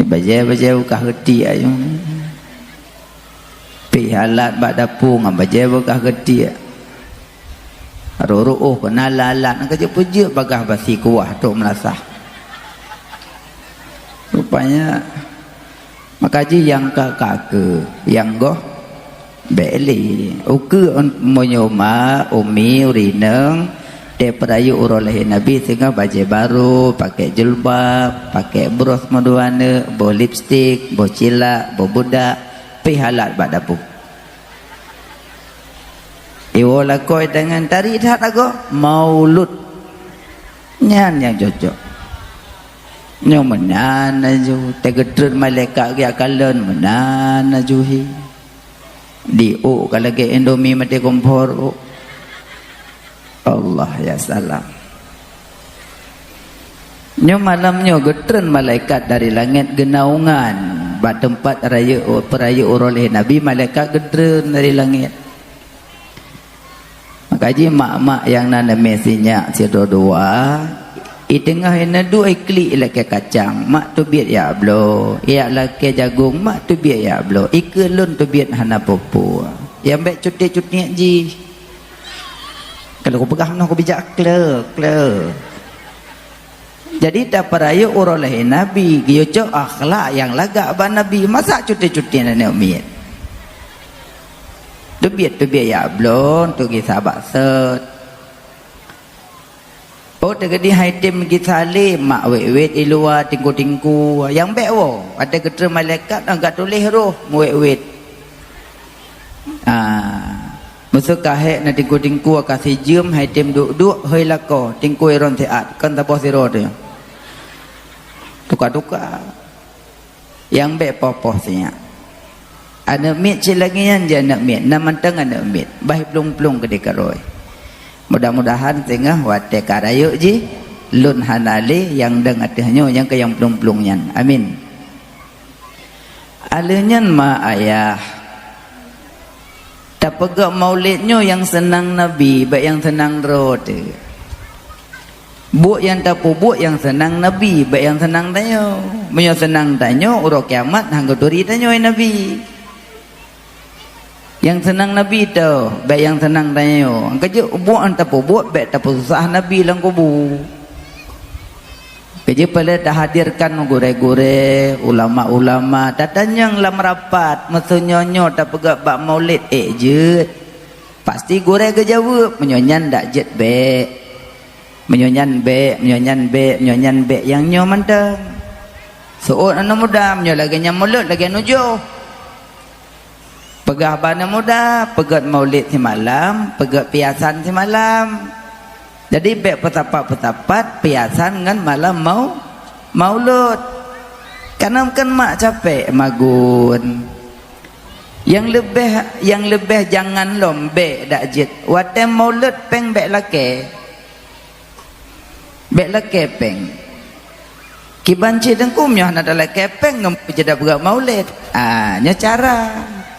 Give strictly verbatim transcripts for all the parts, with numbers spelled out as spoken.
Bajée-bajée beukah geutiek ayong. Pih alat bak dapu ngon bajée beukah geutiek. Rôh-rôh keunan alat-alat nyang ka jeuet peujeuet bagaih basi kuah trok meulasah. Rupanya, maka jih nyang ka, ka keu, nyang goh, bék lé. Ukeue meunyoe ma, umi, ureueng inong, teupeurayeuk uroe lahé Nabi singoh bajée barô, pakai jilbab, pakai bros meudua neuk, boh lipstik, boh cilak, boh budak, pih alat bak dapu. Iwoe lakoe tangan tari that agoe, maulud. Nyan nyang cocok. Nyoe meunan laju, teugeutreun malaikat geujak kalon meunan laju hi. Diuk ka lagée Indomie maté kompor. Allah ya salam. Nyoe malam nyoe geutreun malaikat dari langét geunaungan bak teumpat rayeuk, peurayeuk uroe lahé Nabi, malaikat geutreun dari langét. Maka jih mak-mak nyang na neumé sinyak sidroe dua, i teungoh ineuk duek iklik lakée kacang, mak teubiet jak bloe, jak lakée jagong, mak teubiet jak bloe, ikeue lôn teubiet hana peue-peue. Nyang bék cutiek-cutiek jih. Kalau kupeugah meunoe kubijak kle, kle. Jadi tapeurayeuk uroe lahé Nabi, geuyue cok akhlak nyang lagak bak Nabi, masa cuti-cuti aneuk miet. Teubiet-teubiet jak bloe, teuh gisa bak sot. Oh, teukeudi hai tem gisa lé, mak wét-wét i luwa tingku-tingku, nyang bék woe, watée geutreun malaikat, ka tuléh roh meuwét-wét. Ah, meuseu ka hék na tingku-tingku ka sijeuem hai tem duek-duek hôi lakoe, tingku iron siat, kon saboh sidroe teuh. Tuka-tuka. Nyang bék poh-poh sinyak. Aneuk miet cit lagée nyan jih aneuk miet, na mantong aneuk miet, bah plueng-plueng keudeh karoe. Mudah-mudahan singoh watée ka rayeuk jih, lôn hana lé nyang dong ateueh nyoe nyang keu nyang plueng-plueng nyan. Amin. Aleuh nyan ma ayah, tapeugét maulid nyoe nyang seunang Nabi, bék nyang seunang droe teuh. Buet nyang tapeubuet nyang seunang Nabi, bék nyang seunang tanyoe. Meunyoe seunang tanyoe, uroe kiamat han geuturi tanyoe Nabi. Nyang seunang Nabi teuh, bék nyang seunang tanyoe. Keujeuet buet nyang tapeubuet, bék tapeususah Nabi lam kubu. Keujeuet peureulée tahadirkan gurée-gurée, ulama-ulama, tatanyong lam rapat, meuseu nyoe-nyoe tapeugét bak maulid, ék jeuet. Pasti gurée geujaweueb, meunyoe nyan dak jeuet bék. Meunyoe nyan bék, meunyoe nyan bék, meunyoe nyan bék, nyang nyoe mantong. Seuôt aneuk muda, meunyoe lagée nyan mulod, lagée nujoh. Peugah bak aneuk muda, peugét maulid simalam, peugét piasan simalam. Jadi bék peusapat-peusapat piasan ngon malam mau-, maulud. Kana meukeun mak capék magun. Nyang leubeh, nyang leubeh jangan lom bék dak jeuet. Watée maulud péng bék lakée. Bék lakée péng. Kiban cit teungku meunyoe hana talakée péng ngon peujeuet beurak maulid. Ah, nyoe cara.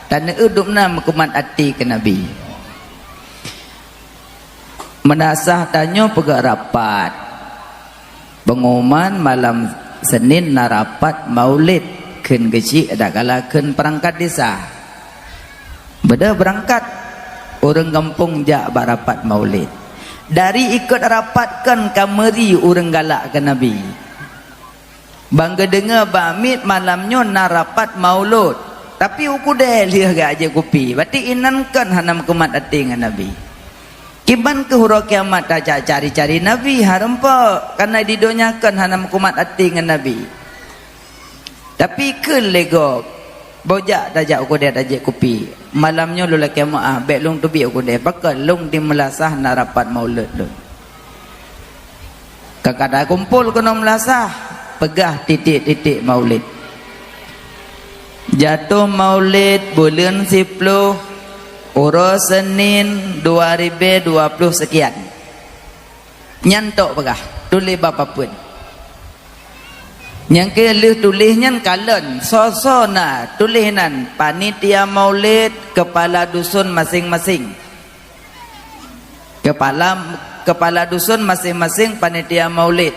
Taneueu dum na meukumat até keu Nabi. Meunasah tanyoe peugét rapat. Peungumuman malam Senin na rapat maulid kheun geuchik dak kala kheun peurangkat desa. Beudôh beurangkat ureuëng gampông jak bak rapat maulid. Dari ikot rapat kon ka meuri ureuëng galak keu Nabi. Ban geudeungoe bak miet malam nyoe na rapat maulud, tapi u keudè lheueh geujak jép kupi. Berarti inan kon hana meukumat até ngon Nabi. Kiban keuh uroe kiamat tajak cari-cari Nabi hareumpok, kareuna di donya kon hana meukumat até ngon Nabi. Tapi kheun lé gob, boh jak tajak u keudè tajép kupi. Malam nyoe lôn lakée meuáh, bék lôn teubiet u keudè, pakon lôn di meulasah na rapat maulud lôn. Ka kada kumpul keunoe meulasah, peugah titik-titik maulid. Jatoh maulid buleuen siploh, uroe Senin dua ribèe dua ploh seukian. Nyan tok peugah, tuléh bak papeuen. Nyang keu lheueh tuléh nyan kalon, soe-soe na tuléh nan panitia maulid, keupala dusun maséng-maséng. Keupala, keupala dusun maséng-maséng panitia maulid.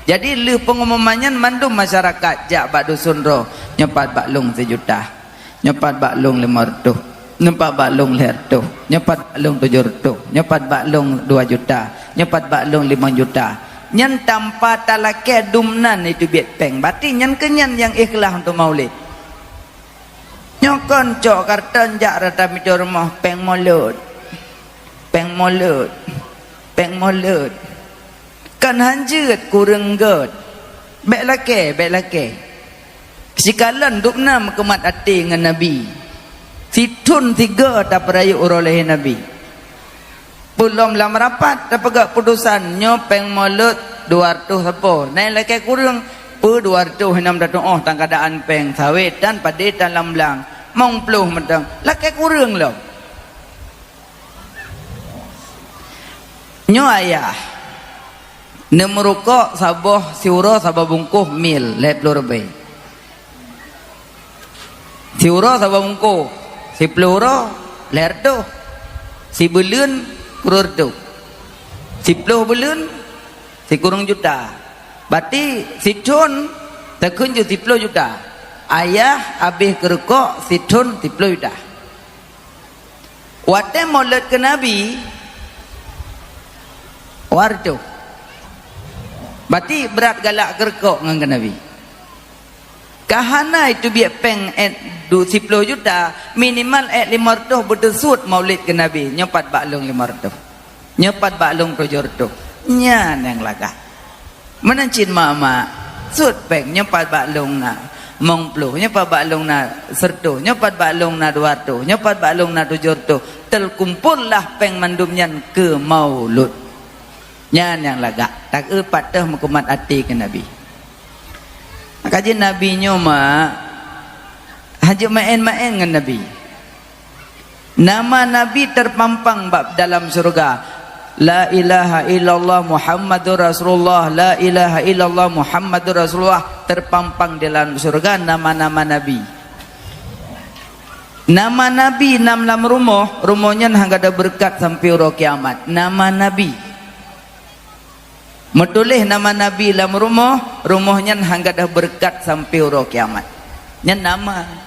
Jadi lheueh pengumuman nyan mandum masyarakat jak bak dusun droe, nyoe pat bak lôn sijuta, nyoe pat bak lôn limong reutôh, nyoe pat bak lôn lhèe reutôh, nyoe pat bak lôn tujoh reutôh, nyoe pat bak lôn dua juta, nyoe pat bak lôn limong juta. Nyan tanpa talakèe dumnan jiteubiet pèng. Berarti nyan keuh nyan nyang ikhlas untuk maulid. Nyoe kon cok karton jak rata pintoe rumoh, "Pèng mulod, pèng mulod, pèng mulod." Kan hanjeuet kureueng göt. Bèk lakèe, bèk lakèe. Sikalon dubna meukeumad até ngon Nabi. Sithôn sigoe tapeurayeuk uroe lahé Nabi. Peulom lam rapat tapeugah putusan, nyoe pèng mulod dua reutôh sapo. Nyan lakèe kureueng, peue dua reutôh, hana meutuoh tan keuadaan pèng sawét tan padé tan lam blang. Limong ploh mantong. Lakèe kureueng lom. Nyoe ayah neumeurukok saboh siuroe saboh bungkôh mil lhèe ploh ribèe. Siuroe saboh bungkôh, siploh uroe lhèe reutôh, sibeuleuen kureueng reutôh, siploh beuleuen sikureueng juta. Berarti sithôn takheun jeuet siploh juta. Ayah abéh keurukok sithôn siploh juta. Watèe mulod keu Nabi, dua reutôh. Berarti brat galak keurukok ngon keu Nabi. Ka hana jiteubiet pèng èt du-, siploh juta, minimal èt limong reutôh beuteusut maulid keu Nabi, nyoe pat bak lôn limong reutôh. Nyoe pat bak lôn tujoh reutôh. Nyan nyang lagak. Meunan cit mak-mak, sut pèng, nyoe pat bak lôn na limong ploh, nyoe pat bak lôn na sireutôh, nyoe pat bak lôn na dua reutôh, nyoe pat bak lôn na tujoh reutôh. Teukumpol lah pèng mandum nyan keu maulud. Nyan nyang lagak, takeu pat teuh meukeumad até keu Nabi. Maka jih Nabi nyoe mak, hana jeuet maén-maén ngon Nabi. Nama Nabi teupampang bak dalam syeuruga. La ilaha illallah Muhammadur Rasulullah, la ilaha illallah Muhammadur Rasulullah, teupampang di dalam syeuruga nama-nama Nabi. Nama Nabi nam lam rumoh, rumoh nyan hana gadôh beureukat sampoe uroe kiamat. Nama Nabi. Meutuléh nama Nabi lam rumoh, rumoh nyan hana gadôh beureukat sampoe uroe kiamat. Nyan nama.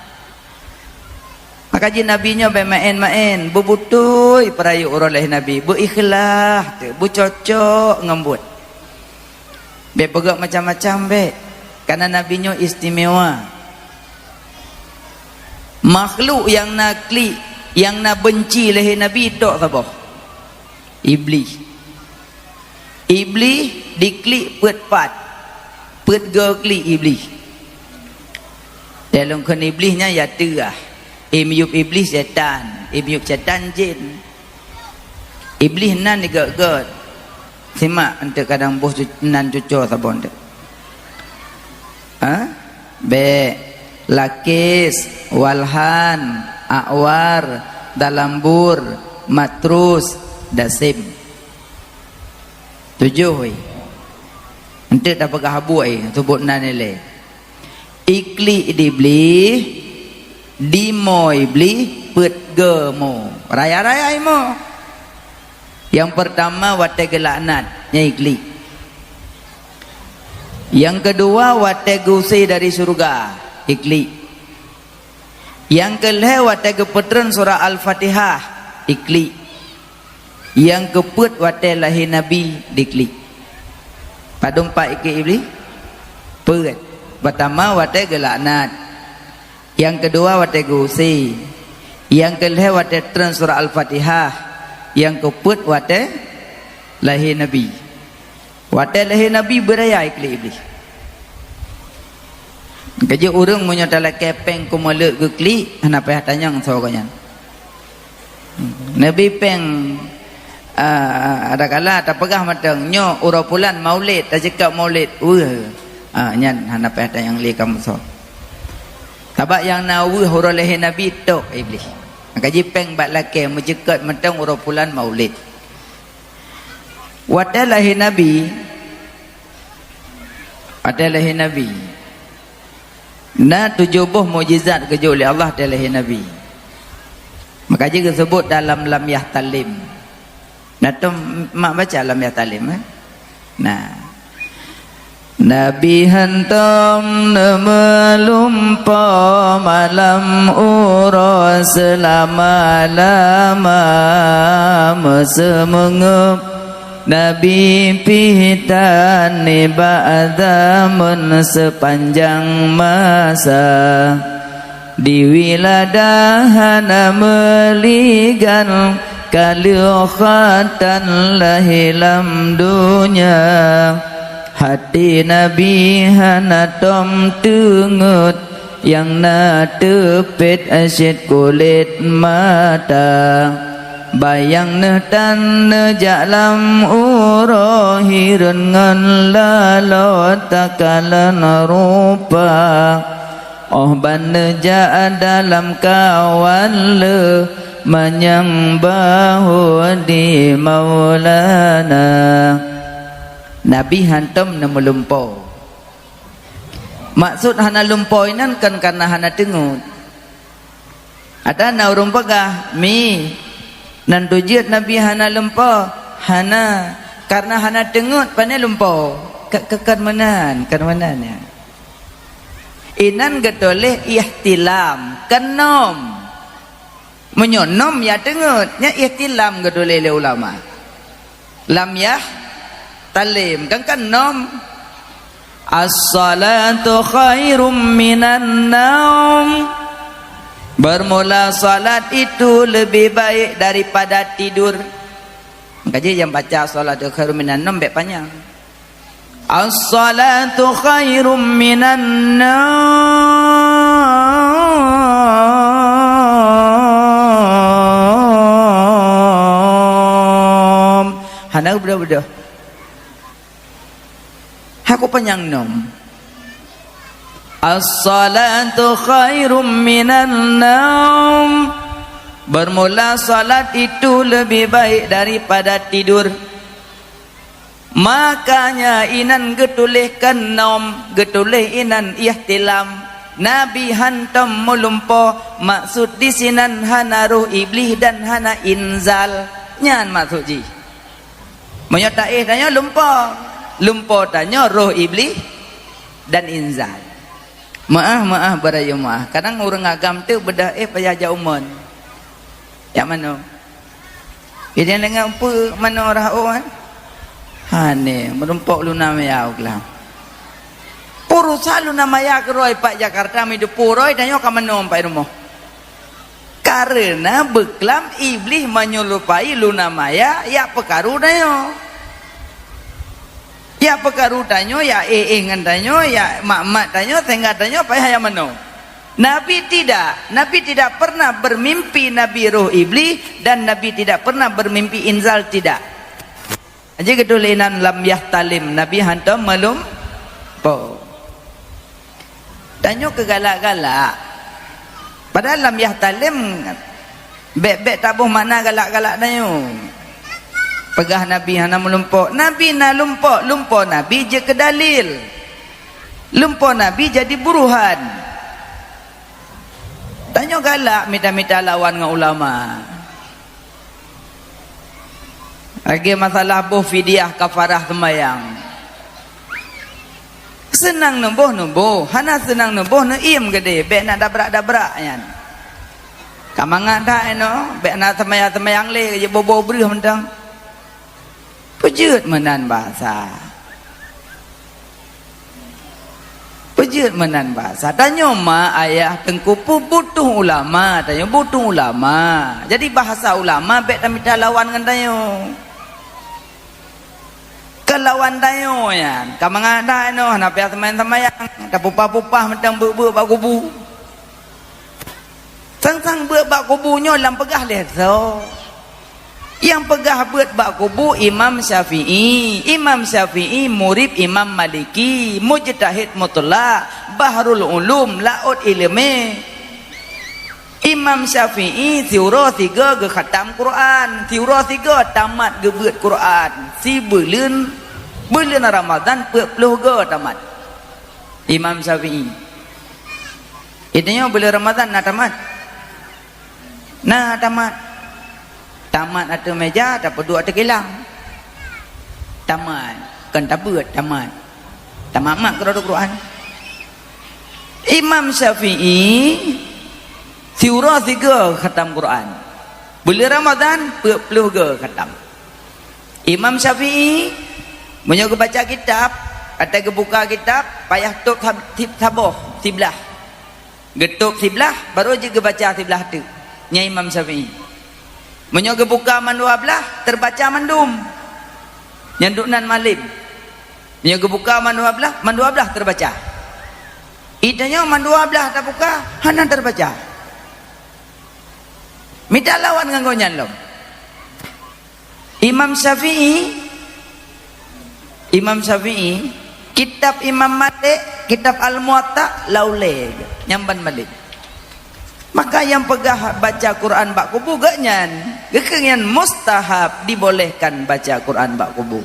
Maka jih Nabi nyoe bèk maén-maén, beubeutôi peurayeuk uroe lahé Nabi, beuikhlaih teuh, beucocok ngon buet. Bèk peugah macam-macam bèk, karena Nabi nyoe istimewa. Makhluk nyang na klik, nyang na beunci lahé Nabi tok saboh. Iblih. Iblih diklik peuet pat. Peuet goe klik Iblih. Dalam kheun Iblih nyan ya teuah. Imiyup Iblih setan, imiyup setan jin. Iblih nan digöt-göt. Simak eunteuk kadang boh cu-, nan cuco saboh eunteuk. Ha? Bèk, Lakis, Walhan, Akwar, Dalambur, Matrus, Dasim. Tujoh, weh. Eunteuk tapeugah buet, eh, seubut nan ilèe. Iklik Iblih, dimo Iblih, peuet goe mo. Raya-raya imo. Nyang peurtama watèe geulaknat, nyan iklik. Nyang keudua watèe geuuse dari syeuruga, iklik. Nyang keulhèe watèe geupeutreun surah Al-Fatihah, iklik. Nyang keupeuet watèe lahé Nabi, diklik. Padum pat iklik Iblih? Peuet. Peurtama watèe geulaknat. Nyang keudua watèe geuuse. Nyang keulhèe watèe treun surah Al-Fatihah. Nyang keupeuet watèe lahé Nabi. Watèe lahé Nabi beuraya iklik Iblih. Keujeuet ureueng meunyoe talakèe pèng keumeuleuek geuklik, hana payah tanyong soe gobnyan. Nabi pèng, ah, adakala tapeugah mantong, nyoe uroe pulan maulid, taceukak maulid, weueh. Ah, nyan hana payah tanyong lé kamoe soe. Sabab nyang na weueh uroe lahé Nabi tok Iblih. Maka jih pèng bak lakèe meuceukot mantong uroe pulan maulid. Watèe lahé Nabi, watèe lahé Nabi, na tujoh boh mukjizat geujok lé Allah watèe lahé Nabi. Maka jih geuseubut dalam Lam Yahtalim. Na tom mak baca Lam Yahtalim, eh? Nah. Nabi hantom neumeulumpoe malam uroe seulama-lama meuseumeungeup. Nabi pih tan nibak zameun seupanjang masa. Di wiladah hana meuligan, ka lheueh khatan lahé lam donya. Até Nabi hana tom teungeut, nyang na teupet cit kulét mata. Bayang neuh tan neujak lam uroe, hireuen ngon laloe takalon rupa. Óh ban neujak dalam kawan le manyang bahue di Maulana. Nabi hantom neumeulumpoe. Maksud hana lumpoe nyan kon kareuna hana teungeut. Ada na ureuëng peugah, "Mi, nan tujeuet Nabi hana lumpoe?" Hana, kareuna hana teungeut, pane lumpoe. Ka, ka, kon meunan, kon meunan nyan. Inan geutuléh ihtilam, kon nom. Meunyoe nom ya teungeut, nyan ihtilam geutuléh lé ulama. Lam yahtalim, kan, kan nom. As-salatu khairum minan naum. Bermula salat itu lebih baik daripada tidur. Maka jih nyang baca as-salatu khairum minan naum bék panyang. As-salatu khairum minan naum. Hana beudôh-beudôh. Hana panyang nom. As-salatu khairum minan naum. Bermula salat itu lebih baik daripada tidur. Makanya inan geutuléh kon nom, geutuléh inan ihtilam. Nabi hantom meulumpoe, maksud disinan hana roh Iblih dan hana inzal. Nyan maksud jih. Meunyoe taéh tanyoe lumpoe, lumpoe tanyoe roh Iblih dan inzal. Meuáh, meuáh, beurayeuk meuáh. Kadang ureuëng agam teuk beudôh éh payah jak u mon. Jak manoe? Idéh deungon peue manoe rhah ôn? Hane, meurumpok luna maya u glam. Peurusa luna maya keurôi pat Jakarta, mideue purôi tanyoe ka manoe pat rumoh. Kareuna beuklam Iblih meunyerupai luna maya jak peukaru tanyoe. Jak peukaru tanyoe, jak éh-éh ngon tanyoe, jak mat-mat tanyoe, sehingga tanyoe payah jak manoe. Nabi tidak. Nabi tidak pernah bermimpi Nabi roh Iblih dan Nabi tidak pernah bermimpi inzal, tidak. Aja geutuléh nan lam yahtalim, Nabi hantom meulumpoe. Tanyoe keu galak-galak. Padahai lam yahtalim bék-bék taboh makna galak-galak tanyoe. Peugah Nabi hana meulumpoe. Nabi na lumpoe, lumpoe Nabi jeuet keu dalil. Lumpoe Nabi jadi buruhan. Tanyoe galak mita-mita lawan ngon ulama. Lagée masalah boh fidyah kafarah seumayang. Seunang neuboh, neuboh, hana seunang neuboh, neuiem geudeh, bék na dabrak-dabrak nyan. Ka mangat that inoe, bék na seumayang-seumayang lé, jeuet boh-boh breuh mantong. Peujeuet meunan basa. Peujeuet meunan basa. Tanyoe ma ayah teungku peubutuh ulama, tanyoe butuh ulama. Jadi bahasa ulama bék tamita lawan ngon tanyoe. Keu lawan tanyoe nyan, ka mangat that inoe hana payah seumayang-seumayang, tapupah-pupah mantong beuet-beuet bak kubu. Sang-sang beuet bak kubu nyoe lam peugah lé soe. Nyang peugah beuet bak kubu Imam Syafi'i. Imam Syafi'i murit Imam Maliki, mujtahid mutlak, bahrul ulum, laôt ileumé. Imam Syafi'i siuroe sigoe geukhatam Quran, siuroe sigoe tamat geubeuet Quran, sibuleuen, buleuen Ramadhan peuet ploh goe tamat. Imam Syafi'i. Geutanyoe buleuen Ramadhan na tamat? Na tamat. Tamat ateueh meja, tapeuduek ateueh kilang. Tamat. Kon tabeuet, tamat. Tamat-mat keudroe Quran. Imam Syafi'i siuroe sigoe khatam Quran. Buleuen Ramadhan, peuet ploh goe khatam. Imam Syafi'i, meunyoe geubaca kitab, atau geubuka kitab, payah tôb sab-, sib-, saboh, siblah. Geutôb siblah, baru jeuet geubaca siblah teuk. Nyan Imam Syafi'i. Meunyoe geubuka mandua blah, teubaca mandum. Nyan duek nan malem. Meunyoe geubuka mandua blah, mandua blah teubaca. Ita nyoe mandua blah tabuka, hana teubaca. Mita lawan ngon gobnyan lom. Imam Syafi'i, Imam Syafi'i, kitab Imam Malik, kitab Al-Muwatta, lam ulèe, nyang ban Malik. Maka nyang peugah baca Quran bak kubu geuh nyan, geukheun nyan mustahab, dibolehkan baca Quran bak kubu.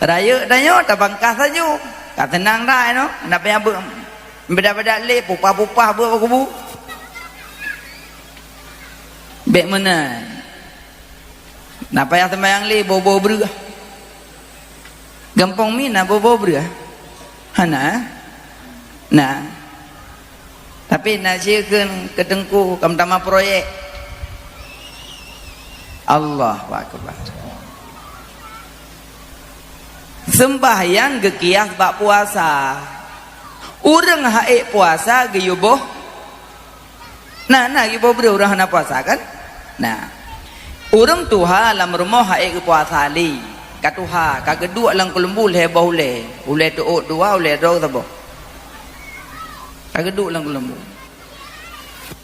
Rayeuk tanyoe tabangkah sajoe, ka seunang dah nyoe, na payah beu-, beda-beda lé, pupah-pupah beu bak kubu. Bèk meunan. Na payah seumayang lé boh-boh breueh. Gampông mi na boh-boh breueh? Hana, eh? Na. Tapi na sie kheun keu teungku, ka meutamah proyek. Allahu Akbar. Seumbahyang geukias bak puasa. Ureueng ha'ék puasa geuyue boh Na, na, iboh breueh ureueng hana puasa kan? Na. Ureueng tuha lam rumoh ha'ék geupuasa lé. Ka tuha, ka geuduek lam keuleumbu lhèe boh ulèe. Ulèe teuôt dua, ulèe droe saboh. Ka geuduek lam keuleumbu.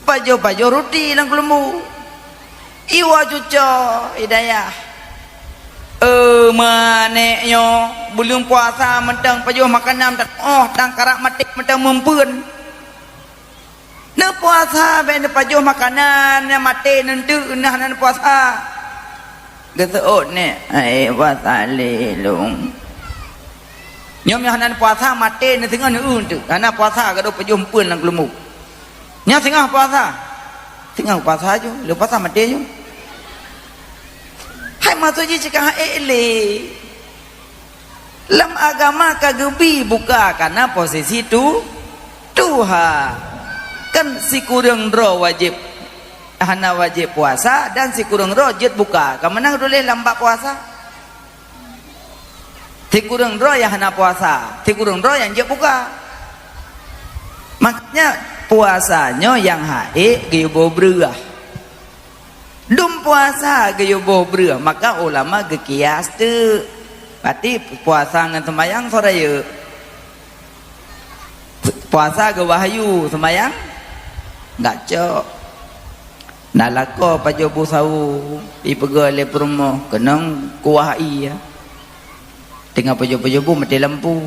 Pajoh-pajoh ruti lam keuleumbu. Iwoe cucoe, i dayah. Eh, ma nèk nyoe, buleuen puasa mantong pajoh makanan, oh, tan karap maté mantong meumpeuen. Neupuasa bèk neupajoh makanan nyang maté neunteuk, neuh hana neupuasa. Geuseuôt nèk, "Hai, puasa lé lôn." Nyoe meunyo hana neupuasa, maté neuh singoh neueu teuk. Hana puasa, gadôh pajoh meumpeuen lam keuleumbu. Nyoe singoh puasa. Singoh puasa ju, lheuh puasa maté ju. Hai maksud jih cit ka ha'ék lé. Lam agama ka geubi buka kana posisi tu, tuha. Kan sikureueng droe wajéb, hana wajéb puasa dan sikureueng droe jeuet buka. Ka meunan tuléh lam bab puasa. Sikureueng droe nyang hana puasa, sikureueng droe nyang jeuet buka. Makanya puasa nyoe nyang ha'ék geuyue boh breueh. Dum puasa geuyue boh breueh, maka ulama geukias teuk. Berarti puasa ngon seumayang soe rayeuk? Puasa geuwahyu, seumayang gak cok. Na lakoe pajoh bu sawoe, ipeugah lé peurumoh, keunong kuah ie. Teungoh pajoh-pajoh bu maté lampu.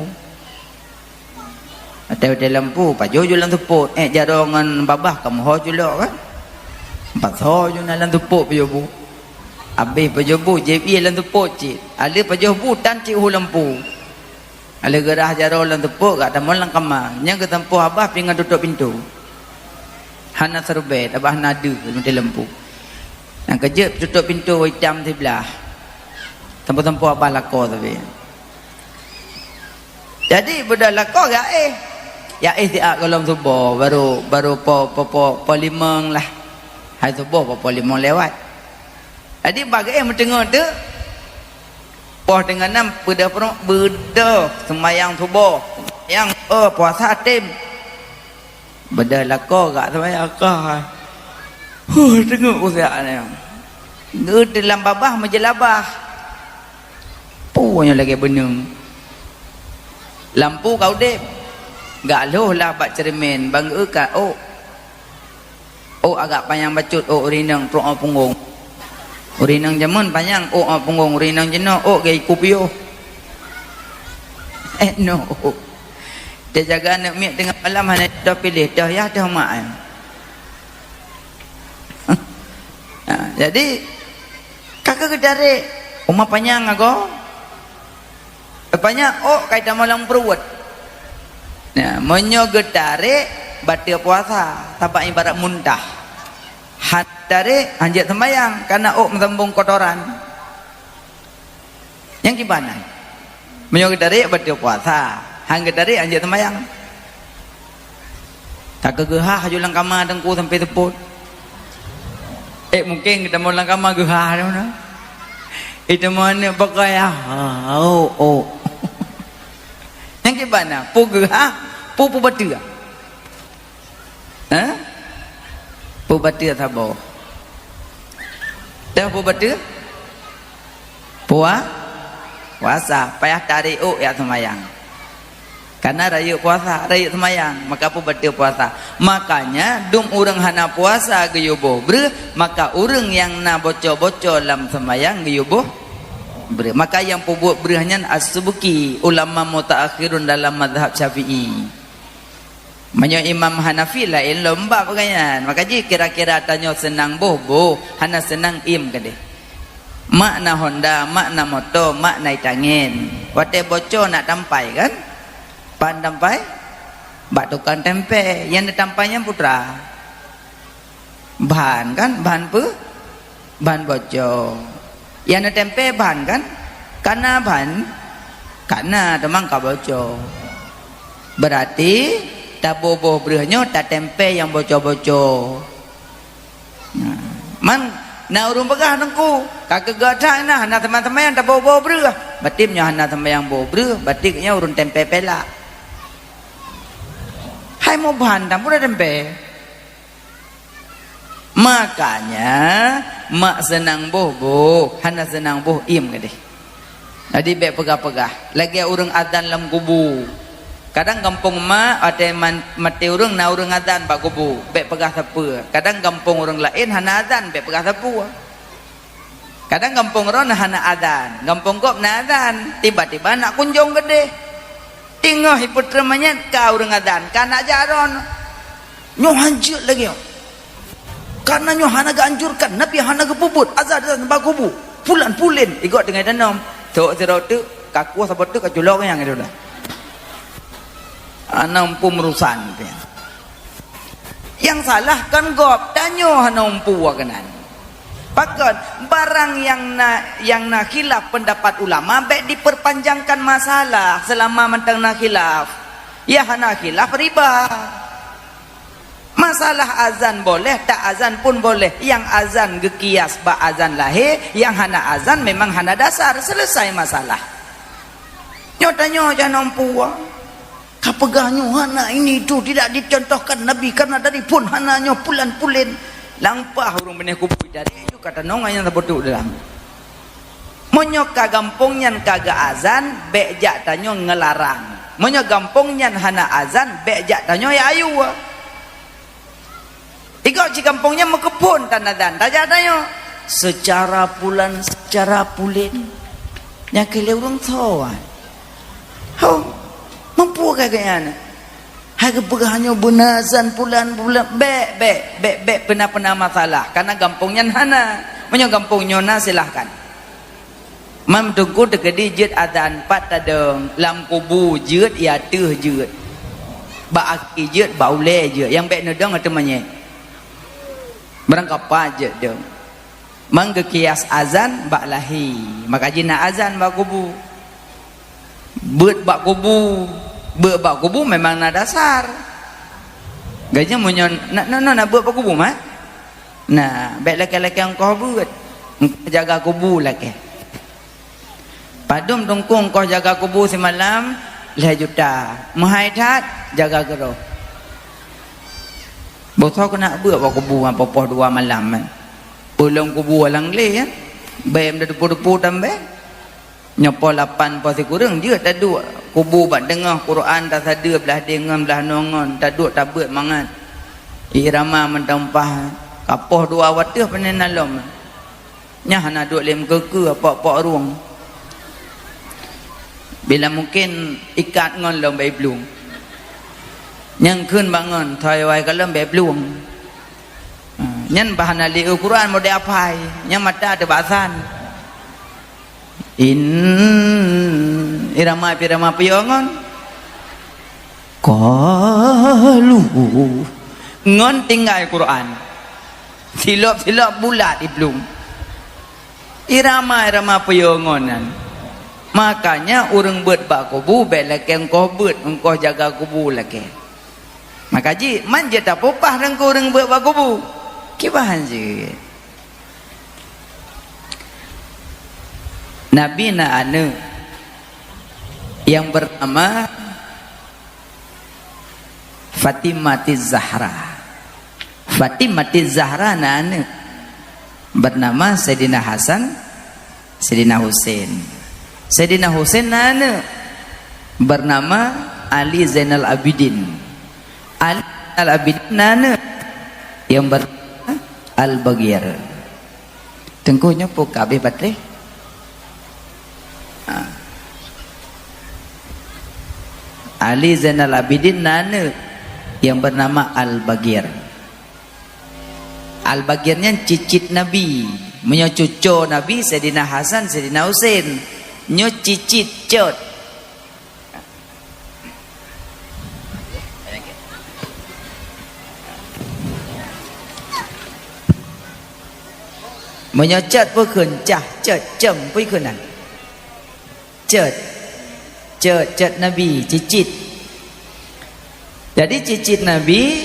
Watèe-watèe lampu, pajoh ju lam seupôt. Ék jaroe ngon babah ka meuho culok kan? Pat ho ju na lam seupôt pajoh bu. Abéh pajoh bu, jieb ie lam seupôt cit. Aleuh pajoh bu, tan cit hu lampu. Aleuh geurah jaroe lam seupôt, gak tamong lam kama. Nyang geusampoe babah pih ngon tutôp pintô. Hana seurubèe, tabah hana deuh, meuti lampu. Nyang keujeuet tutôp pintô itam siblah. Sampoe-sampoe babah lakoe sabe. Jadi, beudôh lakoe geuéh. Geuéh siat gohlom suboh, baru, baru po, po, po, po limong lah. Hai suboh po, po limong lewat. Jadi, bak geuéh meuteungoh teuk, poh teungoh nam beudôh peurumoh, beudôh seumayang suboh. Seumayang, oh, puasa tem. Beudôh lakoe gak seumayang ka. Huh, teungoh usak nyan. Geuteuk lam babah meujeulabah. Peue nyoe lagèe beuneueng. Lampu ka udép. Gak lhôh lah bak ceureumen, ban geuék ka ôk. Ôk agak panyang bacut, ôk ureueng inong trok 'oh punggong. Ureueng inong jameun panyang ôk 'oh punggong, ureueng inong jinoe ôk geuiku piôh. Eh, no. Teujaga aneuk miet teungoh malam hana toh piléh, toh yah, toh mak, eh. Ha, jadi, ka keuh geutarek, uma panyang agoe. Rupanya ôk ka itamong lam pruet. Nah, meunyoe geutarek, bateue puasa, sabab ibarat muntah. Han tarek, hanjeuet seumayang, kana ôk meusambong kotoran. Nyang kiban nyan. Meunyoe geutarek, bateue puasa. Hana geutarek, hanjeuet seumayang. Ka keu geuhah aju lam kama teungku sampai seupôt. Eh, mungken geutamong lam kama geuhah dah mana. Itu mana pakai ah. Oh, oh. Nyang kiban na, peue geuhah, peue, peue bateue. Ha? Peue bateue saboh. Dah peue bateue? Pua-, puasa. Payah tarek ôk jak seumayang. Karena rayeuk puasa, rayeuk seumayang, maka peue bateue puasa. Makanya, dum ureuëng hana puasa geuyue boh breuh, maka ureuëng nyang na boco-boco lam seumayang geuyue boh breuh. Maka nyang peubuet breuh nyan as-Subki, ulama mutaakhirun dalam mazhab Syafi'i. Meunyoe Imam Hanafi laén lom bab geuh nyan. Maka jih kira-kira tanyoe seunang boh-boh, hana seunang iem keudeh. Mak na honda, mak na moto, mak na itangen. Watée boco nak tampai kan? Ban tampai? Bak tukang tempe. Nyang neutampai nyan putra. Ban kan? Ban peue? Ban boco. Nyang neutempe ban kan? Kana ban? Kana, teuma ka boco. Berarti taboh-boh breuh nyoe tatempe nyang boco-boco. Nah, man na ureuëng peugah teungku, ka keuga that na, hana teuma-teuma nyang taboh-boh breuh. Berarti meunyoe hana teuma nyang boh breuh, berarti nyan ureuëng tempe pelak. Hai mo ban, tamu dah tempe. Makanya, mak seunang boh-boh, hana seunang boh iem keudeh. Jadi, bék peugah-peugah. Lagée ureuëng azan lam kubu. Kadang gampông mak, watée man-, maté ureuëng, na ureuëng azan bak kubu. Bék peugah sapeue. Kadang gampông ureuëng laén hana azan, bék peugah sapeue. Kadang gampông droe na hana azan, gampông gob na azan, tiba-tiba nak kunjong keudeh. Teungoh ipeutreun manyét ka ureuëng azan, ka nak jak droe. Nyoe hanjeuet lagée nyoe. Karena nyoe hana geuanjurkan, Nabi hana geupeubuet azan-azan bak kubu. Pulan-pulen, igoe teungoh tanom. Tok sidroe teuk, ka kuah saboh teuk ka culok nyang itu dah. Hana muphom urusan. Nyang salah kan gob, tanyoe hana umpu keunan. Pakon, barang nyang na, nyang na khilaf pendapat ulama, bék diperpanjangkan masalah selama mantong na khilaf. Ya hana khilaf riba. Masalah azan boleh, tak azan pun boleh. Nyang azan geukias bak azan lahé, nyang hana azan memang hana dasar. Selesai masalah. Nyoe tanyoe jangan umpu. Ka peugah nyoe hana ini itu tidak dicontohkan Nabi karena dari pun hana nyoe pulan-pulen. Lampah ureuëng beuneh kubu dari itu kata nong nyang saboh teuk dalam. Meunyoe ka gampông nyan ka geuazan, bék jak tanyoe ngeularang. Meunyoe gampông nyan hana azan, bék jak tanyoe ya ayue. Igoe cit gampông nyan meukeuphon tan azan, tajak tanyoe. Seucara pulan, seucara pulen. Nyang keu lé ureuëng soe? Ho, mampu ka geuhnyan? Hai geupeugah nyoe beuna azan pulan, pulan, bék, bék, bék, bék peuna-peuna masalah. Karena gampông nyan hana. Meunyoe gampông nyoe na, silahkan. Mam teungku teukeudi jeuet azan pat tadong lam kubu jeuet ya teuh jeuet. Bak aki jeuet, bak ulée jeuet. Nyang bék neudong ateueh manyét. Barangkapat jeuet dong. Mang geukias azan bak lahé. Maka jih na azan bak kubu. Beuet bak kubu. Beuet bak kubu memang na dasar. Gajah meunyoe na, na, na, na beuet bak kubu mah. Nah, bék lakée-lakée ongkoh beuet. Jaga kubu lakée. Padum teungku ongkoh jaga kubu simalam? Lhée juta. Meuhai that, jaga keudroe. Boh soe keuneuk beuet bak kubu ngon poh-poh dua malam kan. Peulom kubu alang lé ya. Bèe meuteupeu-teupeu tambah. Nyoe poh lapan poh sikureueng jeuet taduek kubu bak teungoh Quran tasadeue blah deh ngon blah noe ngon taduek tabeuet mangat. Irama mantong paih ka poh dua wateuh pane na lom. Nyan hana duek lé meukeue-keue pok-pok rueng. Bila mungken ikat ngon lom bèe blueng. Nyang kheun bak ngon thoi wai ka lom bèe blueng. Ha, nyan bah hana lé Quran model apai, nyan mata teubasan. In irama irama piôh ngon. Qalu. Ngon tinggai Quran. Silop-silop bulat di blueng. Irama-irama piôh ngon nyan. Makanya ureuëng beuet bak kubu bék lakée ongkoh beuet, ongkoh jaga kubu lakée. Maka jih man jeuet tapeupah teungku ureuëng beuet bak kubu. Kiban jeuet. Nabi na aneuëk nyang beunama Fatimatiz Zahra. Fatimatiz Zahra na aneuëk beunama Saidina Hasan, Saidina Husain. Saidina Husain na aneuëk beunama Ali Zainal Abidin. Ali Zainal Abidin na aneuëk nyang beunama Al-Baghir. Teungku nyoe peue ka habéh baterai? Ha. Ali Zainal Abidin na aneuëk nyang beunama Al-Baghir. Al-Baghir nyan cicit Nabi. Meunyoe cuco Nabi, Saidina Hasan, Saidina Husain. Nyoe cicit, cot. Meunyoe cot peue kheun, cah, cot, cong peue kheun nan. Cot. Cot, cot Nabi, cicit. Jadi cicit Nabi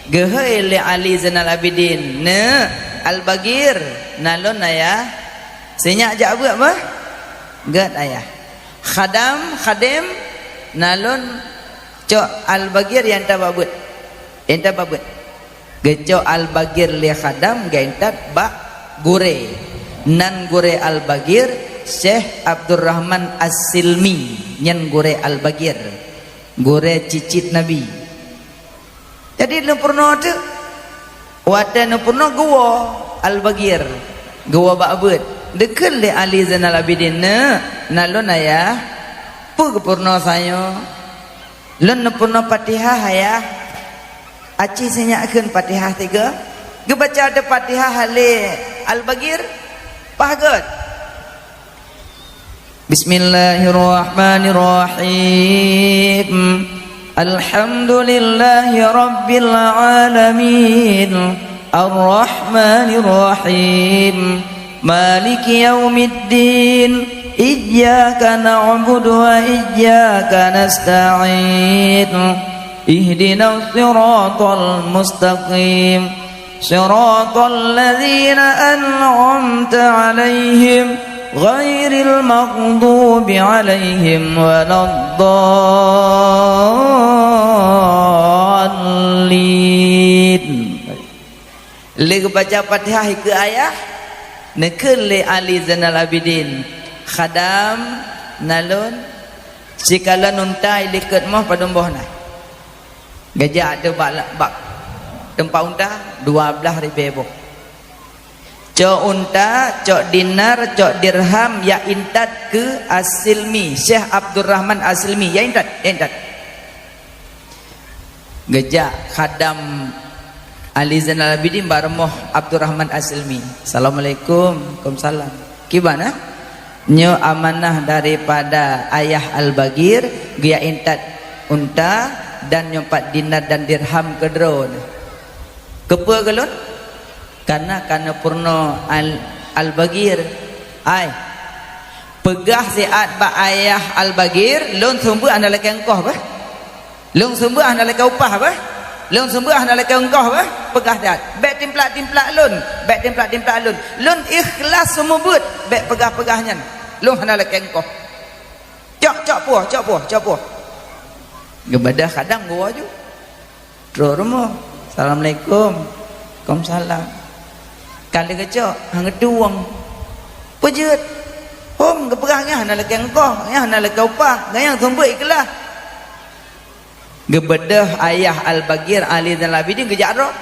geuhôi lé Ali Zainal Abidin, "Neuk, Al-Baghir, na lôn ayah." "Sinyak jak beuet bah?" "Gét ayah." "Khadam, khadem, na lôn cok Al-Baghir nyang tabak beuet." Nyang tabak beuet. Geucok Al-Baghir lé khadam geuintat bak gurée. Nan gurée Al-Baghir, Syekh Abdurrahman As-Silmi, nyan gurée Al-Baghir. Gurée cicit Nabi. Jadi neupeurunoe teuk. Watée neupeurunoe geuwoe Al-Baghir. Geuwoe bak beuet. Geukheun lé Ali Zainal Abidin, "Neuk, na lôn ayah." "Peue geupeurunoe sanyoe?" "Lôn neupeurunoe Fatihah, ayah." "Aci sinyak kheun Fatihah tiga." Geubaca ateueh Fatihah lé Al-Baghir, paih gét. Bismillahirrahmanirrahim. Alhamdulillahi rabbil alamin. Arrahmanirrahim. Maliki yaumiddin. Iyyaka na'budu wa iyyaka nasta'in. Ihdinas siratal mustaqim. Siratal ladzina an'amta 'alaihim ghairil maghdubi 'alaihim waladdallin. Lheueh geubaca Fatihah ikeue ayah, neukheun lé Ali Zainal Abidin, "Khadam, na lôn sikalon unta ilikot moh padum boh na." Geujak ateueh bak, bak teumpat unta, dua blaih ribée boh. Cok unta, cok dinar, cok dirham, jak intat keu As-Silmi, Syekh Abdurrahman As-Silmi, jak intat, jak intat. Geujak khadam Ali Zainal Abidin bak rumoh Abdurrahman As-Silmi. "Assalamualaikum." "Waalaikumsalam." "Kiban, ah?" "Nyoe amanah daripada Ayah Al-Baghir, geujak intat unta dan nyoe pat dinar dan dirham keu droeneuh." "Keupeue keu lôn?" "Kareuna ka neupeurunoe Al-, Al-Baghir." "Ai, peugah siat bak Ayah Al-Baghir, lôn seumeubeuet hana lakée ongkoh bah. Lôn seumeubeuet hana lakée upah bah. Lôn seumeubeuet hana lakée ongkoh bah." "Peugah that. Bék timplak-timplak lôn. Bék timplak-timplak lôn. Lôn ikhlas seumeubeuet. Bék peugah-peugah nyan. Lôn hana lakée ongkoh. Cok, cok puoh, cok puoh, cok puoh." Geubeudôh khadam geuwoe ju. Trok rumoh. "Assalamualaikum." "Waalaikumsalam." Ka lheueh geucok, han geutuwong. "Peue jeuet?" "Hom geupeugah nyan hana lakée ongkoh, nyan hana lakée upah, nyan seumeubeuet ikhlas." Geubeudôh Ayah Al-Baghir Ali Zainal Abidin geujak droe.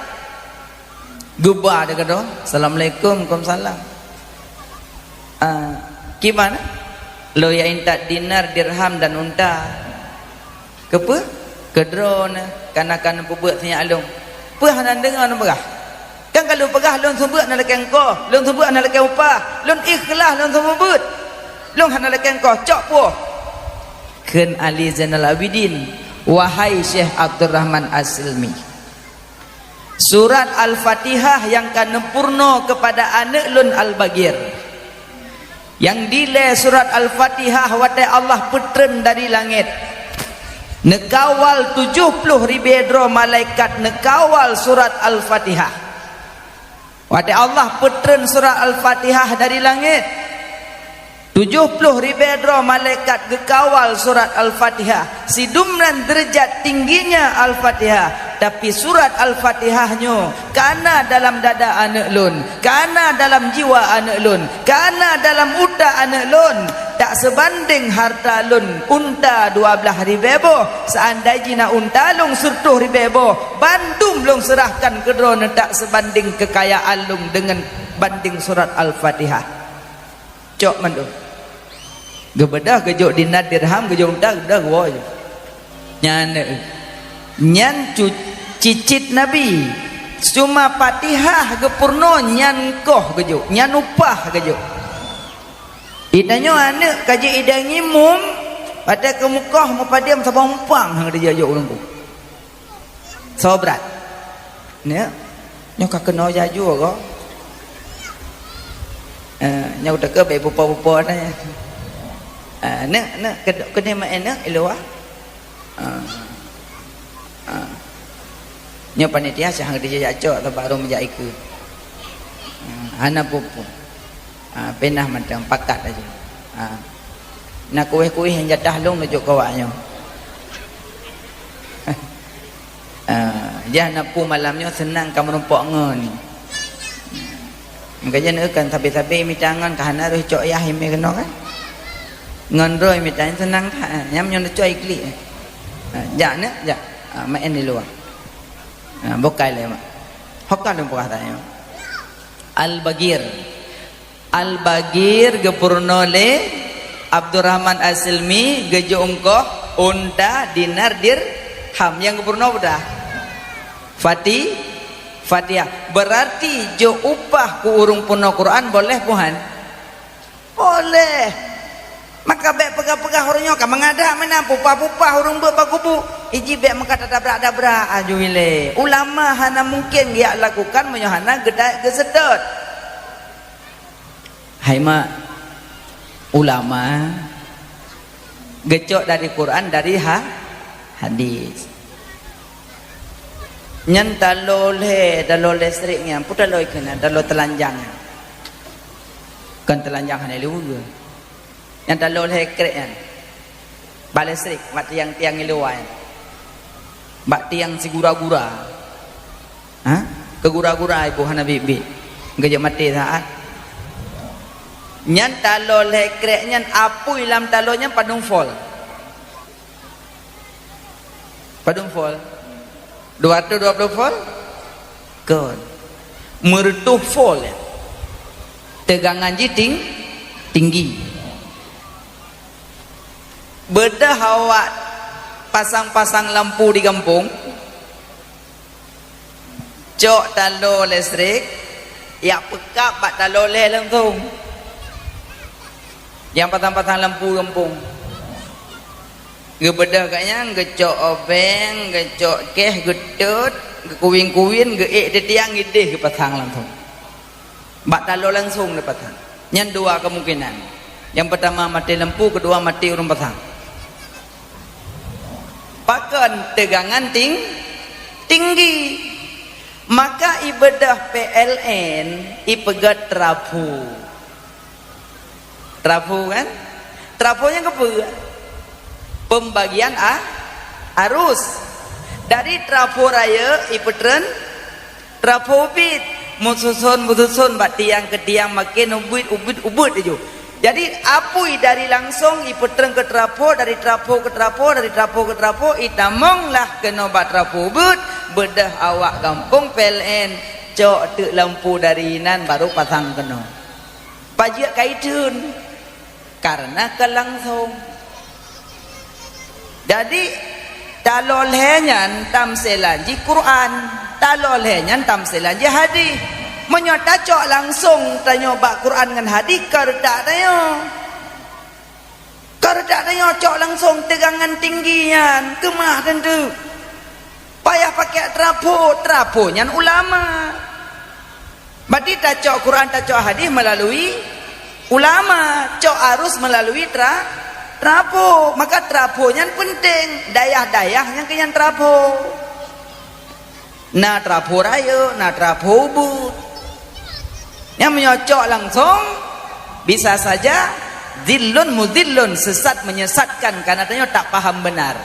Geuba dikeue droe. "Assalamualaikum." "Waalaikumsalam." "Ah, kiban, lôn jak intat dinar, dirham dan unta." "Keupeue?" "Keu droeneuh, kareuna ka neupeubuet sinyak lôn." "Peue hana neudeungoe neupeugah? Kan ka lôn peugah lôn seumeubeuet hana lakée ongkoh, lôn seumeubeuet hana lakée upah, lôn ikhlas lôn seumeubeuet. Lôn hana lakée ongkoh, cok puoh." Kheun Ali Zainal Abidin, "Wahai Syekh Abdurrahman As-Silmi, surat Al-Fatihah nyang ka neupeurunoe keupada aneuëk lôn Al-Baghir, Nyang dilée surat Al-Fatihah watée Allah peutreun dari langét. Neukawal tujoh ploh ribée droe malaikat neukawal surat Al-Fatihah. Watée Allah peutreun surat Al-Fatihah dari langét, tujoh ploh ribée droe malaikat geukawal surat Al-Fatihah. Sidum nan deurajat tingginya Al-Fatihah, tapi surat Al-Fatihah nyoe kana dalam dada aneuëk lôn, kana dalam jiwa aneuëk lôn, kana dalam utak aneuëk lôn, tak seubandéng harta lôn unta dua blaih ribée boh. Seandai jih na unta lôn siratoh ribée boh, bandum lôn seurahkan keu droeneuh, tak seubandéng keukayaan lôn deungon bandéng surat Al-Fatihah. Cok mandum. Geubeudôh geujok dinar dirham, geujok unta, geubeudôh geuwoe. Nyan, nyan cu-, cicit Nabi. Cuma Fatihah geupeurunoe nyan koh geujok, nyan upah geujok. Itanyoe aneuëk ka jeuet idang imum, watée keu meukoh meupadum saboh umpang han geujok ureuëng tu. Soe brat? Nyoe, nyoe ka keunoe jaju goe. Eh, nyoe teuka bèk pupo-pupo na. Eh, neuk, neuk, keuneuk, keuneuk meu'en neuk, i luwa. Ah. Ah. Nyoe panitia seuhang dijak cok, teuma barô meujak ikeue. Ah, hana peue-peue. Ah, peunah mantong pakat laju. Ah. Na kuéh-kuéh nyang jatah lôn neujok keu awak nyoe. Ah, jah na peue malam nyoe seunang ka meurumpok ngon. Meukajen eu kan sabe-sabe mita ngon ka hana roh cok yah imé keunoe kan. Ngon droe mita nyan seunang that, nyam nyoe neucok iklik. Ah, jak neuk, jak. Ah, meu'en di luwa. Ah, bukai lé mak. Hoka lôn peugah tanyoe. Al-Baghir. Al-Baghir geupeurunoe lé Abdurrahman As-Silmi geujok ungkoh unta dinar dirham. Nyang geupeurunoe peue dah? Fati-, Fatihah. Berarti jok upah keu ureuëng peurunoe Quran boleh peue han? Boleh. Maka bèk peugah-peugah ureuëng nyoe ka meugadang meunan pupah-pupah ureuëng beuet bak kubu. Iji bèk meuka tadabrak-dabrak aju ilée. Ulama hana mungken geujak lakukan meunyoe hana geuda-, geuseutôt. Hai mak, ulama geucok dari Quran, dari ha-, hadis. Nyan taloe lhèe, taloe listrik nyan, peue taloe keunan, taloe teulanjang nyan. Kon teulanjang hana lé ukeue. Nyan taloe lhèe krek nyan. Bak listrik, bak tiang-tiang iluwa nyan. Bak tiang sigura-gura. Ha? Keu gura-gura ibu hana biet-biet. Geujak maté saát. Nyan taloe lhèe krek nyan apui lam taloe nyan padum volt. Padum volt? Dua ratus dua puluh volt? Kon. Meureutôh volt nyan. Teugangan jih ting-, tinggi. Beudôh awak pasang-pasang lampu di gampông, cok taloe listrik, jak peukab bak taloe lhèe langsông. Nyang pasang-pasang lampu gampông. Geubeudôh gobnyan, geucok obeng, geucok keh, geutot, geukuwin-kuwin, geuék titiang, idéh geupasang langsông. Bak taloe langsông neupasang. Nyan dua kemungkinan. Nyang peutama maté lampu, keudua maté ureuëng pasang. Pakon teugangan ting-, tinggi. Maka ibeudôh P L N, ipeugét trafo. Trafo kan? Trafo nyan keupeue? Pembagian a-, arus. Dari trafo rayeuk ipeutreun trafo ubit, meususon-meususon bak tiang keu tiang, maken ubit, ubit, ubit laju. Jadi, apui dari langsông ipeutreun keu trafo, dari trafo keu trafo, dari trafo keu trafo, itamong lah keunoe bak trafo ubit, beudôh awak gampông P L N, cok teuk lampu dari inan, barô pasang keunoe. Pajoh ka itheun? Karena ka langsông. Jadi, taloe lhèe nyan tamsilan jih Quran, taloe lhèe nyan tamsilan jih hadis. Meunyoe tacok langsông tanyoe bak Quran ngon hadis, ka reutak tanyoe. Ka reutak tanyoe cok langsông teugangan tinggi nyan, keumah teuntu. Payah pakai trafo, trafo nyan ulama. Berarti tacok Quran, tacok hadis melalui Ulama cok arus melalui tra-, trapo. Maka trapo nyan penting. Dayah-dayah nyang keu nyan trapo. Na trapo rayeuk, na trapo ubit. Nyang meunyoe cok langsong, bisa saja zillun muzillun, sesat menyesatkan, karena tanyoe tak paham benar.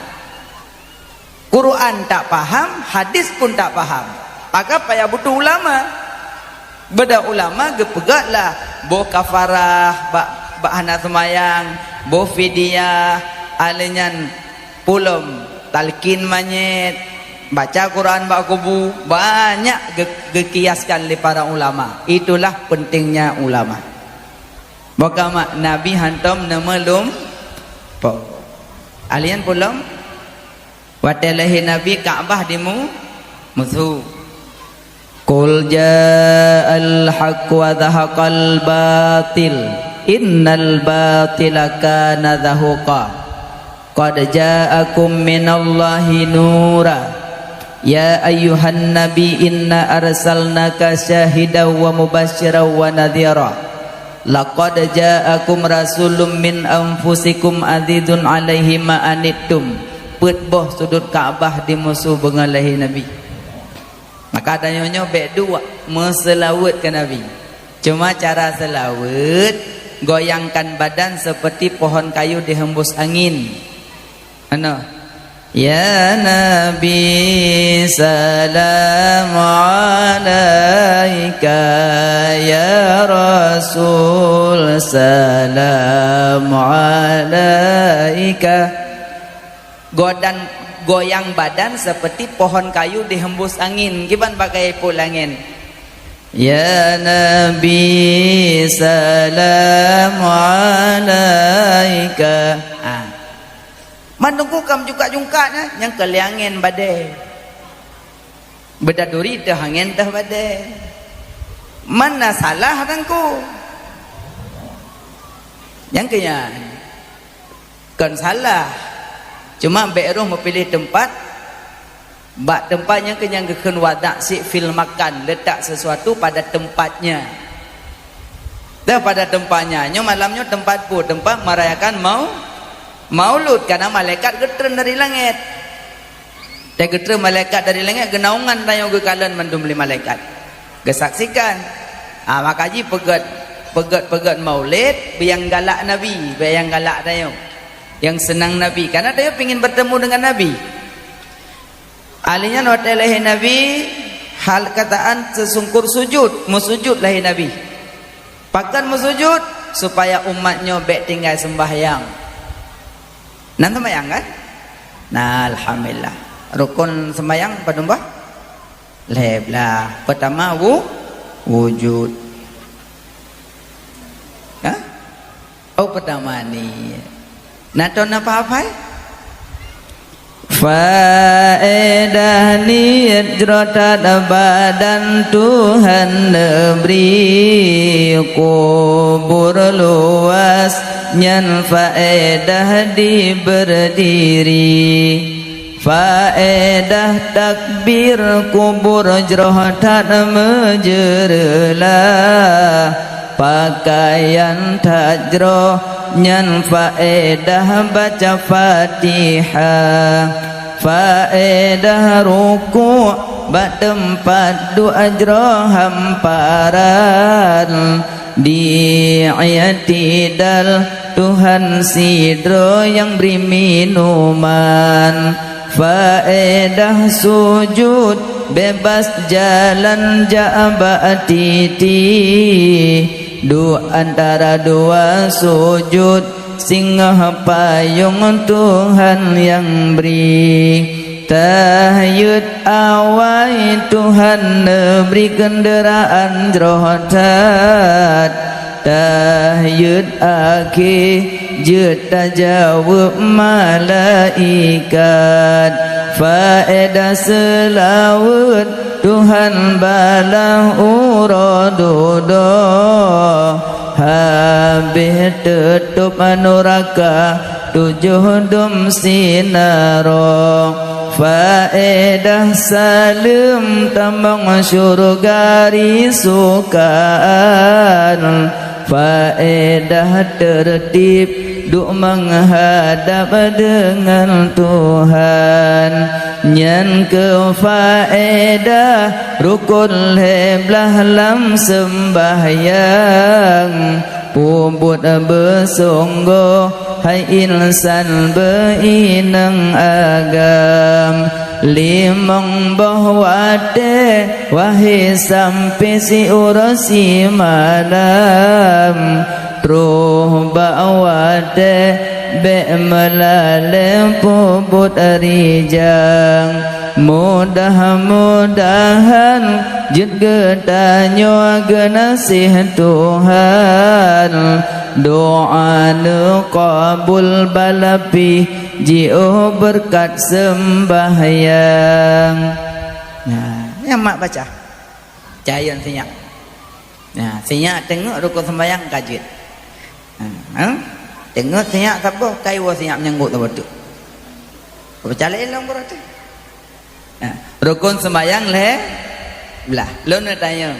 Quran tak paham, hadis pun tak paham. Maka payah butuh ulama. Beda ulama geupeugah lah, boh kafarah bak, bak hana seumayang, boh fidyah, alèh nyan pulom talkin manyét, baca Quran bak kubu, banyak ge-, geukiaskan lé para ulama. Itulah pentingnya ulama. Maka mak Nabi hantom neumeulumpo. Alèh nyan pulom, watèe lahé Nabi Ka'bah dimu-, musu. Qul ja'al haqq wa zahaqal batil, innal batila kana zahuqa. Qad ja'akum minallahi nura. Ya ayyuhan nabi, inna arsalnaka syahidan wa mubasyiran wa nadhira. Laqad ja'akum rasulun min anfusikum azizun alaihi ma anittum. Peuet boh sudut Ka'bah dimusu beungon lahé Nabi. Maka tanyoe nyoe bèk duek meuseulaweuet keu Nabi. Cuma cara seulaweuet, goyangkan badan seperti pohon kayu dihembus angin. Ano, ya Nabi, salam alaika, ya Rasul, salam alaika. Godan, goyang badan seperti pohon kayu dihembus angin. Kiban bak gaya ipot lé angin. Ya Nabi, salam alaika. Ah. Man Teungku ka meujungkat-jungkat, eh, nyang keu lé angin badée. Beudaduri teuh angén teuh badée. Man na salah Teungku. Nyang keu nyan. Kon salah. Cuma bék roh meupiléh teumpat. Bak teumpat nyang keu nyang geukheun wadak sik fil makan, letak sesuatu pada tempatnya. Dah pada tempatnya. Nyoe malam nyoe tempat peue? Tempat merayakan mau-, maulud, karena malaikat geutreun dari langét. Teugeutreun malaikat dari langét, geunaungan tanyoe geukalon mandum lé malaikat. Geusaksikan. Ah, maka jih peugét, peugét-peugét maulid, beu nyang galak Nabi, beu nyang galak tanyoe. Nyang seunang Nabi, karena tanyoe pingin bertemu dengan Nabi. Alheuh nyan watée lahé Nabi, hal kataan teusungkur sujud, meusujud lahé Nabi. Pakon meusujud? Supaya umat nyoe bék tinggai seumbahyang. Nan seumbahyang kan? Nah, alhamdulillah. Rukon seumbahyang padum bah? Lhée blah. Pertama wu-, wujud. Hah? Oh, pertama ni. Nah, ton apa-apa? Faedah niet jroh that badan Tuhan neubri, kubur luas nyan faedah di berdiri. Faedah takbir kubur jroh that meujeureulah. Pakaian that jroh nyan faedah baca Fatihah. Faedah rukuk bak teumpat duek jroh hamparan. Di i'tidal Tuhan sidroe nyang bri minuman. Faedah sujud bebas jalan jak bak titi. Duek antara dua sujud singoh payong Tuhan nyang bri. Tahyeuet awai Tuhan neubri keundeuraan jroh that. Tahyeuet akhé jeuet tajaweueb malaikat. Faedah seulaweuet Tuhan balah uroe dudoe. Habéh teutôb nuraka tujoh dum sinarok. Faedah saleuem tamong syeuruga risukaan. Faedah teurtib duek meuhadab deungon Tuhan, nyan keuh faedah rukon lhée blaih lam seumbahyang. Peubuet beusunggoh hai insan beuinong agam, limong boh watée wahé sampoe siuroe simalam. Troh bak watée bék meulalée peubuet rijang. Mudah-mudahan jeuet geutanyoe geunaséh Tuhan, doa neuqabul balapih jiôh beureukat seumbahyang. Nah, nyang mak baca. Cayon sinyak. Nah, sinyak teungeut rukon seumbahyang ka jeuet. Ha, ha? Teungeut sinyak saboh, kai woe sinyak meunyanggok saboh teuk. Peucalek lom beurati. Nah, rukon seumbahyang lhée blaih. Lôn neutanyong,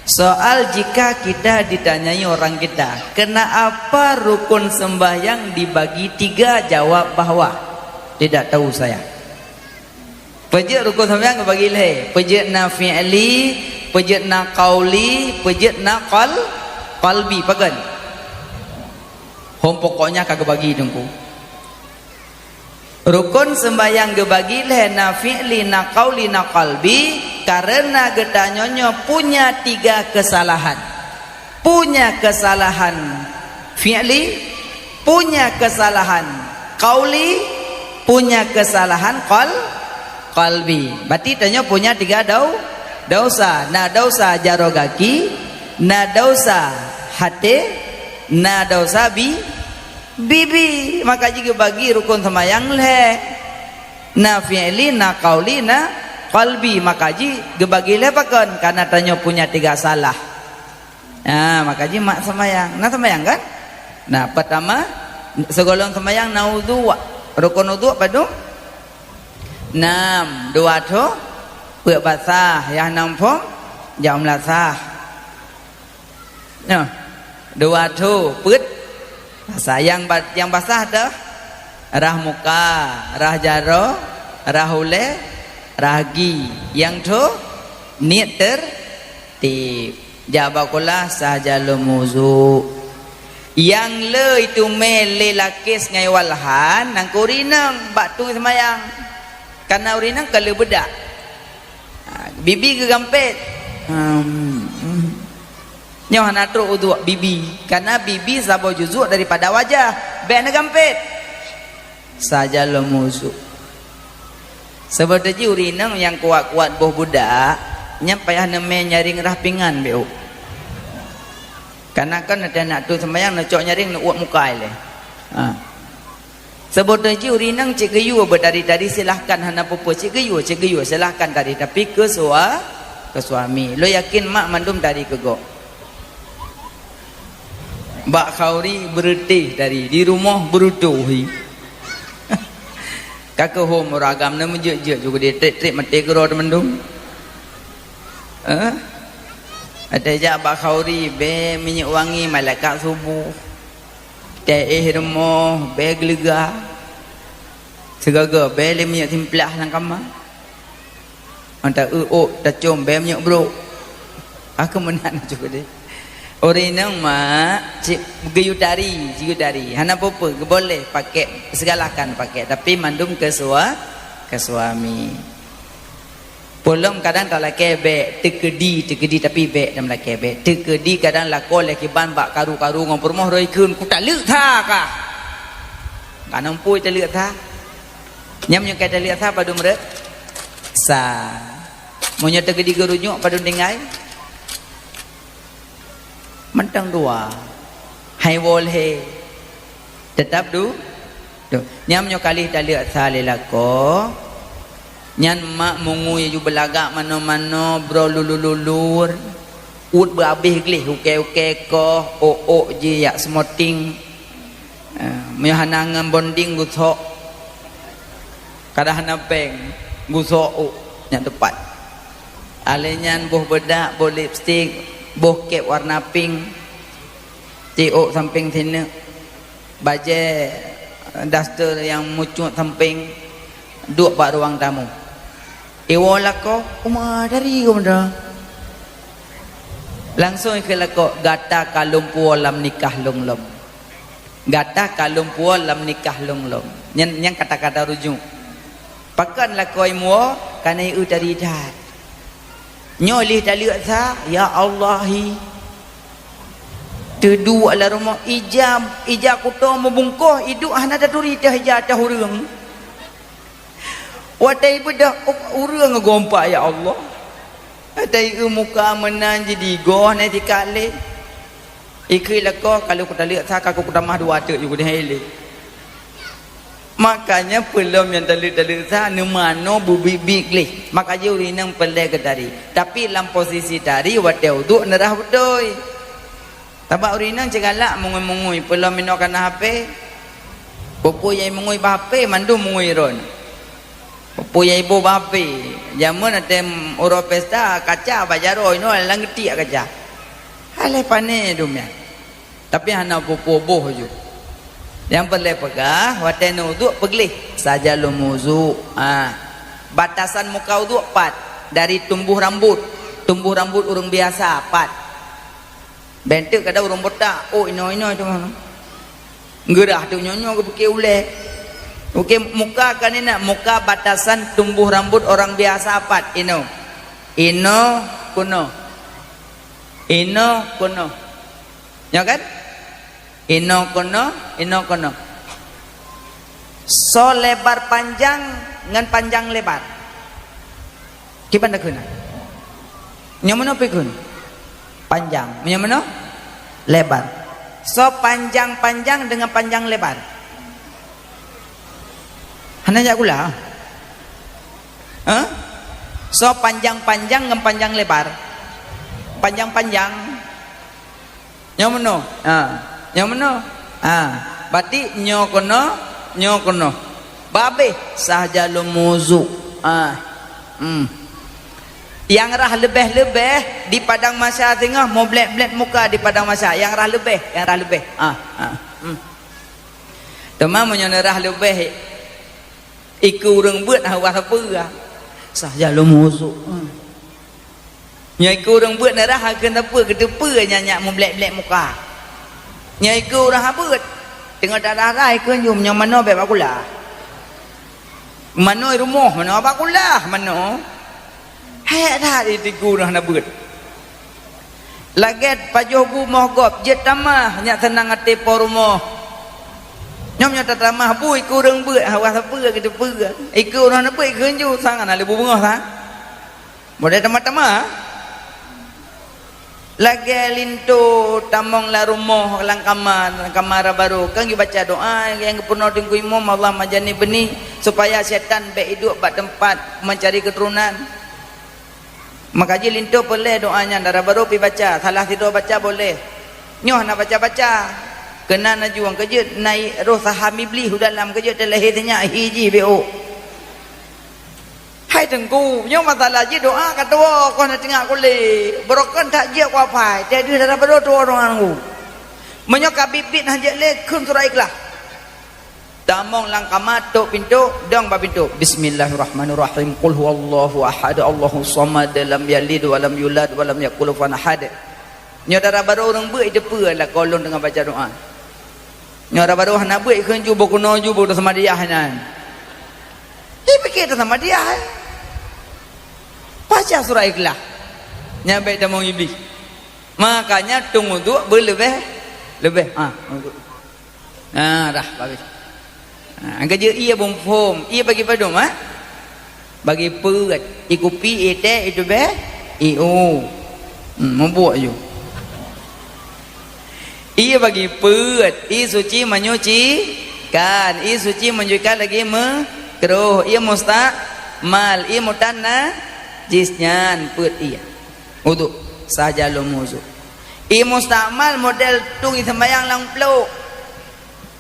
soal jika kita ditanyai orang kita, "Kenapa rukon sembahyang dibagi tiga?" Jawab bahwa, "Tidak tahu saya." Peujeuet rukon seumbahyang geubagi lhée. Peujeuet na fi'li, peujeuet na qauli, peujeuet na qal-, qalbi. Pakon? Hom pokoknya ka geubagi teungku. Rukon seumbahyang geubagi lhée, na fi'li, na qauli, na qalbi, kareuna geutanyoe nyoe punya tiga keusalahan. Punya keusalahan fi'li, punya keusalahan qauli, punya keusalahan qal-, qalbi. Berarti tanyoe punya tiga dau-, dosa. Na dosa jaroe gaki, na dosa haté, na dosa bi-, bibi, maka jih geubagi rukon seumayang lhée. Na fi'li, na qauli, na qalbi, maka jih geubagi lhée pakon? Karena tanyoe punya tiga salah. Nah, maka jih mak seumayang. Na seumayang kan? Nah, pertama, sigohlom seumayang na udhu. Rukon udhu padum? Nam, dua tho, peuet basah, nyang nam phom, jak meulasah. Nyoe, dua tho peuet basah. Nyang ba-, nyang basah teuh rah muka, rah jaroe, rah ulée, rah gie. Nyang tho niet teurtib. Jak bak kulah sah jalom udhu. Nyang le teumé lé lakés ngon walhan, nyan keuh ureueng inong bak tu seumayang. Karena ureueng inong ka le beudak. Ha, bibi geugampét. Hmm, hmm. Nyoe hana trok udhu bibi, karena bibi saboh juzuk daripada wajah. Bék neugampét. Sah jalom udhu. Seubab jih ureueng inong nyang kuat-kuat boh beudak, nyan payah neumé nyaréng rah pingan bék. Karena kan neuteuk na tu seumayang neucok nyaréng neuuet muka ilée. Ha. Seubab jih ureueng inong cit geuyue beutari-tari, silahkan, hana peue-peue, cit geuyue, cit geuyue, silahkan tari, tapi keu sua-, keu suami. Lôn yakin mak mandum tari keu gob. Bak khauri beureutéh tari, di rumoh beureutoh hi. Ka keuh hom ureueng agam na meujeuet-jeuet juga di trép-trép maté keudroe mandum. Eh? Ada jak bak khauri bé minyeuk wangi malaikat suboh. Teuéh rumoh bé geuleugah. Sigoe-goe bé lé minyeuk simplah lam kama. Anta eu ôk tacom bé minyeuk brok. Aku meunan cukup deh. Ureueng inong mak cit geuyue tari, geuyue tari. Hana peue-peue, geuboleh pakai, sigalakkan pakai, tapi mandum keu sua-, keu suami. Peulom kadang talakée bék, teukeudi, teukeudi tapi bék dan meulakée bék. Teukeudi kadang lakoe lé kiban bak karu-karu ngon peurumoh roi kheun, "Ku taleuek that kah?" Ka na peue taleuek that. Nyan meunyoe ka taleuek that padum rot? Sa. Meunyoe teukeudi geurunyok padum tinggai? Mantong dua. Hai woe lhée. Teutap du-, du. Nyan meunyoe ka lheueh taleuek sa lé lakoe, nyan mak meungui aju beulagak manoe-manoe, broe lulur-lulur, uet beuabéh gleh, ukée-ukée koh, ôk-ôk jih jak smoting. Eh, meunyoe hana ngon bonding gusok, kadang hana péng, gusok ôk nyang teupat. Alèh nyan boh beudak, boh lipstik, boh kép warna pink. Tiôk sampéng sineuk, bajée daster nyang mucut sampéng, duek bak ruang tamu. Iwoe lakoe, "Uma dari geumeudroe." Langsong ikheun lakoe, "Gata ka lôn puwoe lam nikah lôn lom. Gata ka lôn puwoe lam nikah lôn lom." Nyan, nyan kata-kata rujuk. Pakon lakoe muwoe, ka na ieu tadi that. Nyoe lheueh taleuek sa, ya Allah hi. Teuduek lam rumoh, ija, ija kuto meubungkoh, iduek hana taturi teuh ija teuh ureuëng. Watée ibeudôh, ureuëng gompa, ya Allah. Watée ieu muka meunan jidigoh na sikalé. Ikheun lakoe, ka lheueh kutaleuek sa, ka kutamah dua teuk ju kudeh ilée. Makanya peulom nyang taleuek-taleuek sa neumanoe beubiet-biet gleh. Maka jih ureuëng inong peureulée geutari. Tapi lam posisi tari watée uduk neurah beutôi. Sabab ureuëng inong cit galak mungui-mungui, peulom inoe kana H P. Peue-peue nyang mungui bak H P mandum mungui ron. Peue-peue nyang iboh bak H P. Jameun watée uroe pesta kaca bak jaroe inoe lam geutiek kaca. Alah pané dum nyan. Tapi hana peue-peue boh ju. Nyang peureulée peugah, watée neuuduk peugleh saja lom uduk. Ha. Batasan muka uduk pat dari tumbuh rambut. Tumbuh rambut ureuëng biasa pat. Bentuk kada ureuëng botak, oh inoe-inoe tu mah. Geurah tu nyoe-nyoe geupike ulée. Oke, muka kan inoe, muka batasan tumbuh rambut orang biasa pat inoe. Inoe kunoe. Inoe kunoe. Ya kan? Inoe keunoe, inoe keunoe. Soe lebar panjang ngon panjang lebar? Kiban takheun? Nyoe meunoe pikun? Panjang. Nyoe meunoe? Lebar. Soe panjang-panjang dengan panjang lebar? Hana jak kula? Hah? Soe panjang-panjang ngon panjang lebar? Panjang-panjang. Nyoe meunoe. Ha. Nyoe meunoe. Ha. Berarti nyoe keunoe, nyoe keunoe. Babeh sah jalur muzuk. Ha. Hmm. Nyang rhah leubeh-leubeh di padang mahsyar singoh, mublét-blét muka di padang mahsyar. Nyang rhah leubeh, nyang rhah leubeh. Ha. Ha. Hmm. Teuma meunyoe neurhah leubeh, ikeu ureuëng beuet hana sapeue. Sah jalur muzuk. Hmm. Nyoe ikeu ureuëng beuet neurhah keu sapeue, geuteupeue nyan nyak mublét-blét muka. Nyoe ikeu ureuëng habeuet. Teungoh darah-darah ikeu nyoe, nyoe manoe bék bak kula. Manoe rumoh, manoe bak kula, manoe. Hék that ikeu ureuëng hana beuet. Lagée pajoh bu moh gob, jeuet tamah nyak seunang até po rumoh. Nyoe nyoe tatamah bu ikeu ureuëng beuet, hana sapeue geuteupeue. Ikeu ureuëng hana beuet ikeu nyoe, sang hana lé bu beungoh sang. Model tamah-tamah. Lagée linto tamong lam rumoh, lam kama, lam kama barô. Kan geubaca doa nyang geupeurunoe Teungku Imum, Allahumma jannibni bani, supaya syaitan bék iduek bak teumpat meucari keuturonan. Maka jih linto peureulée doa nyan, dara barô pih baca, salah sidroe baca boleh. Nyoe hana baca-baca. Keunan laju nyang keujeuet naik roh saham iblih u dalam keujeuet teulahé sinyak hi jih bék ôk. Hai Teungku, nyoe masalah jih doa ka tuwoe, kon na teungoh kulé. Barokon that jeuet kuapai, teuh deuh dara barô tuwoe doa Teungku. Meunyoe ka biet-biet hana jeuet lé, kheun surah Ikhlas. Tamong lam kama, tok pintoe, dong bak pintoe. Bismillahirrahmanirrahim. Qul huwallahu ahad, Allahus samad, lam yalid wa lam yulad wa lam yakul lahu kufuwan ahad. Nyoe dara barô ureuëng beuet iteupeue lakoe lôn teungoh baca doa. Nyoe dara barô hana beuet ikheun ju boh keunoe ju boh samadiyah nyan. Ipike samadiyah, eh. Baca surah Ikhlas. Nyan bék tamong iblih. Makanya teungoh uduk beuleubeh, leubeh. Ha, uduk. Nah, dah, habis. Ha, angka jeuet ié beuphom, ié bagi padum, ha? Bagi peuet, ié kupi, ié teh, ié tubeh, ié u. Hmm, mubuek ju. Ié bagi peuet, ié suci menyucikan, ié suci menyucikan lagi meukeroh, ié mustakmal, ié mutanajis nyan peuet ié. Uduk, saja lom uduk. Ié mustakmal model tueng ié seumbahyang lam plôk.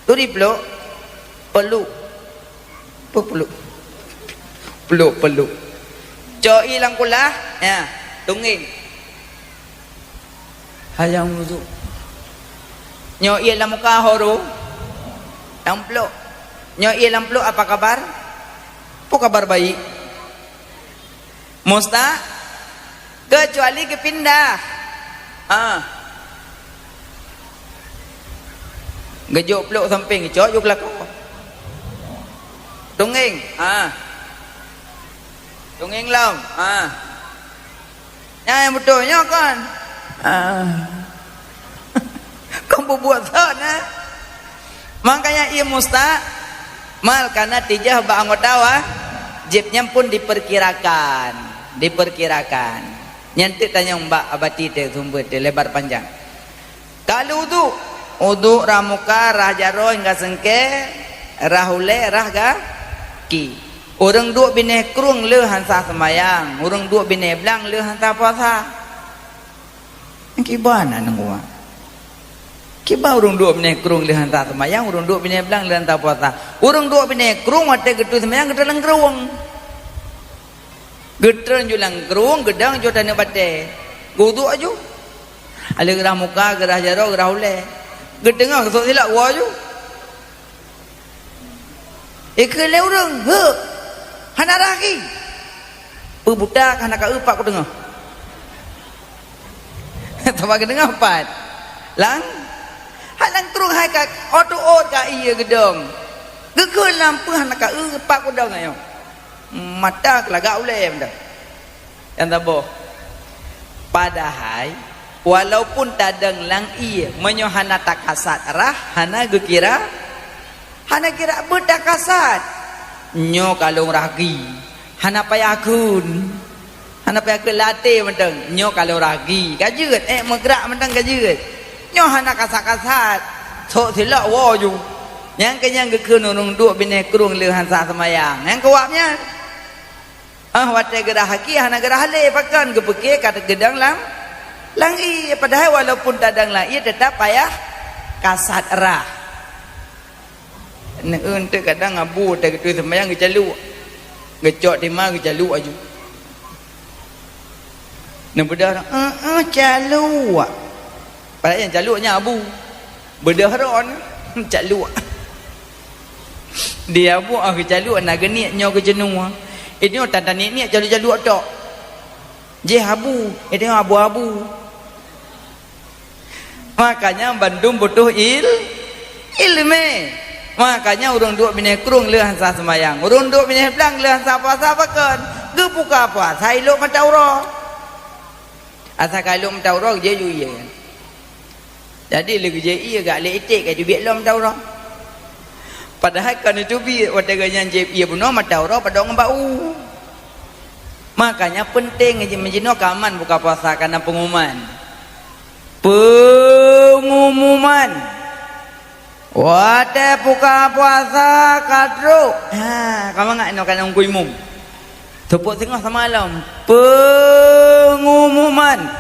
Turi plôk? Peluk. Peluk. Peluk, peluk. Cok ié lam kulah, ya, tunggeng. Hayang uduk. Nyoe ie lam muka ho ru? Lam pluek. Nyoe ie lam pluek apa kabar? Peue kabar baik? Musta? Keucuali geupindah. Ha. Geujok pluek sampéng, geucok ju keulakon. Tungeng. Ha. Tungeng lom. Ha. Nyan nyang beutôi nyoe kon. Ah. Kon peubuet thon, eh? Makanya ie musta, mal kana tijah bak anggota wajéb nyan pun diperkirakan. Diperkirakan. Nyan teuk tanyong bak abati teuh sumber teuh lebar panjang. Ka lheueh uduk, uduk rah muka, rah jaroe hingga seungkée, rah ulée, rah gaki. Ureuëng duek binéh krueng le hansa seumayang, ureuëng duek binéh blang le hansa puasa. Kiban aneuëk wa. Kiban ureuëng duek binéh krueng le hansa seumayang, ureuëng duek binéh blang le hansa puasa. Ureuëng duek binéh krueng watée geutui seumayang geutreun lam krueng. Geutreun ju lam krueng, geudong ju taneuk batée. Geuduk aju. Aleuh geurah muka, geurah jaroe, geurah ulée. Geuteungoh geusok silak woe ju. Ikeu lé ureuëng, "Heu, hana rhah gaki." Peue buta ka hana ka eu pat kuteungoh. Teuma geuteungoh pat. Lang, hai lam krueng hai ka, ôt-ôt ka ie geudong. Geukheun lam peue hana ka eu pat kudong ayoe. Mata keulagak ulée mantong. Nyang saboh. Padahai, walaupun tadong lam ie, meunyoe hana takasat rhah, hana geukira, hana kira beutakasat. Nyoe ka lôn rhah gaki, hana payah kheun. Hana payah kheun lam até mantong, nyoe ka lôn rhah gaki. Ka jeuet, ék meugrak mantong ka jeuet. Nyoe hana kasat-kasat, sok silak woe ju. Nyang keu nyan geukheun ureuëng duek binéh krueng le hansa seumayang. Nyang keuwab nyan. Ah, watée geurhah gaki hana geurhah lé, pakon geupeuke ka teugeudong lam, lam ie, padahai walaupun tadong lam ie teutap payah kasat rhah. Neu-eu teuk kadang abu watée geutui seumayang geucaluk. Geucok tima geucaluk aju. Neubeudôh, "Eh, eh, caluk." Padahai nyang caluk nyan abu. Beudôh ron, caluk. Di abu ah geucaluk na geuniet nyoe geujeuneuh. Inyoe tan-tan niet-niet caluk-caluk tok. Jih abu, inyoe abu-abu. Makanya bandum butuh il-, ilmé. Makanya ureuëng duek binéh krueng le hansa seumayang. Ureuëng duek binéh blang le hansa puasa pakon. Geubuka puasa ilok mata uroe. Asai ka ilok mata uroe geujak ju ie. Jadi lé geujak ie gak lé iték ka teubiet lom mata uroe. Padahai ka neuteubiet watée geuh nyan jieb ie bunoe mata uroe padub ngon bak u. Makanya penting meujinoe kaman buka puasa kana pengumuman. Pengumuman. Watée buka puasa ka trok. Ha, ka mangat inoe kana ungkui mum. Teupok singoh sama lom. Pengumuman.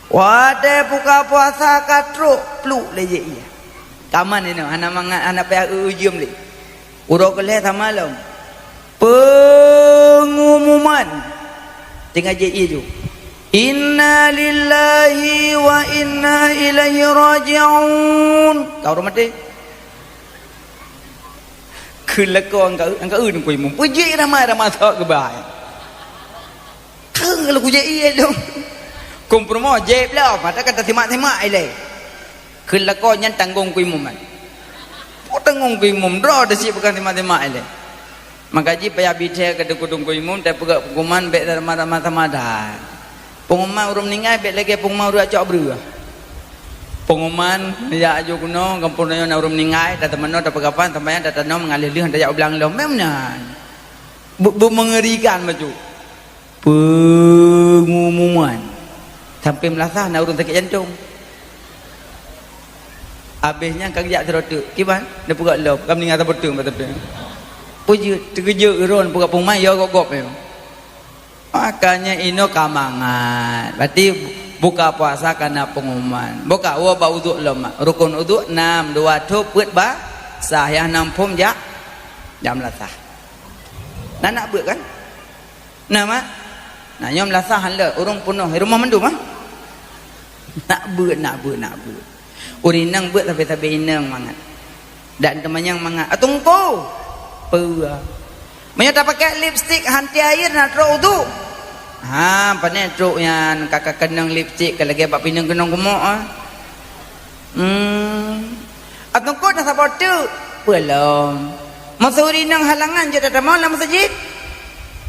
Watée buka puasa ka trok, pluk lé jih ie. Kaman inoe, hana mangat, hana payah eu-eu jeuem lé. Uroe keu lhée sama lom. Pengumuman. Tinggai jih ie ju. Inna lillahi wa inna ilaihi raji'un. Ka ureuëng maté. Keu lakoe angka, angka eu nungkui mum. Peujeuet ramai-ramai sok geubai. Keu lakoe jih ie dong. Kompromo jeb lah, mata kata simak-simak ilée. Keu lakoe nyan tanggong kui mum. Peue tanggong kui mum, droe teusie peugah teuma-teuma ilée. Maka jih payah bithée keu teungku-teungku imum, teupeugah huköman bék teuma-teuma sama that. Peunguman ureuëng meuninggai bék lagée peunguman ureuëng acok breueh. Peunguman, jak aju keunoe, gampông tanyoe na ureuëng meuninggai, tateumanoe, tapeugah pan, tambayang, tatanoe, meungaléh lheueh, tajak u blang lom, memang nyan. Be-, be-, meungerikan bacut. Peungumuman. Sampai meulasah na ureuëng sakét jantong. Abéh nyan ka geujak sidroe teuk. Kiban? Neupeugah lom, ka meuninggai saboh teuk bak teupeu. Peujeuet, teukeujeuet droe neupeugah peungumuman, ya gop-gop nyoe. Makanya inoe ka mangat. Berarti buka puasa kana peungumuman. Buka woe bak uduk lom mak. Rukun uduk nam, dua thôp, peuet basah, nyang nam phom jak, jak meulasah. Na nak beuet kan? Na, mak? Na, nyoe meulasah han leuet, ureuëng peunoh, rumoh mandum, ah? Nak beuet, nak beuet, nak beuet. Ureueng inong beuet sabe-sabe inong mangat. Dan teumanyong mangat, "Ateueh Teungku, peue?" Meunyoe tapakèk lipstik hanté air na trok uduk. Ha, pane trok nyan, ka, ka keunong lipstik, ka lagèe bak pineung keunong geumoe, ah. Hmm. "Ateueh Teungku na saboh teuk?" "Peue lom?" "Meuseu ureueng inong halangan jeuet tatamong lam meuseujid?"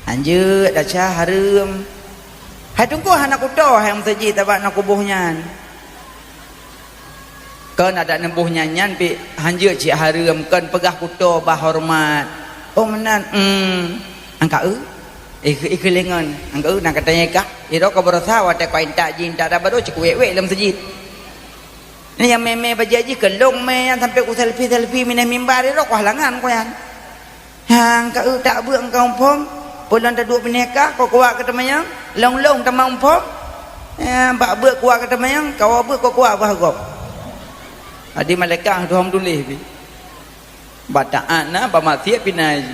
"Hanjeuet, desya hareuem." "Hai Teungku hana kuto hai meuseujid sabab na kuboh nyan." Kon adak neuboh nyan-nyan pih hanjeuet cit hareuem, kon peugah kuto bah horeumat. Oh meunan, hmm. Angka eu? Ikeu, ikeu lengon. Angka eu na katanya kah? Iro ka beurasa watèe ka intat jih, intat daba do cit kuwèk-wèk lam meuseujid. Nyan nyang mè-mè bajèe jih keu lôn mè nyan sampai ku selfie-selfie minah mimbar, iro ku halangan ku nyan. Hang ka eu tak beuet engkau phom, peulon taduek bineka, kau kuat keu teumanyong, long-long tamong phom. Ya, bak beuet kuat keu teumanyong, kawa beuet kau kuat bah gob. Adi malaikat tuhan tuléh pi. Bataat na, bamaksiat pinai.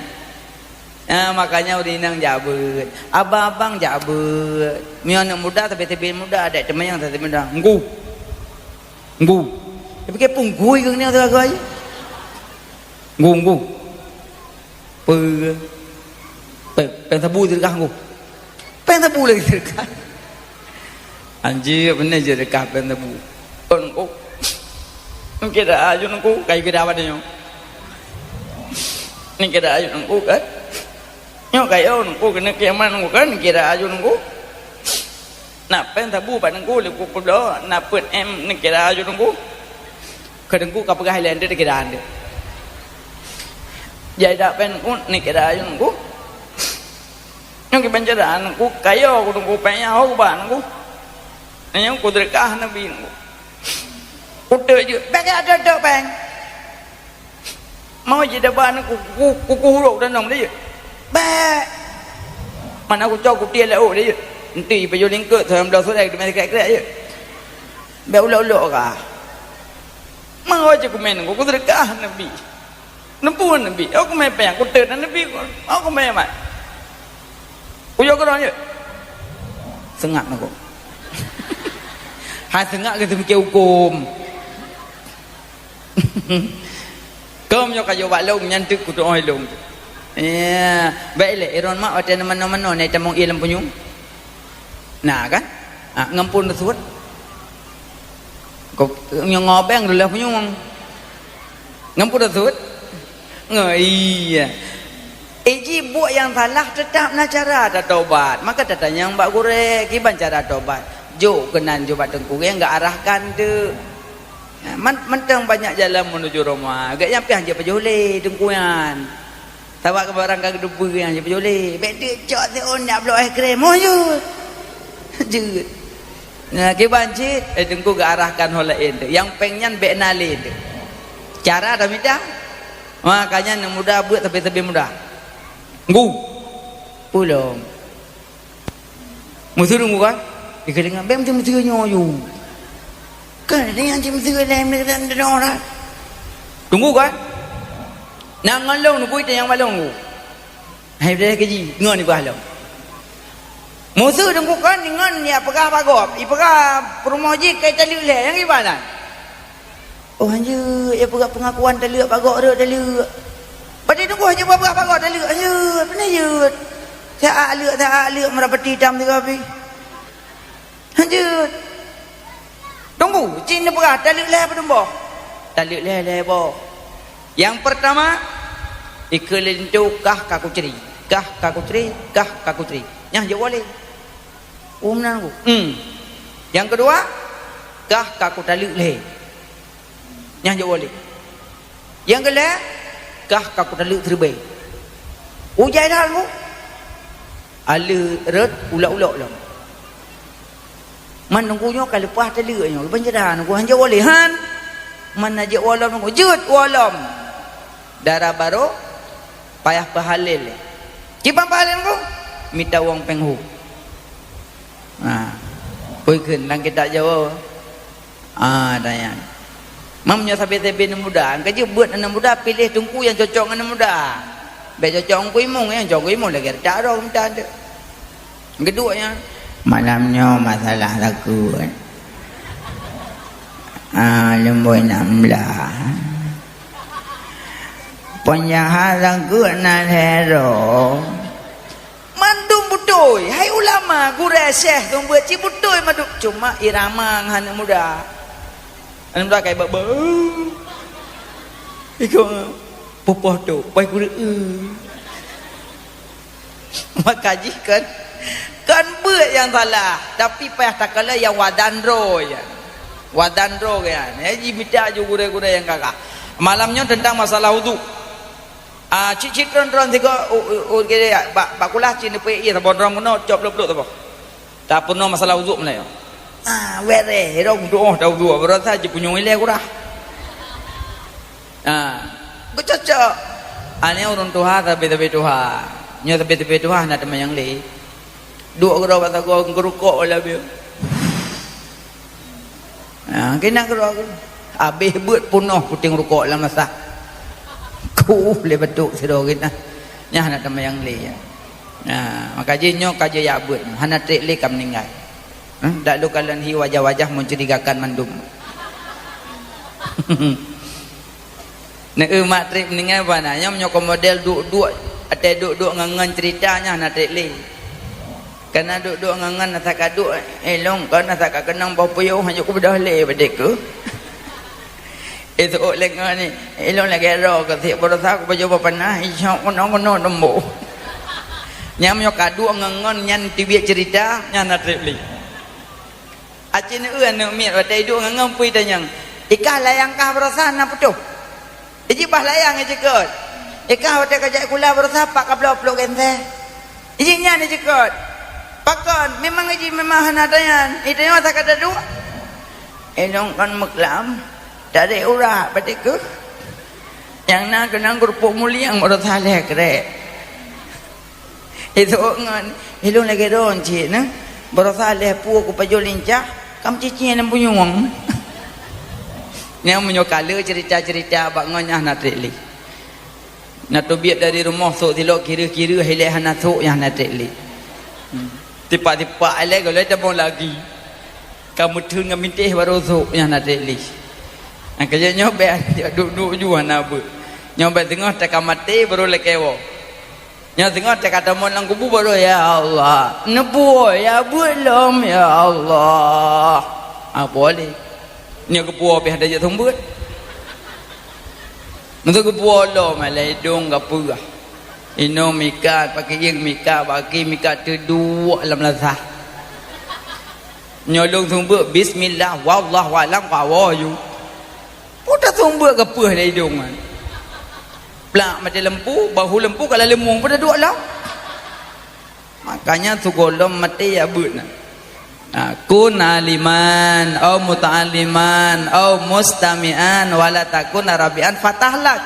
Ya, makanya ureueng inong jak beuet, abang-abang jak beuet. Meunyoe aneuk muda, sabe-sabe muda, adak teumanyong sabe muda. Nggu. Nggu. Tapi ke punggui keu nyoe sebagai. Nggu, nggu. Peue? Pèng, pèng sabu seudeukah nggu. Pèng sabu lagi seudeukah. Anjir, beuna seudeukah pèng sabu. Kon nggu. Nyoe kira aju nungku, kai kira apa nyoe? Nyoe kira aju nungku kan? Nyoe kayo nungku kena kiamat nungku kan? Kira aju nungku. Na pèng sabu bak teungku lé ku bloe, na peuet em neukira aju teungku. Keu teungku ka peugah ilèe eunteuk neukira eunteuk. Jai dak pèng teungku neukira aju teungku. Nyoe kiban cara teungku kayo ku teungku pèng nyan ho bak teungku. Nyoe ku seudeukah Nabi teungku. Ku teuk jeuet, bèk keu ata teuk pèng. Mau jidaba aneuk ku, ku, ku, ku hurok danong dia. Bèk. Mana ku cok kutie lauk dia. Enti pajoh lingkot sembilan belas orang di meja krek-krek je. Bèk ulok-ulok ka. Mau je ku main ku, ku sedekah Nabi. Nempuan Nabi. Aku main payah, ku teun Nabi. Aku main mat. Ku jok keudroe je. Sengak aku. Hai sengak ke seumiké hukum. Keu meunyoe ka jok bak lôn, nyan teuk kutu'oh lôn. Ya, bèk ilèe, iron mak watèe na manoe-manoe na itamong ié lam punyueng. Na kan? Ah, ngon phon reusuet. Kok nyang ngobeng dulu punyueng. Ngon phon reusuet. Ngon iya. Eh, ji buet nyang salah, teutap na cara tatobat. Maka tatanyong bak gurèe, kiban cara tobat. Jok keunan jok bak teungku nyang geuarahkan teuk. Man-, mantong banyak jalan menuju Roma. Gèt nyan pih hanjeuet pajoh lé teungku nyan. Sabab keu barang ka geuteupeue nyan hanjeuet pajoh lé. Bèk teuk cok siôn jak bloe es krim. Moh jeuet. Jeuet. Nah, kiban cit, eh, teungku geuarahkan ho laén teuk. Nyang pèng nyan bèk na lé teuk. Cara tamita. Makanya aneuk muda beuet sabe-sabe muda. Nggu. Pulom. Meuseu teungku kan? Dikeulingan, "Bèk meuseu-meuseu nyoe aju." Kan, nyan cit meuseu lé, meuseu lé, meuseu lé. Teungku kan? Na ngon lôn, neupui teunyang balong ku. Hai, bèk keujih, ngon iba lôn. Meuseu teungku kan, ngon ya peugah bak gob. Ipeugah peurumoh jih kai taleuek lé, nyang iba nyan. Oh, hanjeuet, ya peugah peungakuan taleuek, bak gob rhot taleuek. Padahai teungku hanjeuet peugah bak gob taleuek, hanjeuet, peureulèe jeuet. Siat leuek, siat leuek, meurapati tam sigoe pih. Hanjeuet. Teungku, cit neupeugah taleuek lhèe padum boh? Taleuek lhèe, lhèe boh. Nyang peurtama, ikeu linto kah ka kucri, kah ka kucri, kah ka kucri. Nyan jeuet woe lé. Oh, meunan ku. Hmm. Nyang keudua, kah ka kutaleuek lhèe. Nyan jeuet woe lé. Nyang keulhèe, kah ka kutaleuek siribèe. Ujai that ku. Aleuek rhot ulok-ulok lom. Man teungku nyoe ka leupah taleuek nyoe, ban cit that ku hanjeuet woe lé han. Man na jeuet woe lom teungku, jeuet woe lom. Dara barô payah peuhalèl. Kiban peuhalèl teungku? Mita wong pèng hu. Ha. Peue kheun lam kitab Jawoe? Ah, tanya. Mam nyoe sabe-sabe aneuk muda, ka jeuet beuet aneuk muda, piléh teungku nyang cocok ngon aneuk muda. Bèk cocok ngon Teungku Imong, nyang cocok Teungku Imong lagèe retak droe mita tu. Geuduek nyan, malam nyoe masalah takot. Ah, leumbôi nam blah. Peunjahat langkeuek na lhèe droe. Mandum beutôi. Hai ulama, gurèe, syèh, seumeubeuet cit beutôi mandum. Cuma irama hana muda. Hana muda kai bak-bak. Ikôt pupoh tu, pai kureueng. Maka jih kan, kan beuet nyang salah, tapi payah takalon nyang wadan droe nyan. Wadan droe nyan. Ya, jimita ju gurèe-gurèe nyang gagah. Malam nyoe teuntang masalah udhu. Ah, cit-cit tron-tron sigoe, u, u, u, kira, bak, bak kulah cit neupeuék ié saboh drom keunoe, cop lop-lop saboh. Tapeurunoe masalah udhu meulayeue. Ah, wéh reh, rong doh ta udhu, baroesa jipunyueng ilèe kurah. Ah, geucocok. Aneuëk ureuëng tuha, sabe-sabe tuha. Nyoe sabe-sabe tuha na teuma nyang lé. Duek keudroe bak sagoe geurukok lagèe. Ah, keunan keudroe. Abéh beuet punoh puténg rukok lam masa. Kuh lé batuk sidroe geuh nah. Nyan hana teuma nyang lé. Nah, maka jih nyoe ka jijak beuet, hana trép lé ka meuninggai. Hmm, dak lôn kalon hi wajah-wajah mencurigakan mandum. Neu mat trép meuninggai bana, nyoe meunyoe keu model duek-duek, até duek-duek ngon-ngon cerita nyan hana trép lé. Kana duek-duek ngon-ngon asa ka duek, eh, lôn kon asa ka keunong boh puyôh, hana kubeudôh lé bak dikeue. Eh, seuôt lé ngon ni, eh, lôn lagèe droe keu sik baroesa kupajoh bak panah, isok keunoe-keunoe teumbôh. Nyan meunyoe ka duek ngon-ngon nyan teubiet cerita, nyan na trép lé. Aci neu aneuk miet watèe iduek ngon-ngon pui tanyong, "Ikah layang kah baroesa na putôh?" Iji bah layang iji keut. Ikah watèe ka jak sikula baroesa pat ka bloe pluek genséh. Iji nyan iji keut. Pakon? Memang iji memang hana tanyan. Itanyoe asa ka taduek. Inong kon meuklam. Tarek urak bak dikeue. Nyang na keunong keurupuk muliang baroesa lhèe krek. Isok ngon, ilôn lagèe droe cit nyoe. Baroesa lhèe pue kupajoh lincah, ka meucicing lam punyueng. Nyan meunyoe ka le cerita-cerita bak ngon nyan na trép lé. Na teubiet dari rumoh sôk silop kireuh-kireuh ilèe hana sôk nyan na trép lé. Hmm. Tipak-tipak ilèe gohlom tamong lagi. Ka meutheun ngon bintéh barô sôk nyan na trép lé. Nyang keu nyoe bèk duek-duek ju hana beuet. Nyoe bèk teungoh teuka maté barô lakèe woe. Nyoe teungoh teuka tamong lam kubu barô, "Ya Allah, neupuwoe ya beuet lom, ya Allah." Ah, boleh. Nyoe geupuwoe pih ada jeuet seumeubeuet. Meusu geupuwoe lom, alah idong gapeugah. Inong mikat, pakieng mikat, baki mikat teuduek lam lasah. Nyoe lôn seumeubeuet, bismillah, wallahu alam, kawoe ju. Peue taseumeubeuet geupeue lé idong nyan. Plak maté lampu, bahu lampu ka laleueng mueng, peue taduek lom. Makanya sigohlom maté ya beuet na. Ha, kun aliman, au muta'alliman, au mustami'an, wala takun rabi'an fatahlak.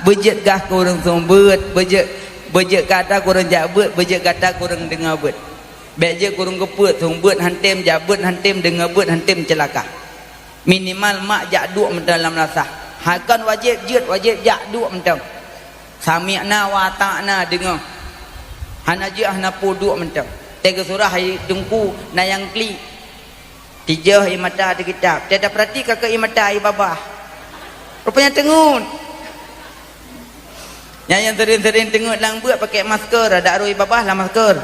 Beujeuet gah keu ureueng seumeubeuet, beujeuet, beujeuet gata keu ureueng jak beuet, beujeuet gata keu ureueng deungoe beuet. Bèk jeuet keu ureueng geupeuet, seumeubeuet hantem, jak beuet hantem, deungoe beuet hantem, ceulaka. Minimal mak jak duek mantong lam lasah. Hai kon wajéb jeuet, wajéb jak duek mantong. Sami'na wa ata'na, deungoe. Hana jeuet hana peue, duek mantong. Teuka surah hai teungku na nyang klik. Tijôh ie mata di kitab. Teuka peurati ka keu ie mata ie babah. Rupanya teungeut. Nyan nyang seuring-seuring teungeut lam beuet pakai masker, adak rui babah lam masker.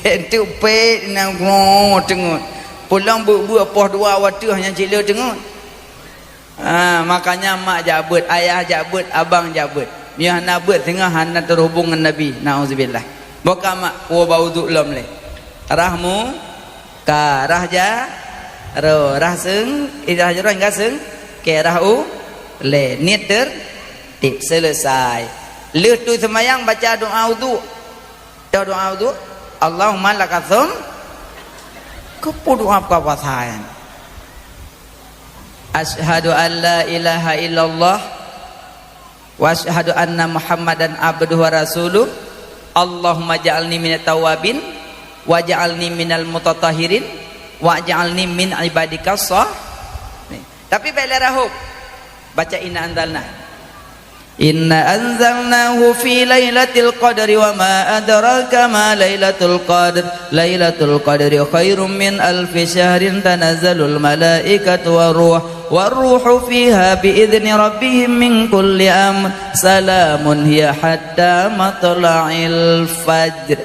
Bèk teupék na ngoe teungeut. Pulang beuet-beuet poh dua wateuh nyang cit le teungeut. Ha, makanya mak jak beuet, ayah jak beuet, abang jak beuet. Meunyo hana beuet singoh hana teuhubong ngon Nabi. Nauzubillah. Boh ka mak kuwoe bak udhu lom lé. Rahmu Ka rah ja, ro, rah seung, eh, rah jaroe hingga seung, ke rah u, lé, niet ter, tip, selesai. Lheueh tu seumayang baca doa udhu. Baca doa udhu, Allahumma lakasum, keupeue doa buka puasa nyan? Asyhadu an la ilaha illallah, wa asyhadu anna Muhammadan abduhu wa rasuluh. Allahumma ja'alni minat tawabin, wa ja'alni minal mutatahhirin, wa ja'alni min ibadikas sah. Nih. Tapi bèk lé rahôb. Baca inna anzalna. Inna anzalnahu fi lailatul qadri wa ma adraka ma lailatul qadr. Lailatul qadri khairum min alfi syahrin, tanazzalul malaikatu war ruh, war ruhu fiha bi idzni rabbihim min kulli amr. Salamun hiya hatta matla'il fajr.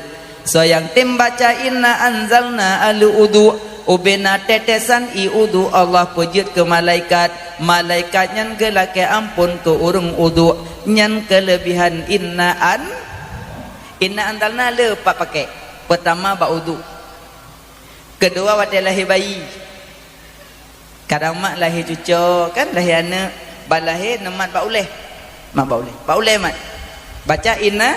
Soe nyang tem baca inna anzalna aleuh udhu, ubena tetesan ie udhu Allah peujeuet keu malaikat. Malaikat nyan geulakée amphon keu ureuëng udhu. Nyan keuleubihan inna an-, inna anzalna le pat pakek. Peutama bak udhu. Keudua watée lahé bayi. Kadang mak lahé cuco, kan, lahé aneuëk, ban lahé neumat bak ulée. Mat bak ulée. Bak ulée mat. Baca inna,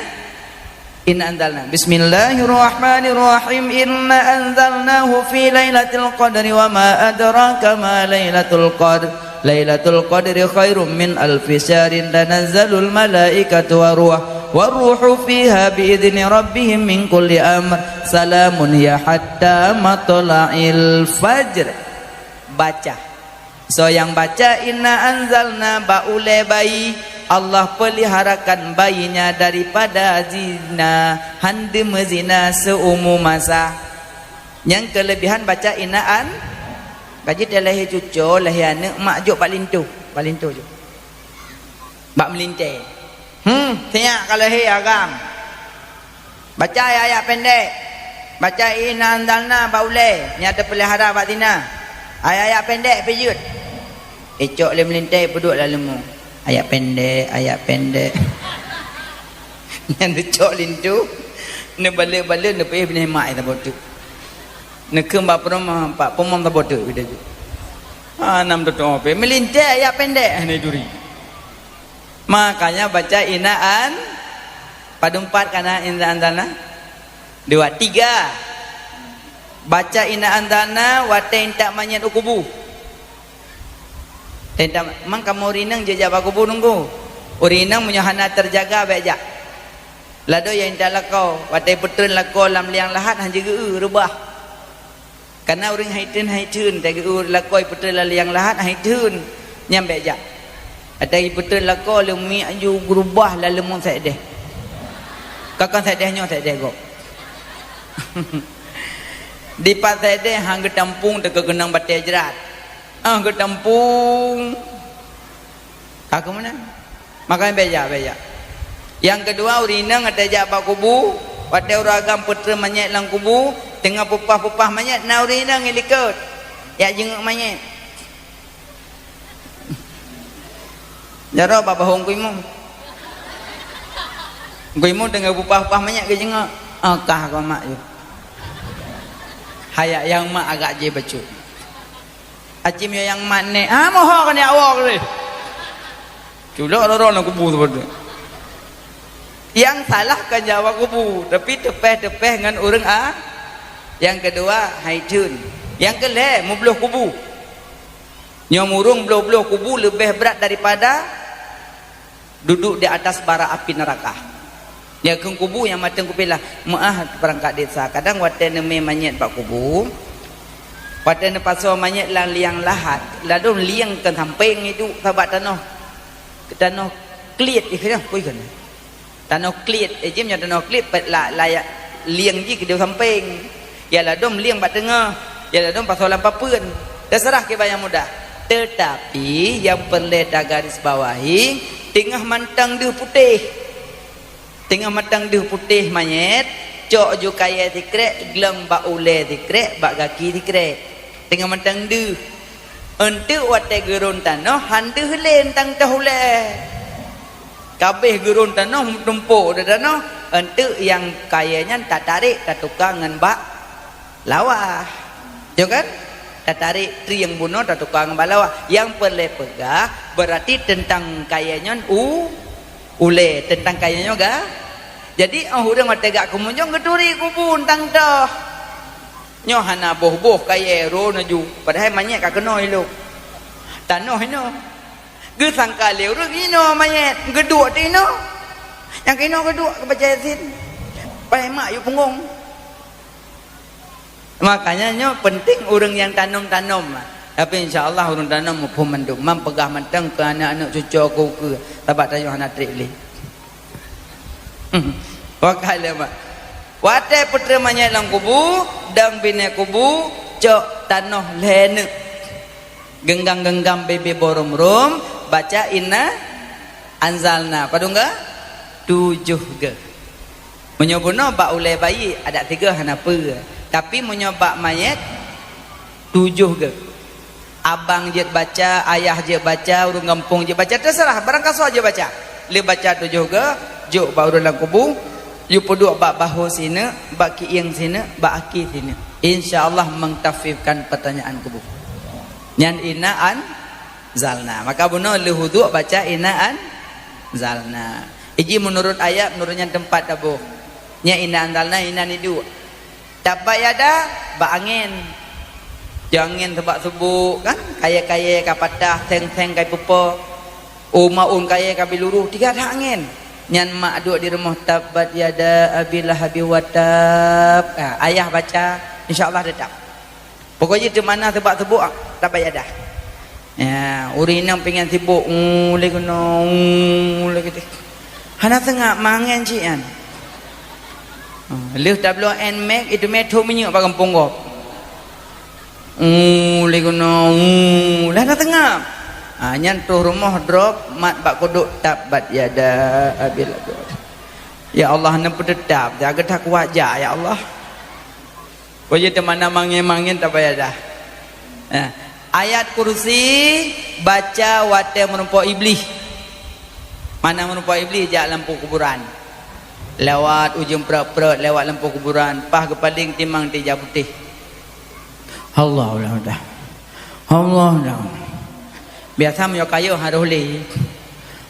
inna anzalna. Bismillahirrahmanirrahim. Inna anzalnahu fi lailatul qadri wa ma adraka ma lailatul qadr. Lailatul qadri khairum min alfi syahrin, tanazzalul malaikatu war ruh, war ruhu fiha bi idzni rabbihim min kulli amr. Salamun hiya hatta matla'il fajr. Baca. Soe nyang baca inna anzalna bak ulée bayi, Allah peuliharakan bayinya daripada zina, hán deumeuzina seumu masa. Nyang keuleubihan baca inna an-, ka jeuet lahé cuco, lahé aneuëk, mak jok bak linto, bak linto jok. Bak meulintée. Hmm, siyak ka lahé agam. Baca ayat-ayat pendek. Baca inna anzalna bak ulée nyang teupeulihara bak zina. Ayat-ayat pendek peujeuet. Icok lé meulintée peuduek lam leumô. Ayat pendek, ayat pendek. Nyan neucok linto, neubalek-balek, neupiôh binéh mak saboh teuk. Neukheun bak peurumoh, bak peurumoh saboh teuk, bida ju. Ah, nam tutoe pih. Meulintée ayat pendek, hana turi. Makanya baca inna an-, padum pat kana inna anzalna? Dua, tiga. Baca inna anzalna watée intat manyét u kubu. Teuintat, mang kamoe ureuëng inong jijak bak kubu nunggu. Ureuëng inong meunyoe hana teujaga, bék jak. Ladôm nyang intat lakoe, watée peutreun lakoe lam liang lahat hana jigeu-eu, reubah. Kana ureuëng hai theun, hai theun, tageu-eu lakoe peutreun lam liang lahat hai theun, nyan bék jak. Watée peutreun lakoe lé miak ju geurubah lam leumô saideh. Kakon saideh nyoe saideh gob. Dipat saideh han geutampung teuka keunong batée jrat. Ah, geutampung. Ka keuh meunan. Makanya bék jak, bék jak. Nyang keudua, ureuëng inong watée jak bak kubu, watée ureuëng agam peutreun manyét lam kubu, teungoh peupah-peupah manyét, na ureuëng inong nyang likot. Jak jingeuek manyét. Jaroe bak bahong kuimu. Kuimu teungoh peupah-peupah manyét geujingeuek. Ah, kah keu mak yue. Hayak nyang mak agak jih bacut. Acim yo nyang mat nèk. Ha, moho kan ya Allah kali. Culok roro na kubu seperti. Yang salah kan jawa kubu, tapi tepeh-tepeh ngan ureuëng a. Yang kedua, hai theun. Yang kelhèe, mubloh kubu. Nyoe murung bloh-bloh kubu leubeh brat daripada duduk di atas bara api neraka. Ya, kheun kubu nyang mateng kupilah. Meuah peurangkat desa. Kadang watée neumé manyét bak kubu, watée neupasoe manyét lam liang lahat, ladôm liang keu sampéng iduek sabak tanoh, tanoh kliet ikheun, kui kheun. Tanoh kliet, eh, jim nyoe tanoh kliet, pet la, layak liang jih keudeh sampéng. Ya ladôm liang bak teungoh, ya ladôm pasoe lam papeuen. Teuseurah kiban nyang mudah. Teutapi nyang peureulée tagaris bawahi, teungoh mantong deuh putéh. Teungoh mantong deuh putéh manyét, cok ju kayée sikrek, glong bak ulée sikrek, bak gaki sikrek. Teungoh mantong deuh. Eunteuk watée geurôn tanoh, han deuh lé tang toh ulée. Kabeh geurôn tanoh meutumpok di tanoh, eunteuk nyang kayée nyan tatarék tatuka ngon bak lawah. Yo kan? Tatarék trieng bunoe tatuka ngon bak lawah. Nyang peureulée peugah, beurati teuntang kayée nyan u-, ulée, teuntang kayée nyoe ga. Jadi, óh ureuëng watée gak keumunjong geuturi kubu tang toh. Nyoe hana boh-boh kayée rô neuju, padahai manyét ka keunoe ilok. Tanoh inoe. Geusangka lé ureuëng inoe manyét, geuduek teuh inoe. Nyang keunoe geuduek keu baca Yasin. Pai mak yue punggong. Makanya nyoe penting ureuëng nyang tanom-tanom. Tapi insya Allah ureuëng tanoh muphom mandum. Mam peugah mantong keu aneuk-aneuk cucoe ku keu, sabab tanyoe hana treb lé. Wakai lé mak. Watée peutree manyét lam kubu, dong binéh kubu, cok tanoh lhée neuk. Genggam-genggam bebe borom-rom, baca inna anzalna. Padum geu? Tujoh geu. Meunyoe bunoe bak ulée bayi, adak tiga hana peue. Tapi meunyoe bak manyét, tujoh geu. Abang jeuet baca, ayah jeuet baca, ureuëng gampông jeuet baca, teuseurah barang kasoe jeuet baca. Lé baca tujoh geu, jok bak ureuëng lam kubu, yue peuduek bak bahô sineuk, bak kieng sineuk, bak aki sineuk. Insya Allah mengtakhfifkan pertanyaan kubu. Nyan inna anzalna. Maka bunoe lheueh uduk baca inna anzalna. Iji meunurot ayat, meunurot nyan teumpat taboh. Nyan inna anzalna, inna niduek. Tabbat yada bak angén. Jang angén seubak-seubok kan, kayée-kayée ka patah, theng-theng ka peupo. Uma ôn kayée ka bilurôh, tiga that angén. Nyan mak duek di rumoh, tabbat yada abi lahabi wa tab. Ha, ayah baca, insya Allah teutap. Pokok jih teumana seubak-seubok, tabbat yada. Ya, ureuëng inong pingan sibok, "Uh, lé keunoe, uh, lé keunoe." Hana seungab mangén cit nyan. Ha, lheueh tabloe Nmax, itu meuthom minyeuk bak gampông gob. "Uh, lé keunoe, uh," lah hana seungab. Ha, nyan troh rumoh drop, mat bak kuduk, tabbat yada abi lahab. Ya Allah, neupeuteutab, jaga that kuaja, ya Allah. Pokok jih teumana mangén-mangén tabbat yada. Nah, ayat kursi baca watée meurumpok Iblih. Mana meurumpok Iblih jak lam kuburan. Lewat ujong prot-prot, lewat lam kuburan, paih geupaléng timang tija putéh. Allahu Akbar. Allah dah. Biasa meunyoe kayôh harôh lé.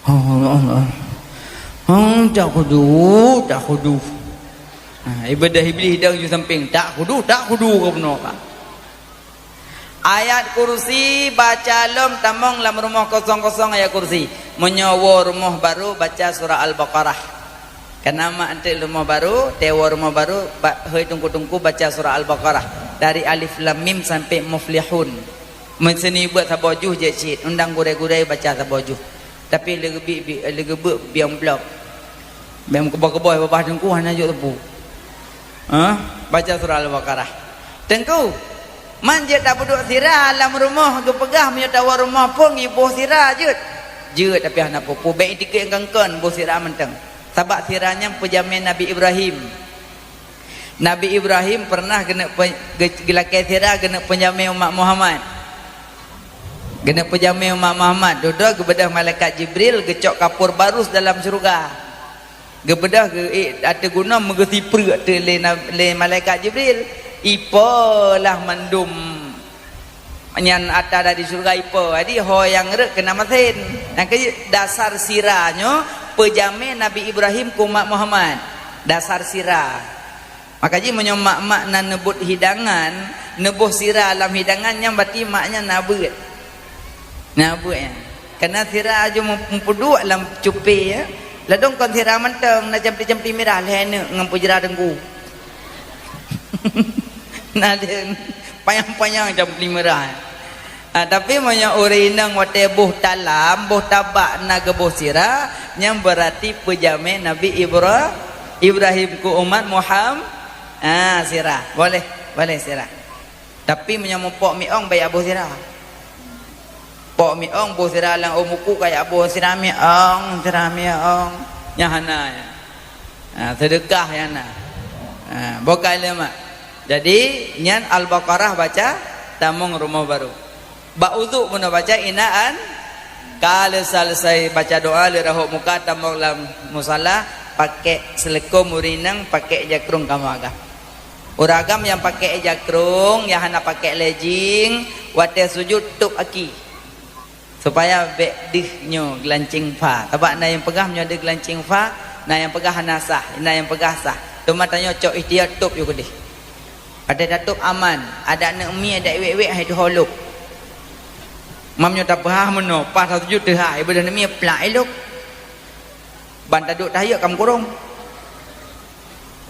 Allah, Allah. Hmm, tak khudu, tak khudu. Ha, ibadah Iblih dong ju sampéng, tak khudu, tak khudu ka bunoe ka. Ayat kursi baca lom tamong lam rumoh kosong-kosong ayat kursi. Meunyoe woe rumoh barô baca surah Al-Baqarah. Kana mak enteuk rumoh barô, tewo rumoh barô, ba-, hôi teungku-teungku baca surah Al-Baqarah dari Alif Lam Mim sampai Muflihun. Meuseuni beuet saboh juh jeuet cit, undang gurée-gurée baca saboh juh. Tapi leugeubik bi-, leugeubeuek biang blok. Bèk meukeubah-keubah babah teungku hana jok teupeu. Ha? Baca surah Al-Baqarah. Teungku, man jeuet tapeuduek sira lam rumoh geupeugah meunyoe tawoe rumoh phon iboh sira jeuet. Jeuet tapi hana peue-peue. Bèk itikeueng kongkon boh sira mantong. Sabab sira nyan peujamé Nabi Ibrahim. Nabi Ibrahim pernah keuneuk pe-, ge-, geulakée sira keuneuk peujamé umat Muhammad. Keuneuk peujamé umat Muhammad. Dudoe geubeudôh malaikat Jibril geucok kapur barus dalam syeuruga. Geubeudôh geu-, eh, ateueh gunong meugeusipreuk teuh lé na-, lé malaikat Jibril. Ipo lah mandum nyan atra dari syeuruga ipo. Jadi ho nyang rhot keunan masen. Nyang keu dasar sira nyoe peujamé Nabi Ibrahim keu umat Muhammad. Dasar sira. Maka jih meunyoe mak-mak na neubeuet hidangan, neuboh sira lam hidangan, nyan berarti mak nyan na beuet. Na beuet nyan. Karena sira aju mem-, meupeuduek lam cupé, ya. Ladôm kon sira mantong, na campli-campli mirah lhèe neuk ngon peujra teungku. Na lhèe panyang-panyang campli mirah. Ha, tapi meunyoe ureueng inong watèe boh talam, boh tabak na geuboh sira, nyan berarti peujamé Nabi Ibra-, Ibrahim keu umat Muham-, ha, sira. Boleh, boleh sira. Tapi meunyoe meupok miong bèk boh sira. Pok miong boh sira lam ôn buku kajak boh sira miong, sira miong. Nyan hana, ya. Ha, seudeukah nyan na. Ha, bukai lé mak. Jadi, nyan Al-Baqarah baca, tamong rumoh barô. Bak udhu bunoe baca inaan, ka lheueh selesai baca doa, lheueh rahot muka, tamong lam musala, pakèk seuleukom, ureueng inong pakèk jakrong kamoe agam. Ureueng agam nyang pakèk jakrong, nyang hana pakèk legging, watèe sujud tôp aki. Supaya bèk deuh nyoe geulanceng fa. Sabab na nyang peugah meunyoe deuh geulanceng fa, na nyang peugah hana sah, na nyang peugah sah. Teuma tanyoe cok ikhtiar tôp yue keudeh. Watèe tatôp aman, adak neuk mie, adak wèk-wèk hai teuho lôb. Mam nyoe tapeuhah meunoe, paih tasujud teuhah, ibadah neuk mie plak ilôb. Ban taduek tahiyat ka meukurong.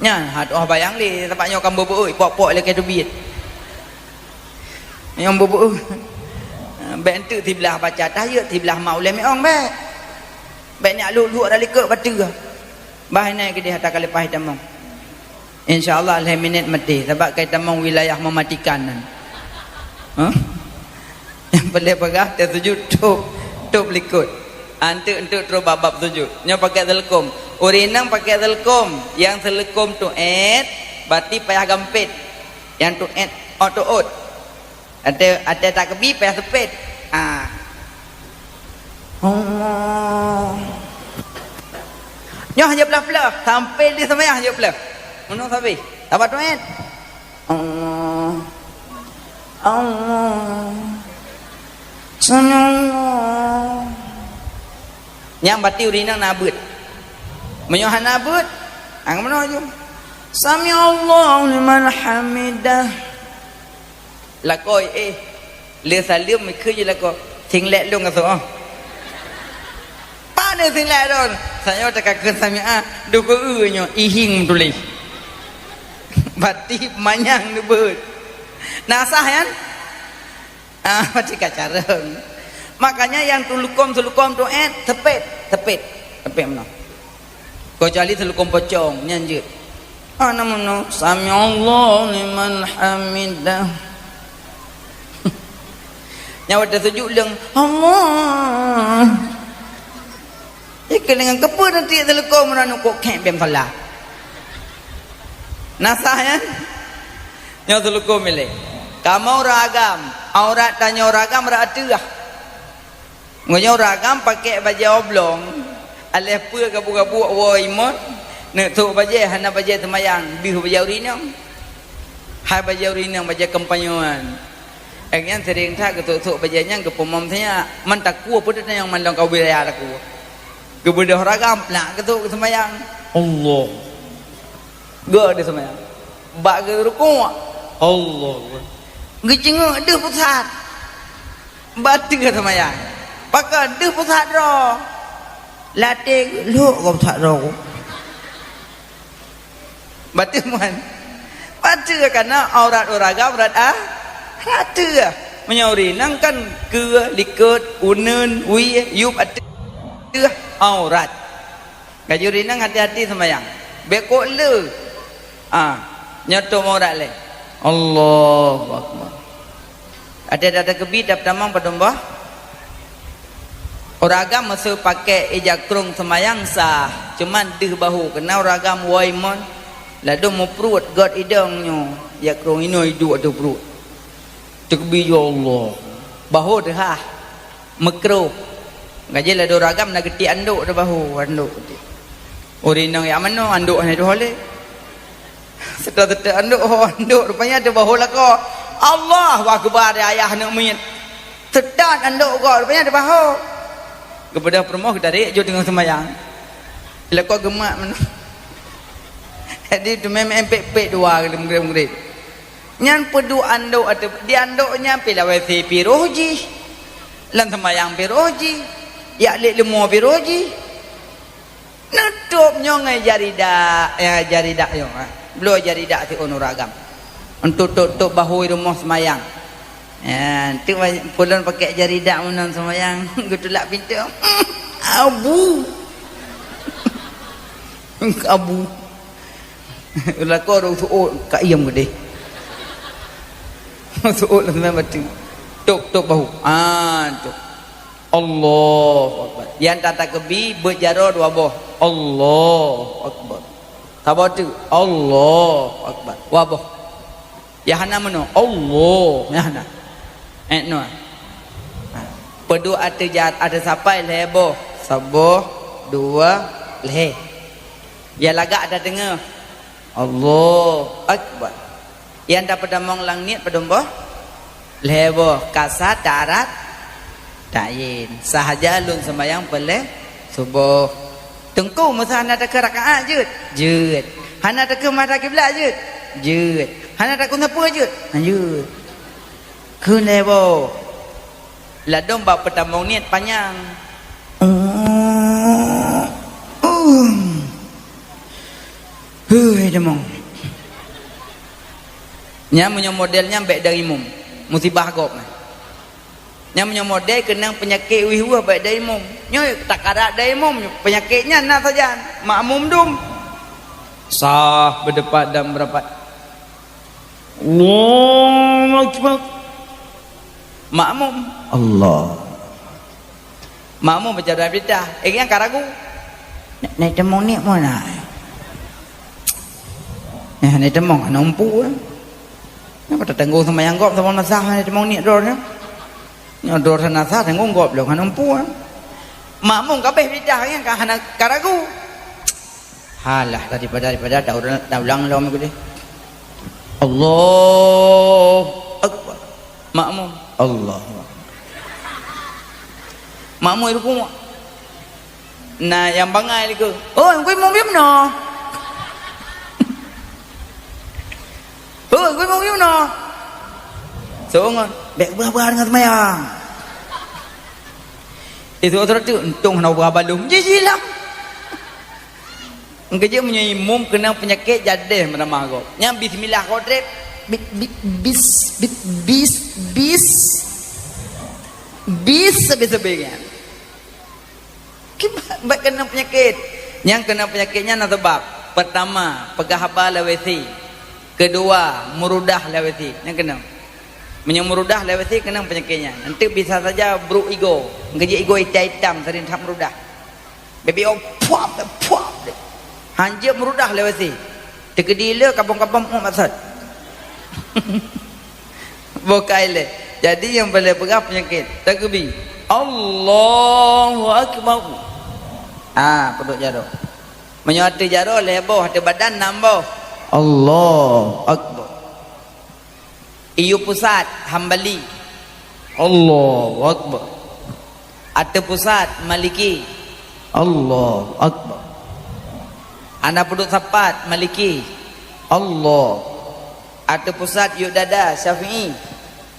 Nyan, ha, tu'oh bayang lé, sabab nyoe ka meubeuet, pok-pok lé keu teubiet. Nyang meubeuet. Bèk enteuk siblah baca tahiyat, siblah mak ulèe miong bèk. Bèk nyak luek-luek rot likot bateue. Bah inan keudeh ata ka leupah tamong. Insya Allah lhèe minèt maté, sabab ka tamong wilayah mematikan nyan. Hah? Nyang peureulèe peugah, tasujud tôp, tôp likot. Enteuk-enteuk trôh bak bab sujud. Nyoe pakèk seuleukom. Ureueng inong pakèk seuleukom. Nyang seuleukom teuôt, bati payah gampét. Nyang teuôt, ôt teuôt. Até, até takeubi payah seupet. Ah. Allah. Nyoe hana plah-plah, sampai di seumbahyang hana plah. Meunoe sabe. Sabar teuôt. Allah. Allah. Sami Allah. Nyang bati ureueng inong na beuet. Meunyoe hana beuet, angkat meunoe ju. Sami Allahu liman hamidah. Lakoe, eh, le saleuem, meukeue jih lakoe. Singlet lôn ka soe, oh. Pane singlet lôn? Sayoe takakheun sami'a, duku eu nyoe, ihing tuléh. Bati manyang neubeuet. Na sah nyan? Ah, bati ka carông. Makanya nyang seuleukom-seuleukom teuôt, seupet, seupet, seupet meunoe. Keucuali seuleukom pocong, nyan jeuet. Hana meunoe, sami Allahu liman hamidah. Nyan watèe sujud leueng, Allah. Ikeu dengan keupeu nanti seuleukom meunan ukok kek bèm salah. Na sah nyan? Nyoe seuleukom ilèe. Kamoe ureueng agam, aurat tanyoe ureueng agam rot ateueh. Meunyoe ureueng agam pakèk bajèe oblong, aléh peue gabu-gabu woe imot, neuk sôk bajèe hana bajèe seumayang, deuh bajèe ureueng inong. Hai bajèe ureueng inong, bajèe kompanyuan. Nyang nyan sering that geusôk-sôk bajèe nyan geupeumom sinyak. Man takue peue teuh nyang mandum ka wilayah takue. Geubeudôh ureueng agam, plak geusôk geuseumayang. Allah. Geuh deuh seumayang. Bak geurukuk. Allah. Geuceungok deuh pusat. Bateue seumayang. Pakon deuh pusat droe. Latèe lhok gob that droe. Bateue mon. Bateue kana aurat ureueng agam rot a-, rot ateueh. Meunyoe ureueng inong kan keue, likot, uneuen, wie, yup ateueh aurat. Laju ureueng inong hati-hati seumayang. Bèk kok le. Ah, nyoe tôp aurat lé. Allahu Akbar. Até ata keubit dap tamong padum boh. Ureueng agam meuseu pakèk ija krông seumayang sah, cuman deuh bahô keunan ureueng agam woe mon, ladôm meupruet göt idong nyoe, ija krông inoe iduek ateueh pruet. Takbir, ya Allah. Bahô teuhah, meukroh. Gajéh ladôm ureueng agam na geutiek andok teuh bahô, andok geutiek. Ureueng inong jak manoe, andok hana teuhah lé. Seutôt-seutôt andok, ho andok, rupanya teuh bahô lakoe. Allahu Akbar, ya ayah aneuk miet. Seutôt andok gob, rupanya teuh bahô. Geubeudôh peurumoh geutarek jeuet deungon seumayang. Lakoe geumat meunan. Jadi teumé meu'en pek-pek dua kali meugréb-meugréb. Nyan peuduek andok ateueh, di andok nyan pi lawét sé piroh jih. Lam seumayang piroh jih. Jak lét leumo piroh jih. Neutôp nyoe ngon jaridak, ya, jaridak nyoe, ha. Bloe jaridak siôn ureueng agam. Untuk tôp-tôp bahô i rumoh seumayang. Ya, tu ulôn pakèk jaridak meunan seumayang, geutulak pintoe. Abu. Abu. Lakoe ureueng seuôt ka iem geudeh. Seuôt lam seumayang bateue. Tôp-tôp bahô. Ah, tu. Allahu Akbar. Nyang tatakeubi beuet jaroe dua boh. Allahu Akbar. Saboh teuk. Allahu Akbar. Dua boh. Nyang hana meunoe. Allah. Nyang hana. Eh, noe. Ha. Peuduek ateueh ja-, ateueh sapai lhèe boh. Saboh, dua, lhèe. Nyang lagak ateueh teungoh. Allahu Akbar. Nyang tapeutamong lam niet padum boh? Lhèe boh, ka sa tarat tayin. Sahaja lôn seumayang peureulèe suboh. Teungku, meuseu hana takheun rakaat jeuet? Jeuet. Hana takheun mata kiblat jeuet? Jeuet. Hana takheun sapeue jeuet? Jeuet. Kheun lhèe boh. Ladôm bak peutamong niet panyang. Hui, tamong. Nyan meunyoe model nyan bèk dari imum. Musibah gob nyan. Nyang meunyoe model keunong peunyakét wih-wih bak daimum. Nyoe takarat daimum, peunyakét nyan na sajan. Makmum dum. Sah beudepat dan beurapat. Allahu Akbar. Makmum. Allah. Makmum baca doa iftitah. Eh, nyang ka ragu. Nai, nai teumong niet meunan. Nai, nai teumong hana umpu, eh. Nyoe ka tatanggung seumayang gob, seumayang sah, nai teumong niet droe nyoe. Nyoe droe hana sah, tanggong gob lom, hana umpu, eh. Makmum ka abéh iftitah, nyang ka hana, ka ragu. Halah, daripada, daripada ta ulang, ta ulang lom keudeh. Allahu Akbar. Makmum, Allahu Akbar. Makmum rukuk. Na nyang bangai lé keu, "Oi, kui mong bim no." "Oi, kui mong bim no." Seungon, "Bèk bah-bah deungon seumayang." Itu otor tu untông hana ubah balum. Jijilam. Engkejeuet meunyoe imum keunong peunyakét jadeh meuramah gob. Nyan bismillah kodrep. Bit, bit, bis, bit, bis, bis. Bis sabe-sabe nyan. Kiban bak keunong peunyakét. Nyang keunong peunyakét nyan na sabab. Pertama, peugah haba lawét sie. Keudua, meurudah lawét sie. Nyan keunong. Meunyoe meurudah lawét sie keunong peunyakét nyan. Nanti bisa saja brok igoe. Engkejeuet igoe itam-itam seuring that meurudah. Baby oh, puap, puap. Hanjeuet meurudah lé wasi. Teukeudi le kabong-kabong, oh, maksud. Bukai le. Jadi nyang boleh peugah peunyakét. Takbir. Allahu Akbar. Ah, peuduek jaroe. Meunyoe ateueh jaroe lhèe boh, ateueh badan nam boh. Allahu Akbar. Iyu pusat, Hambali. Allahu Akbar. Ateueh pusat, Maliki. Allahu Akbar. Hana peuduek sapat, Maliki. Allah. Ateueh pusat, yue dada, Syafi'i.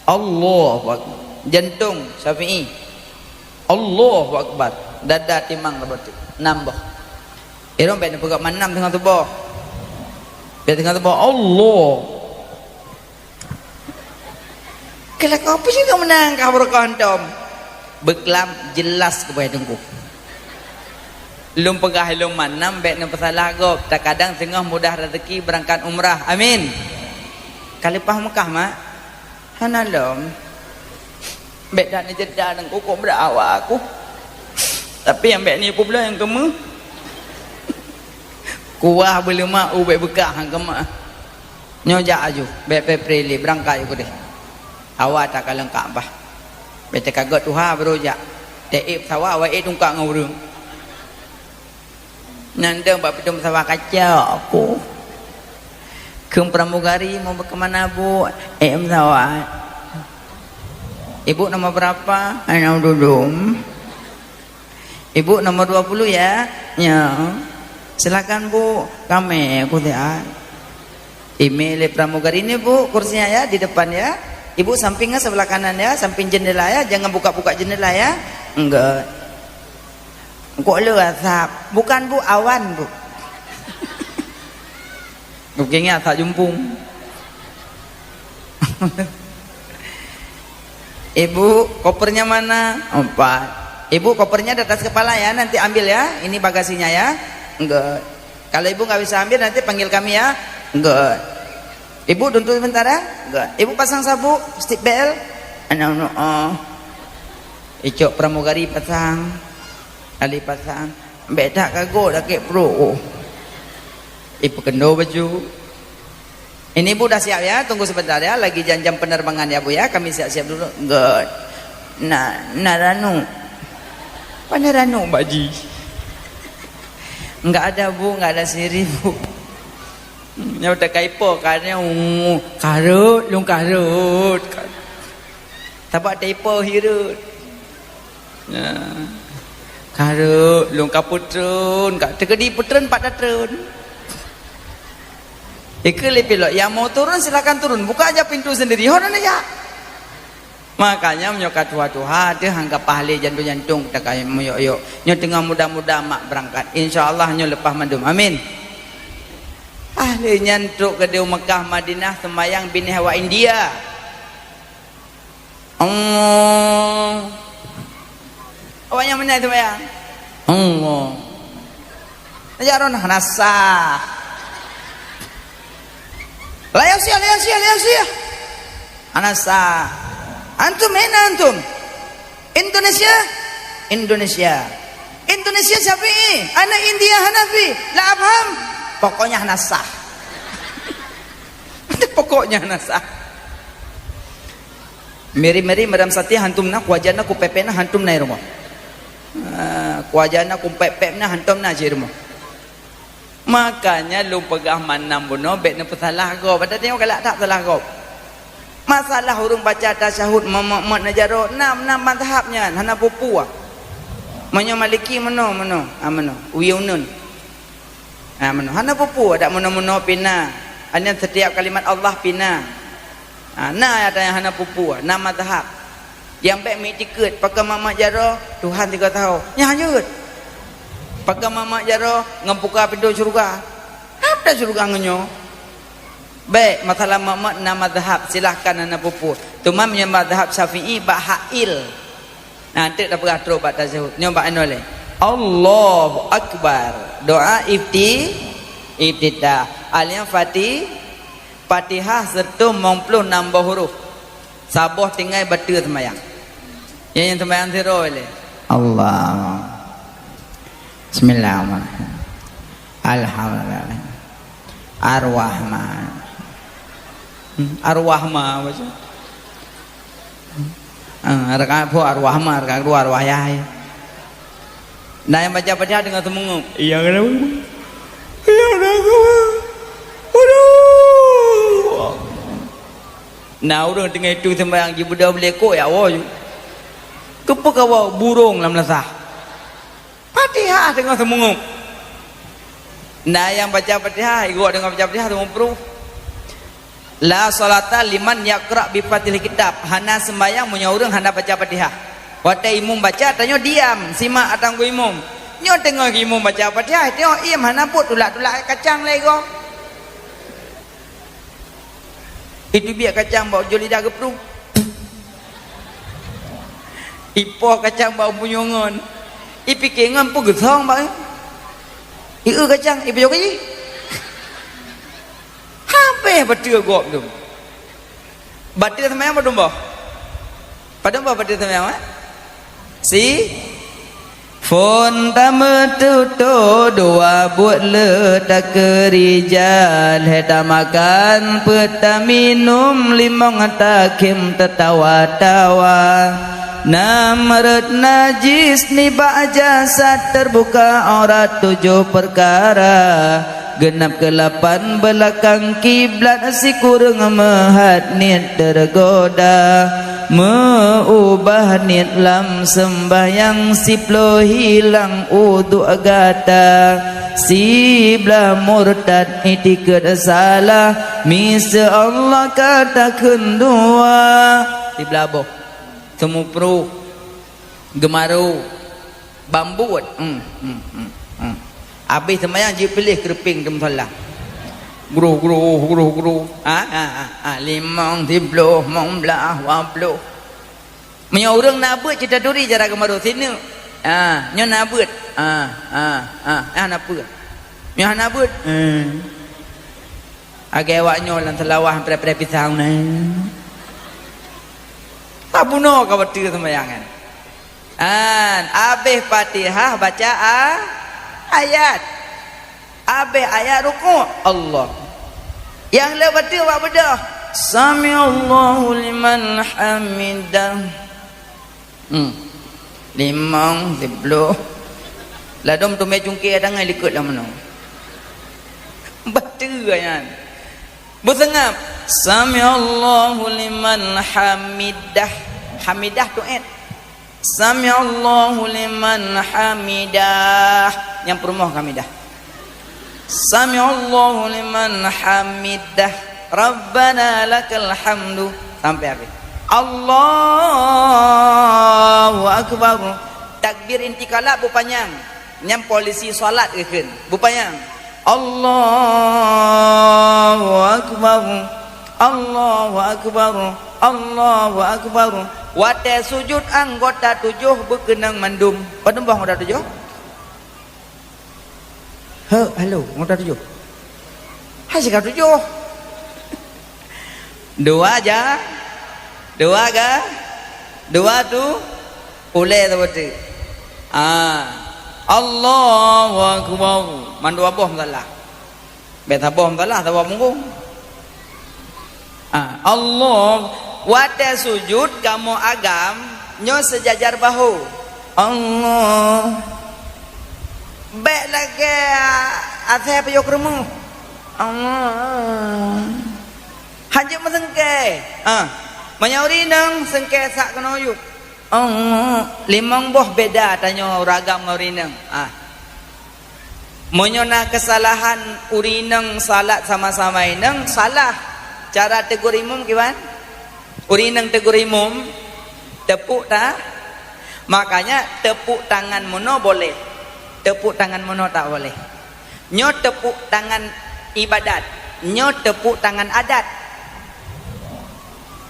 Allahu Akbar. Jantong, Syafi'i. Allahu Akbar. Dada, timang, leubeh teuk. Nam boh. Irong bèk neupeugah manam teungoh tuboh. Bèk teungoh tuboh, Allah. Keu lakoe peue cit kamoe meunang ka beureukoh hantom? Beuklam jeulaih keubai teungku. Lôn peugah lôn manam bèk neupeusalah gob. Takadang teungoh mudah raseuki beurangkat umrah. Amin. Ka leupah Mekah, mak? Hana lom. Bèk that neujeda dan kukok beudak awak aku. Tapi nyang bèk ni peubloe nyang keumeu. Kuah beuleumak u bèk beukah han keumah. Nyoe jak aju, bèk peupreh lé, beurangkat aju keudeh. Hawa takalon Ka'bah. Bèk teukagot tuha baru jak. Teuék pesawat, awai ék tungkak ngon ureueng. Nyan deuh bak pintoe pesawat kacok aku. Kheun pramugari, "Mau ke mana, Bu?" "Ék pesawat." "Ibu nomor berapa?" "Nomor dudum." "Ibu nomor dua puluh ya?" "Ya." "Silakan, Bu, kami ikut ya." Imé lé pramugari, "Ini, Bu, kursinya ya, di depan ya. Ibu sampingnya sebelah kanan ya, samping jendela ya, jangan buka-buka jendela ya." "Enggak." "Kok le asap?" "Bukan, Bu, awan, Bu." Bukan asap jumpung. "Ibu, kopernya mana?" "Empat." "Ibu, kopernya di atas kepala ya, nanti ambil ya. Ini bagasinya ya." "Enggak." "Kalau ibu nggak bisa ambil, nanti panggil kami ya." "Enggak." "Ibu, tunggu sebentar ya." "Enggak." "Ibu, pasang sabuk, seat belt." "Anak, anak, ah." Icok pramugari pasang. Ali pasang. Bèk that kagot sakét pruet. Oh. Ipeukeundo baju. "Ini, Bu, dah siap ya, tunggu sebentar ya, lagi jam-jam penerbangan ya, Bu ya, kami siap-siap dulu." "Enggak. Nak, nak ranup." "Pane ranup, Pak Ji?" "Enggak ada, Bu, enggak ada sendiri, Bu." Nyoe teuka ipo, ka nyoe, "Karot, lôn karot." Sabab teuipo hireuen. Ya. "Karot, lôn ka peutreun, ka teukeudi peutreun pat tatreun." Ikeu lé pilot, "Yang mau turun silakan turun, buka aja pintu sendiri." Hon na jak. Makanya meunyoe ka tuha-tuha, teuh anggap pahlé jantung-jantung, teuka meuyok-yok. Nyoe teungoh muda-muda mak beurangkat. Insya Allah nyoe leupah mandum. Amin. Ahli nyan trok keudeh Mekah Madinah seumayang binéh awak India. Allah. Awak nyang meunan seumayang. Allah. Neujak droeneuh hana sah. La yasih, la yasih, la yasih. Hana sah. Antum aina antum? Indonesia? Indonesia. Indonesia Syafi'i, aneuk India Hanafi. La afham. Pokoknya hana sah. Pokoknya hana sah. Miri-miri madam sati hantom na, kuajan na, kupepek na, hantom na i rumoh. Ah, kuajan na, kupepek na, hantom na cit rumoh. Makanya lôn peugah mandum bunoe bék neupeusalah gob. Pada tanyoe galak that salah gob. Masalah ureuëng baca tasyahud meumot-mot neujaroe, na, na mazhab nyan, hana peue-peue. Meunyoe Maliki meunoe, meunoe, ah, meunoe, uyueun. Ah, meunoe, hana peue-peue, dak meunoe-meunoe pih na. Hanya setiap kalimat Allah pih na. Ah, na nyang hana peue-peue, na mazhab. Nyang bék meuiktikeuet, pakon mak-mak jaroe, Tuhan sigoe tahu. Nyan hanyut. Pakon mak-mak jaroe, ngon buka pintoe syeuruga. Hana syeuruga ngon nyoe. Bék, masalah mak-mak na mazhab, silahkan hana peue-peue. Teuma meunyoe mazhab Syafi'i bak hak il. Nah, teuk tapeugah trok bak tasyahud. Nyoe bak inoe lé. Allahu Akbar. Doa ifti-, iftitah. Al-Fatih-, Fatihah sireutoh limong ploh nam boh huruf. Saboh tinggai bateue seumayang. Nyang, nyang seumayang sidroe lé. Allah. Bismillahirrahmanirrahim. Alhamdulillah. Ar-Rahman. Hmm, Ar-Rahman baca. Ah, rakaat phôn Ar-Rahman, rakaat keudua Ar-Wahai. Nah, nyang baca Fatihah deungon seumeungeup. Iya, kenapa? Iya, kenapa? Aduh. Nah, ureuëng teungoh itu sembahyang jibeudôh beulekok, ya Allah. Keupeue kawa burông lam meunasah? Fatihah teungoh seumeungeup. Nah, nyang baca Fatihah, igoe deungon baca Fatihah, teuma pruh. La sholata liman yaqra bi Fatihil Kitab. Hana seumayang meunyoe ureuëng hana baca Fatihah. Watée imum baca, tanyoe diam, simak atang geu imum. Nyoe teungoh imum baca Fatihah, tanyoe iem hana buet, tulak-tulak kacang lé igoe. Itu biak kacang bak ujong lidah geupruh. Ipoh kacang bak bunyongon. Ipike ngon peugeusong bak. Ieu kacang, ipeujok jih. Habéh bateue gob tu. Bateue seumayang padum boh? Padum boh bateue seumayang, eh? Si phôn tameututoe dua buet le takeurija, lhée tamakan peuet taminum limong takhém tatawa-tawa. Nam rot najis nibak jasad, teubuka aurat tujoh peukara. Geunab keulapan beulakang kiblat, sikureueng meuhat niet teugoda, meuubah niet lam seumbahyang, siploh hilang udhu gata, siblah murtad itikeuet salah, miseue Allah ka takheun dua. Siblah boh, teumupruh, geumaru, bambuet. Hmm, hmm, hmm, hmm. Abéh seumayang jipiléh keureupéng di musala. Gruh, gruh, gruh, gruh. Ha, ha, ha, ha. Limong, siploh, limong blaih, dua ploh. Meunyoe ureuëng na beuet, cit taturi cara geumaru sineuk. Ha, nyoe na beuet. Ha, ha, ha. Ah, na peue? Nyoe hana beuet. Hmm. Lagée awak nyoe lam seulawah preh-preh pisang nyoe. Tabunoe ka bateue seumbahyang nyan. An, abéh Fatihah baca a-, ayat. Abéh ayat rukuk, Allah. Nyang le bateue bak beudôh. Sami'allahu liman hamidah. Hmm. Limong, siploh. Ladôm teumé cungké tangai likot lam meunoe. Bateue nyan. Beuseungab. Sami'allahu liman hamidah. Hamidah tu et. Sami'allahu liman hamidah. Nyang peurumoh hamidah. Sami'allahu liman hamidah. Rabbana lakal hamdu. Sampai habis. Allahu akbar. Takbir intiqalah beupanyang. Nyang polisi salat geukheun. Beupanyang. Allahu akbar. Allahu Akbar, Allahu Akbar. Watée sujud anggota tujoh beukeunong mandum. Padum boh anggota tujoh? He, halo, anggota tujoh. Hai sika tujoh. Dua ja, dua ga, dua tu, ulée saboh teuk. Ah, Allahu Akbar. Mandua boh meusalah. Bék saboh meusalah, saboh punggong. Ah, Allah, watée sujud kamoe agam nyoe seujajar bahu. Allah. Bék lagée asée payôh keureumeuh. Allah. Hanjeuet meusengke. Ah, meunyoe ureueng inong sengke sak keunoe yub. Oh, limong boh beda tanyoe ureueng agam ngon ureueng inong. Ah. Meunyoe na keusalahan ureueng inong salat sama-sama inong, salah. Cara teuguru imum kiban? Ureueng inong teuguru imum, tepuk ta-, makanya tepuk tangan meunoe boleh. Tepuk tangan meunoe tak boleh. Nyoe tepuk tangan ibadat, nyoe tepuk tangan adat.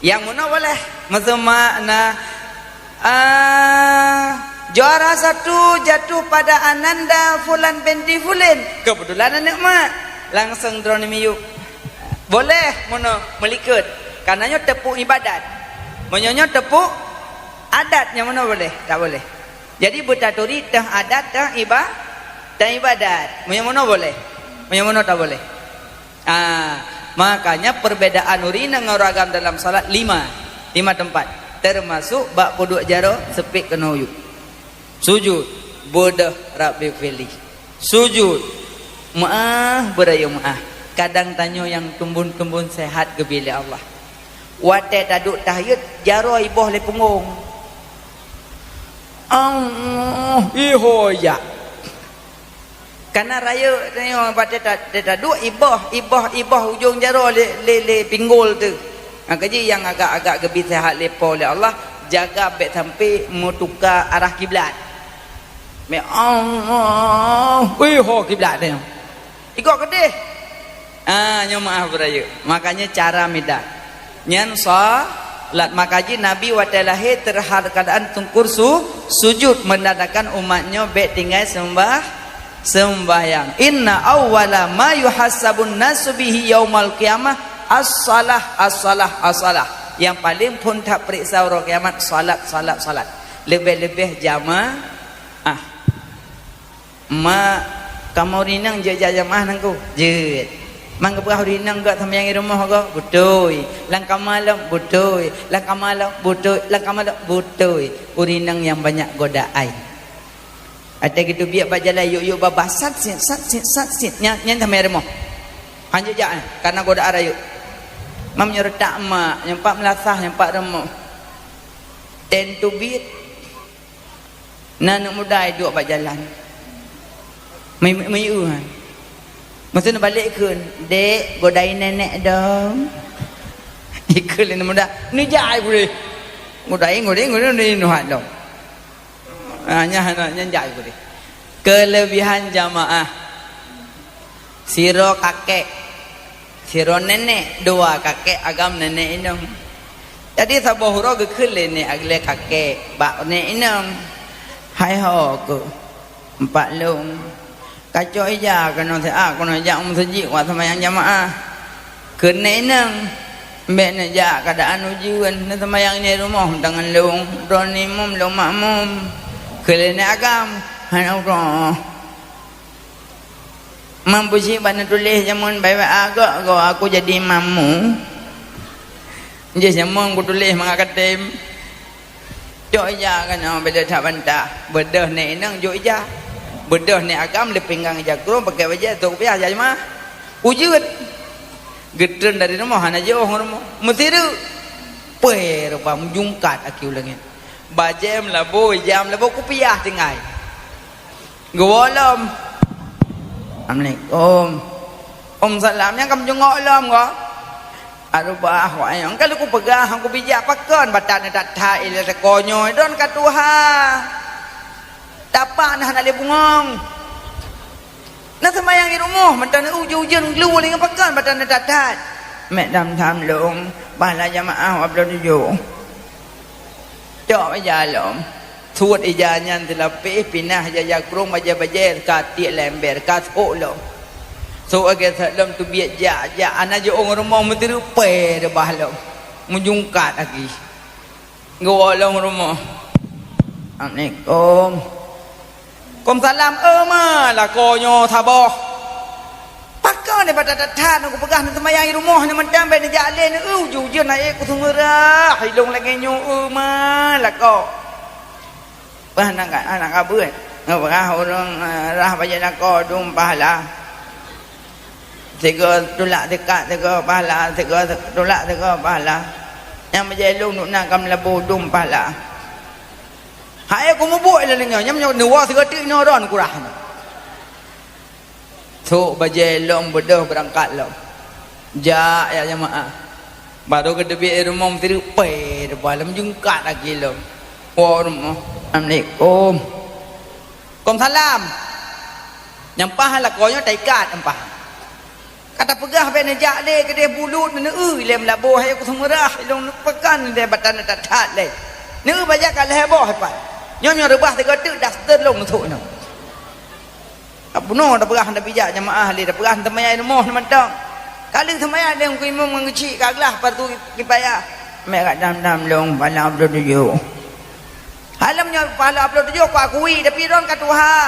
Nyang meunoe boleh. Meuseuma na, ah, juara satu jatuh pada ananda fulan binti fulin. Kebetulan aneuk mak. Langsung droeneuh miyueb. Boleh meunoe meulikot. Karena nyoe tepuk ibadat. Meunyoe nyoe tepuk adat, nyang meunoe boleh? Tak boleh. Jadi beutaturi teuh adat, teuh iba-, teuh ibadat. Meunyoe meunoe boleh. Meunyoe meunoe tak boleh. Ah, makanya perbedaan ureueng inong ngon ureueng agam dalam salat lima, lima tempat. Termasuk bak peuduek jaroe seupet keunoe yub. Sujud, beudôh Rabbi firli. Sujud, meu'ah beurayeuk meu'ah. Kadang tanyoe nyang tumbon-tumbon sehat geubri lé Allah. Watée taduek tahiyat, jaroe iboh lé punggong. Allah, iho jak. Kana rayeuk tanyoe watée ta-, ta-, taduek iboh, iboh, iboh ujong jaroe lé, lé, lé pinggol teuh. Nyang keujih nyang agak-agak geubri sehat lé Po lé Allah, jaga bék sampai meutuka arah kiblat. Mé Allah, wih, ho kiblat tanyoe. Igok keudeh. Ah, nyoe meu'ah beurayeuk. Makanya cara mida. Nyan salat. Maka jih Nabi watée lahé teuhadap keuadaan teungku su-, sujud, menandakan umat nyoe bék tinggai seumbah-, seumbahyang. Inna awwala ma yuhasabun nasu bihi yaumal qiyamah as-salah, as-salah, as-salah. Nyang paleng phon tapeuriksa uroe kiamat salat, salat, salat. Leubeh-leubeh jamaah. Mak, kamoe ureueng inong jeuet jak jamaah nangku? Jeuet. Man geupeugah ureueng inong gak seumayang di rumoh gok? Beutôi. Lam kama lom? Beutôi. Lam kama lom? Beutôi. Lam kama lom? Beutôi. Ureueng inong nyang banyak godaan. Watée geuteubiet bak jalan, yuk-yuk babah, sat sit, sat sit, sat sit. Nyan, nyan seumayang di rumoh. Hanjeuet jak, eh, karena godaan rayeuk. Mam nyoe reutak mak, nyoe pat meulasah, nyoe pat rumoh. Ten teubiet. Na aneuk muda iduek bak jalan. Meu-, meu-, meuieu, ha. Masa neubalek kheun, "Dek, godai nenek dong." Ikheun lé aneuk muda, "Neujak ai gurée." Godai, godai, godai, godai nuhat dong. Ah, nyan, nyan jak ai gurée. Kelebihan jamaah. Sidroe kakek, sidroe nenek, dua kakek agam nenek inong. Jadi saboh uroe geukheun lé nenek, lé kakek bak nenek inong, "Hai ho keuh, empat lôn, kacok ija keunoe siat, keunoe jak u meuseujid wak seumayang jamaah." Kheun nenek inong, "Bék neujak, keuadaan ujeuen, neuseumayang di rumoh mantong ngon lôn, droeneuh imum, lôn makmum." Kheun lé nenek agam, "Hana uroe." Mam peusi bak neutuléh jameun bak W A gok, gok aku jadi imam mu. Jih jameun kutuléh mangat katem. Cok ija keunoe bila that bantah. Beudôh nenek inong jok ija. Beudôh nenek agam lé pinggang ija krueng pakai bajée sôk piah ija jeumaah. Ujeut. Geutreun dari rumoh hana jiôh ngon rumoh. Meusireuk. Pue rupa meujungkat aki u langét. Bajée meulabô, ija meulabô, kupiah tinggai. Geuwoe lom. Assalamualaikum. Om salam nyang ka meujungok lom ko. Aduh bah, wahai nyang ka lheueh kupeugah, hana kubijak pakon, batan that-that ilée teukonyoe don ka tuha. Tapak na hana lé bungong. Na seumayang di rumoh, mantong ujeuen-ujeuen gelu lé ngon pakon, batan that-that. Mek dam-dam lôn, pahala jamaah dua ploh tujoh. Cok ija lom. Suet ija nyan teulapéh, pinah ija-ija krông, bajée-bajée ka tiek lé ember, ka sôk lom. Sôk lagée sat lom teubiet jak-jak, hana jiôh rumoh meuteureupe reubah lom. Meujungkat lagi. Geuwoe lom rumoh. Assalamualaikum. Waalaikumsalam. "Eu ma, lakoe nyoe saboh. Pakon nibak that-that, neupeugah neuseumayang i rumoh, neumantong bèk neujak lé, neu-eu ujeuen-ujeuen na ék kuseumeurah, ilông lagèe nyoe, eu ma, lakoe." Bah aneuk ka, aneuk ka beuet. Neupeugah ureueng, eh, rah bajèe lakoe dum pahala. Sigoe tulak sikat, sigoe pahala, sigoe tulak, sigoe pahala. Nyang meujai lôn duek na ka meulaboh dum pahala. Hai ku mubuet lé nyoe, nyang nyoe neuwoe sigoe teuk inoe droe neukurah nyoe. Sôk bajèe lom beudôh beurangkat lom. Jak ya jamaah. Barô geuteubiet rumoh meuteureupe, teubah lom jungkat lagi lom. Woe rumoh. Assalamualaikum. Waalaikumsalam. Nyang paih lakoe nyoe taikat nyang paih. Ka tapeugah bèk neujak lé keudeh bulut, neu-eu ilèe meulaboh, hai kuseumeurah, ilông neupeukan deh batan that-that lé. Neu-eu bajèe ka lhèe boh pat. Nyoe nyoe reubah sigoe teuk daster lông neusôk nyoe. Ka bunoe tapeugah hana bijak jamaah lé, tapeugah seumayang i rumoh mantong. Ka lheueh seumayang lé Teungku Imum ngon geuchik ka glah fardu kipayah. Mek ka dam-dam lông pahala dua ploh tujoh. Hai lom nyoe pahala dua ploh tujoh ku akui, tapi droen ka tuha.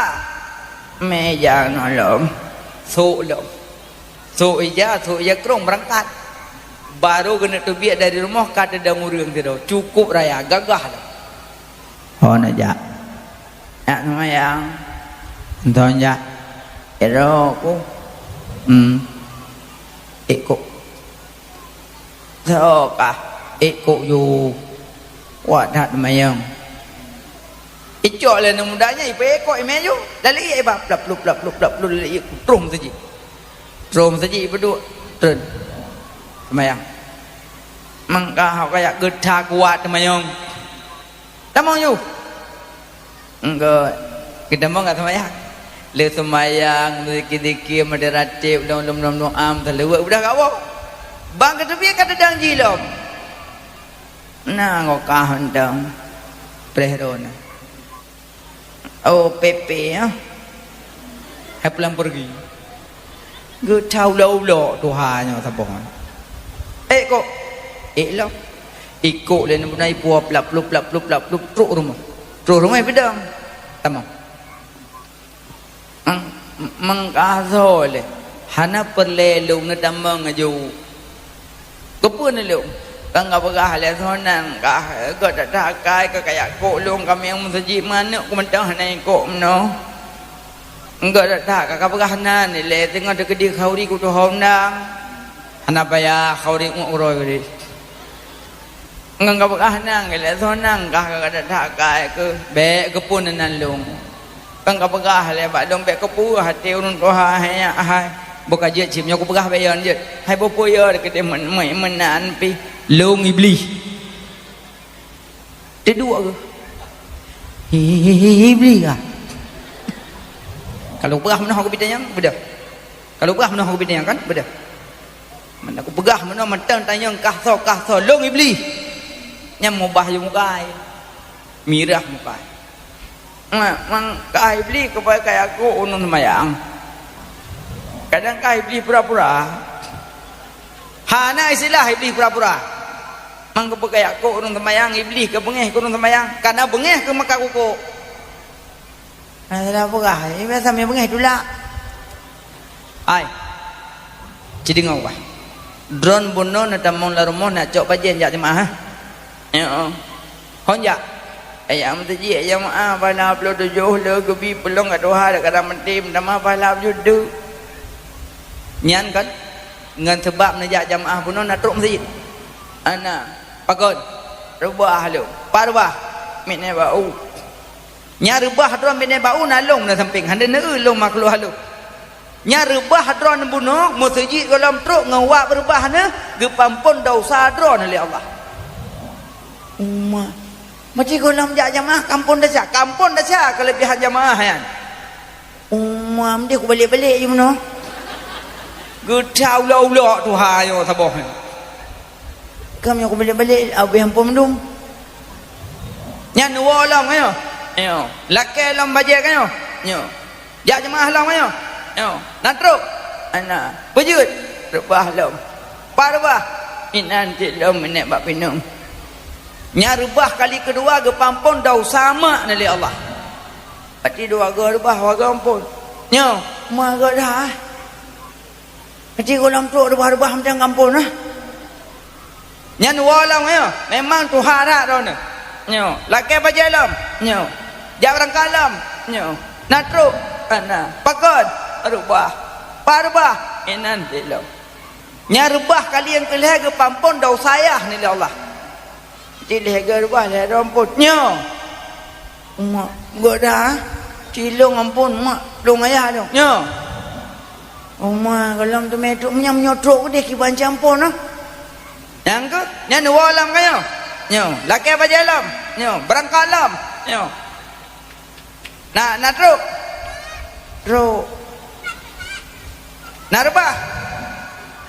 Mek ija ngon lom. Sôk lom. Sôk ija, sôk ija krông beurangkat. Barô keuneuk teubiet dari rumoh ka teudong ureueng sidroe. Cukup raya, gagah lom. Ho neujak. Jak seumayang. Entong jak. Ero ku. Hmm. Ék kok. Soe kah? Ék kok ju. Wah that seumayang. Icok lé aneuk muda nyan, ipeuék kok imè ju. Lalu ié iba plap plup, plap plup, plap plup, lalu ié troh meuseujid. Troh meuseujid ipeuduek. Treun. Seumayang. Mangka hok kayak geutha kuat seumayang. Tamong ju. Enggak. Geutamong ka seumayang. Lé seumayang, zikir-zikir, meudeh ratib, lom, lom, lom, lom, am, saleuweuet, udah ka woe. Bang geuteubiet ka teudong jih lom. Na ngokah mantong. Preh droe na. Oh, pepe, ya. Hai pulang pergi. Geucau ulok-ulok tuha nyoe saboh. Ék kok. Ék lom. Ikok lé neubunai puwoe plap plup, plap plup, plap plup, trok rumoh. Trok rumoh peudong. Tamong. Mang, mangkasoe lé. Hana peureulée lôn neutamong aju. Keupeue neulông? Kan ka peugah lé soe nan kah, gét that-that akai keu kayak kok lôn ka miyueb meuseujid, meuaneuk ku mantong hana ikok meunoe. Gét that-that ka, ka peugah nan ilée teungoh teukeudi khauri kutuho undang. Hana payah khauri uek uroe geude. Ngon ka peugah nan ilée soe nan kah ka gét that-that akai keu, bék keupeue nan lôn. Kan ka peugah lé bak lôn bék keupeue até ureuëng tuha hai nyak hai. Boh ka jeuet cit meunyoe kupeugah bék yon jeuet. Hai boh peue yon keudeh meunan pih lôn Iblih. Teuduek geuh. Hi, hi, hi, hi, Iblih kah? Kalau peugah meunoe aku bitanyang, beudôh. Kalau peugah meunoe aku bitanyang kan, beudôh. Meunan kupeugah meunoe mantong tanyong kah soe, kah soe, lôn Iblih. Nyang mubah yue mukai. Mirah mukai. Mak, mang kah Iblih keupeue kaya ku ureuëng seumayang. Kadang kah Iblih pura-pura. Hana istilah Iblih pura-pura. Mang keupeue kaya ku ureuëng seumayang, Iblih keu beungéh ku ureuëng seumayang. Kana beungéh keu maka kuku. Nah, salah peugah. Iblih sambil beungéh tulak. Hai. Ci deungoe bah. Droen bunoe neutamong lam rumoh nak cok pajen jak jeumaah, ha? Ya. Hon jak. Ayah meuteujih jamaah bala ploh tujoh le geubi peulong ka tuha dak kadang meutim tamah bala judu. Nyan kan ngon sebab neujak jamaah bunoe na trok meuseujid. Ana, pakon? Reubah lom. Pat reubah? Miet nibak u. Nya reubah droe miet nibak u na lông na sampéng. Hana neu lông makhluk halôh. Nya reubah droeneuh bunoe, meuseujid gohlom trok ngon wak beureubah neuh, geupampon desya droeneuh lé Allah. Uma. Maci gohlom jak jamaah, kampon desya. Kampon desya keuleubihan jamaah nyan. Uma, meudieuh kubalek-balek jih meunoe. Geuta ulok-ulok tuha nyoe saboh nyoe. Kam nyoe kubalek-balek, abéh ampôn mandum. Nyan woe lom nyoe. Nyoe. Lakée lom bajée ka nyoe. Nyoe. Jak jeumaáh lom nyoe. Nyoe. Na trok. Ana. Peujeuet. Reubah lom. Pat reubah. Inan cit lom meunék bak pineung. Nyan reubah kali keudua geupeuampôn desya mak na lé Allah. Berarti dua goe reubah, dua goe ampôn. Nyoe. Ma goe dah. Keuci gohlom trok reubah-reubah mantong gampông nah. Nyan woe lom nyoe, memang tuha that droeneuh. Nyoe, lakée bajée lom. Nyoe, jak beurangkat lom. Nyoe, na trok. Ana, pakon? Reubah. Pat reubah? Inan cit lom. Nyan reubah kali nyang keu lhée geupeuampôn desya yah nilai Allah. Cit lhée goe reubah, lhée goe ampôn. Nyoe. Mak, goe dah. Cilong ampôn, mak, lôn ayah lôn. Nyoe. Oma, gohlom teumé trok meunyoe, meunyoe trok keudeh kiban campon nah. Nyang keuh, nyan woe lom ka nyoe. Nyoe, lakée bajée lom. Nyoe, beurangkat lom. Nyoe. Na, na trok. Trok. Na reubah.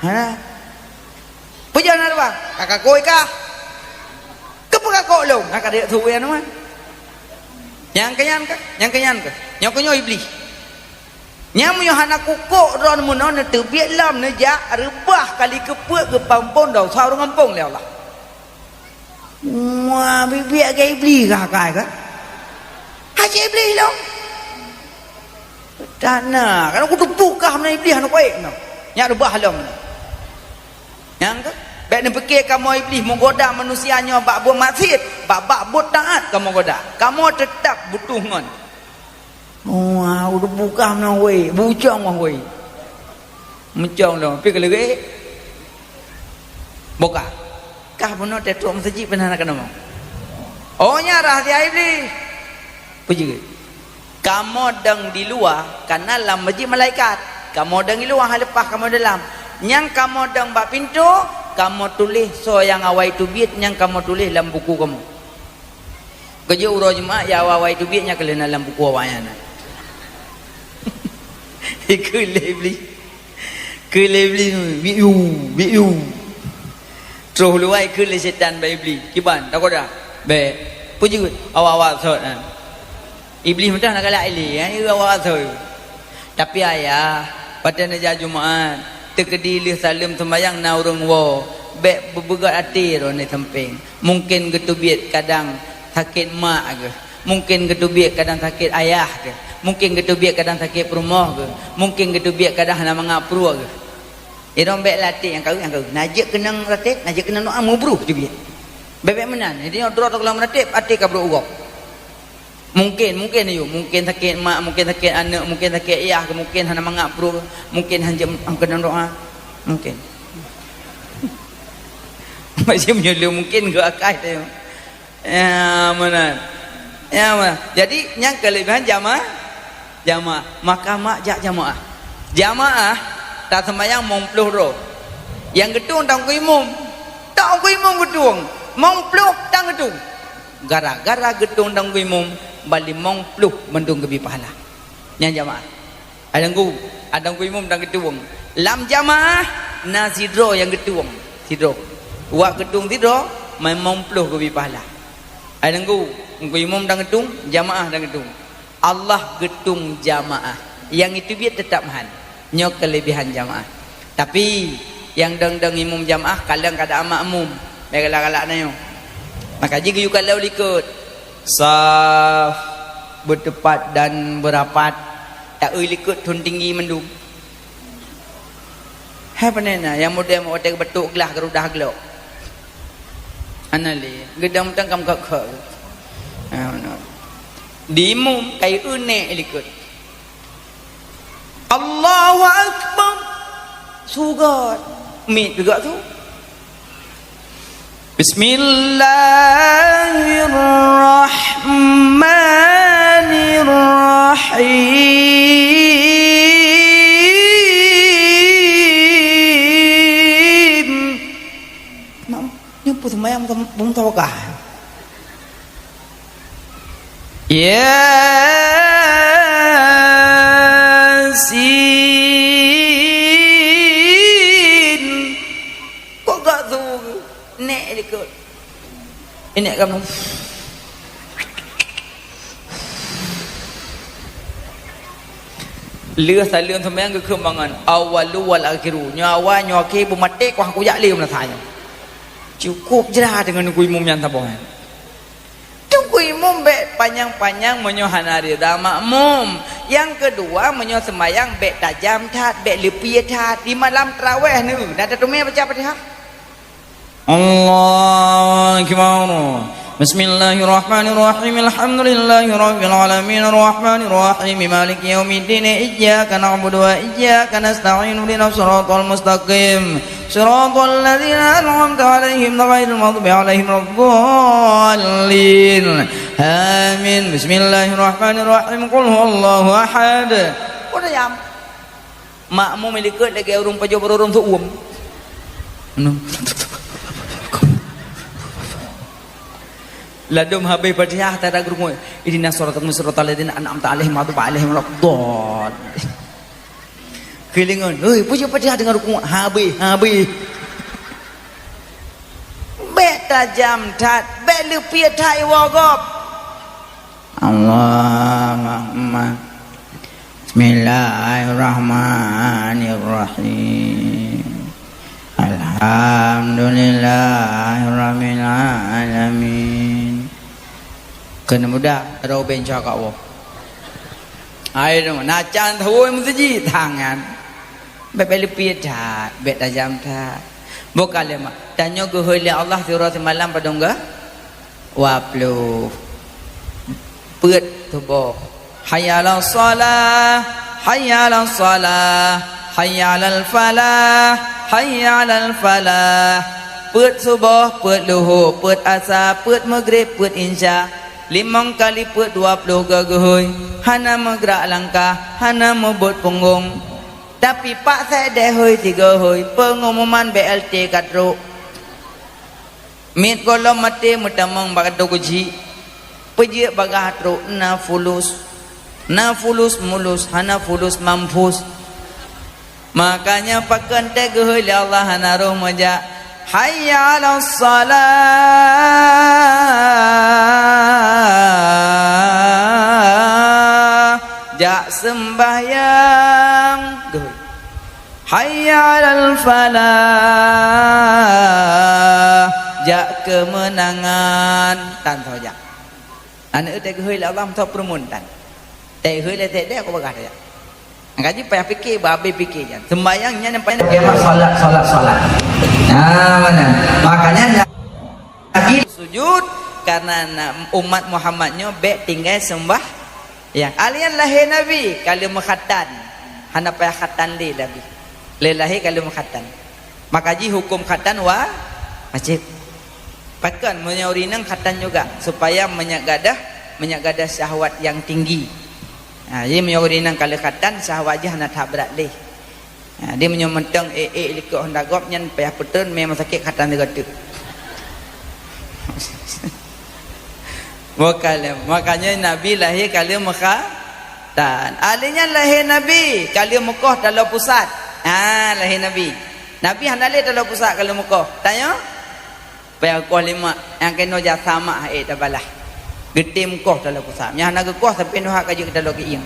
Hana. Peue jeuet na reubah? Ka kakôi kah? Keupeue kakok lôn? Ka kadek suwe nyan. Nyang keu nyan kah? Nyang keu nyan kah? Nyoe keu nyoe Iblih. Nyang meunyoe hana kukok droe meunoe neuteubiet lom neujak reubah kali keupeuet geupeuampôn desya ureuëng gampông lé Allah. Wah, biet-biet keu Iblih kah kai kah? Hase Iblih lom. Tana, kan aku teupeue kah meunan Iblih hana kuék meunan. Nyak reubah lom. Nyang keuh, bék neupike kamoe Iblih meugoda manusia nyoe bak buet maksiet, bak, bak buet taát kamoe goda. Kamoe teutab butuh ngon. Wah, udah bukah meunan weh, bucong wah weh. Meucong lom, pi keuleurek. Bukah. Kah bunoe teutrok meuseujid pernah na keuneumong. Oh, nyan rahsia Iblih. Peue jeuet? Kamoe dong di luwa, kana lam meuseujid malaikat. Kamoe dong di luwa, hana leupah kamoe dalam. Nyang kamoe dong bak pintoe, kamoe tuléh soe nyang awai teubiet, nyang kamoe tuléh lam buku kamoe. Keujeuet uroe Jumat, ya awai-awai teubiet nyang keuleuna lam buku awaknyan na. Ikheun lé Iblih. Kheun lé Iblih, "Biu, biu." Troh luwai kheun lé setan bak Iblih, "Kiban, takoda?" "Bék." "Peue jeuet?" "Awak-awak sot nyan." Iblih meudah na galak ilée, ya, awak-awak sot. Tapi ayah, watée neujak Jumat, teukeudi lheueh saleuem seumayang na ureuëng woe, bék beubeugét até droeneuh sampéng. Mungken geuteubiet kadang sakét mak geuh, mungken geuteubiet kadang sakét ayah geuh, mungken geuteubiet kadang sakét peurumoh geuh, mungken geuteubiet kadang hana mangat pruet geuh. Idong bék lateh nyang kawé, nyang kawé. Na jeuet keunong lateh, na jeuet keunong doa, meubruh teubiet. Bék-bék meunan. Jadi nyoe droe teuka lam lateh, até ka brok uroe. Mungken, mungken, ayo, mungken sakét mak, mungken sakét aneuk, mungken sakét yah, mungken hana mangat pruet, mungken hanjeuet keunong doa. Mungken. Macam nyoe le mungken geu akai teuh. Ya, meunan. Ya, meunan. Jadi, nyang keulebihan jamaah, jamaah. Maka mak jak jamaah. Jamaah, taseumayang mong ploh droe. Nyang geutueng tan keu imum. Tan keu imum geutueng. Mong ploh tan geutueng. Gara-gara geutueng dan geuimum, ban limong ploh mandum geubri pahala. Nyan jamaah. Adang geu, adang geuimum dan geutueng. Lam jamaah, na sidroe nyang geutueng. Sidroe. Wak geutueng sidroe, limong ploh geubri pahala. Adang geu, geuimum dan geutueng, jamaah dan geutueng. Allah geutueng jamaah. Nyang iteubiet teutab meuhan. Nyoe keulebihan jamaah. Tapi, nyang dong-dong imum jamaah, kalon keuadaan makmum. Bék galak-galak na nyoe. Maka jih geuyue kalon likot. Saf beuteupat dan beurapat. Taeu likot thon tinggi mandum. Hai pane na, nyang model watée geubeutôk glah geurudah glok. Hana lé, geudong mantong kam kok-kok. Ha, meunan. Di imum, kai eu nék likot. Allahu Akbar. Sugot. Miet juga tu. Bismillahirrahmanirrahim. Mak, nyoe peue seumayang bum-, bum tawakah? Yasin. Nenek kamoe. Lheueh saleuem seumayang geukheun mangat, "Awwalu wal akhiru." Nyoe awai, nyoe akhé, beumaté, kuah kujak lé meunasah nyoe. Cukup jra deungon Teungku Imum nyan saboh nyan. Teungku Imum bèk panyang-panyang meunyoe hana rida makmum. Nyang keudua, meunyoe seumayang bèk tajam that, bèk leupie that. Di malam tarawèh nyoe, na tateumé baca Fatihah? Allahu Akbar. Bismillahirrahmanirrahim. Alhamdulillahirabbil alamin. Arrahmanirrahim. Maliki yaumiddin. Iyyaka na'budu wa iyyaka nasta'in. Ihdinas siratal mustaqim. Siratal ladzina an'amta 'alaihim ghairil maghdubi 'alaihim waladdallin. Amin. Bismillahirrahmanirrahim. Qul huwallahu ahad. Udah ya. Makmum ilikot lagèe ureueng pajoh barô rhom seuuem. Anu. Ladôm habéh Fatihah, tada geurukuk, "Ihdinas siratal mustaqim, siratal ladzina an'amta 'alaihim, ghairil maghdubi 'alaihim waladdallin." Keulingon, "Hei, peue Fatihah deungon rukuk?" Habéh, habéh. Bèk tajam that, bèk leupie that iwoe gob. Allahumma. Bismillahirrahmanirrahim. Alhamdulillahirabbil alamin. Keuneuk mudah, roh bencong ka Allah. Hai tu, na can tawôi meuseujid tangan. Bèk, bèk leupie that, bèk tajam that. Bukan lé mak. Tanyoe geuhôi lé Allah siuroe simalam padum geu? Dua ploh. Peuet suboh. Hayya 'alas shalah, hayya 'alas shalah, hayya 'alal falah, hayya 'alal falah. Peuet suboh, peuet luhô, peuet asa, peuet meugreb, peuet insya. Limong kali peuet dua ploh geuhôi. Hana meugrak langkah, hana meubeuet punggong. Tapi pak sek deh hôi sigoe hôi, peungumuman B L T ka trok. Miet gohlom maté meutamong bak doe keuchik, peujeuet bagaih trok na fulus. Na fulus mulus, hana fulus mampus. Makanya pakon teuh geuhôi lé Allah hana roh meujak. Hayya 'alas shalah. Jak seumbahyang. Geuhôi. Hayya 'alal falah. Jak keumeunangan. Tan saja. Aneuk teuh geuhôi lé Allah meusapeue rumun tan. Teuhôi lé teuh deh aku bagah saja. Ngaji payah pikir, babé pikir jan. Sembahyang nyan yang paling salat, salat, salat. Nah, mana? Makanya Nabi sujud karena na-, umat Muhammad nyoe bèk tinggai sembah. Ya, alian lahé Nabi ka lheueh meukhatan. Hana payah khatan lé Nabi. Lé lahé ka lheueh meukhatan. Maka jih hukum khatan wa-, wajib. Pakon meunyoe ureueng inong khatan juga supaya meunyak gadah, meunyak gadah syahwat yang tinggi. Ha, jadi meunyoe ureueng inong ka lheueh khatan, syahwat jih hana that brat lé. Ha, dia meunyoe mantong ék-ék likot honda gob nyan payah peutreun mé sakét khatan sigoe teuk. Makanya, makanya Nabi lahé ka lheueh meukhatan. Ahli nyan lahé Nabi ka lheueh meukoh taloe pusat. Ha, lahé Nabi. Nabi hana lé taloe pusat ka lheueh meukoh. Tanyoe? Payah koh lé mak, nyang keunoe jasa mak han ék tabalah. Geutem koh taloe pusat. Nyang hana geukoh sampoe nyoe ka jeuet taloe keuieng.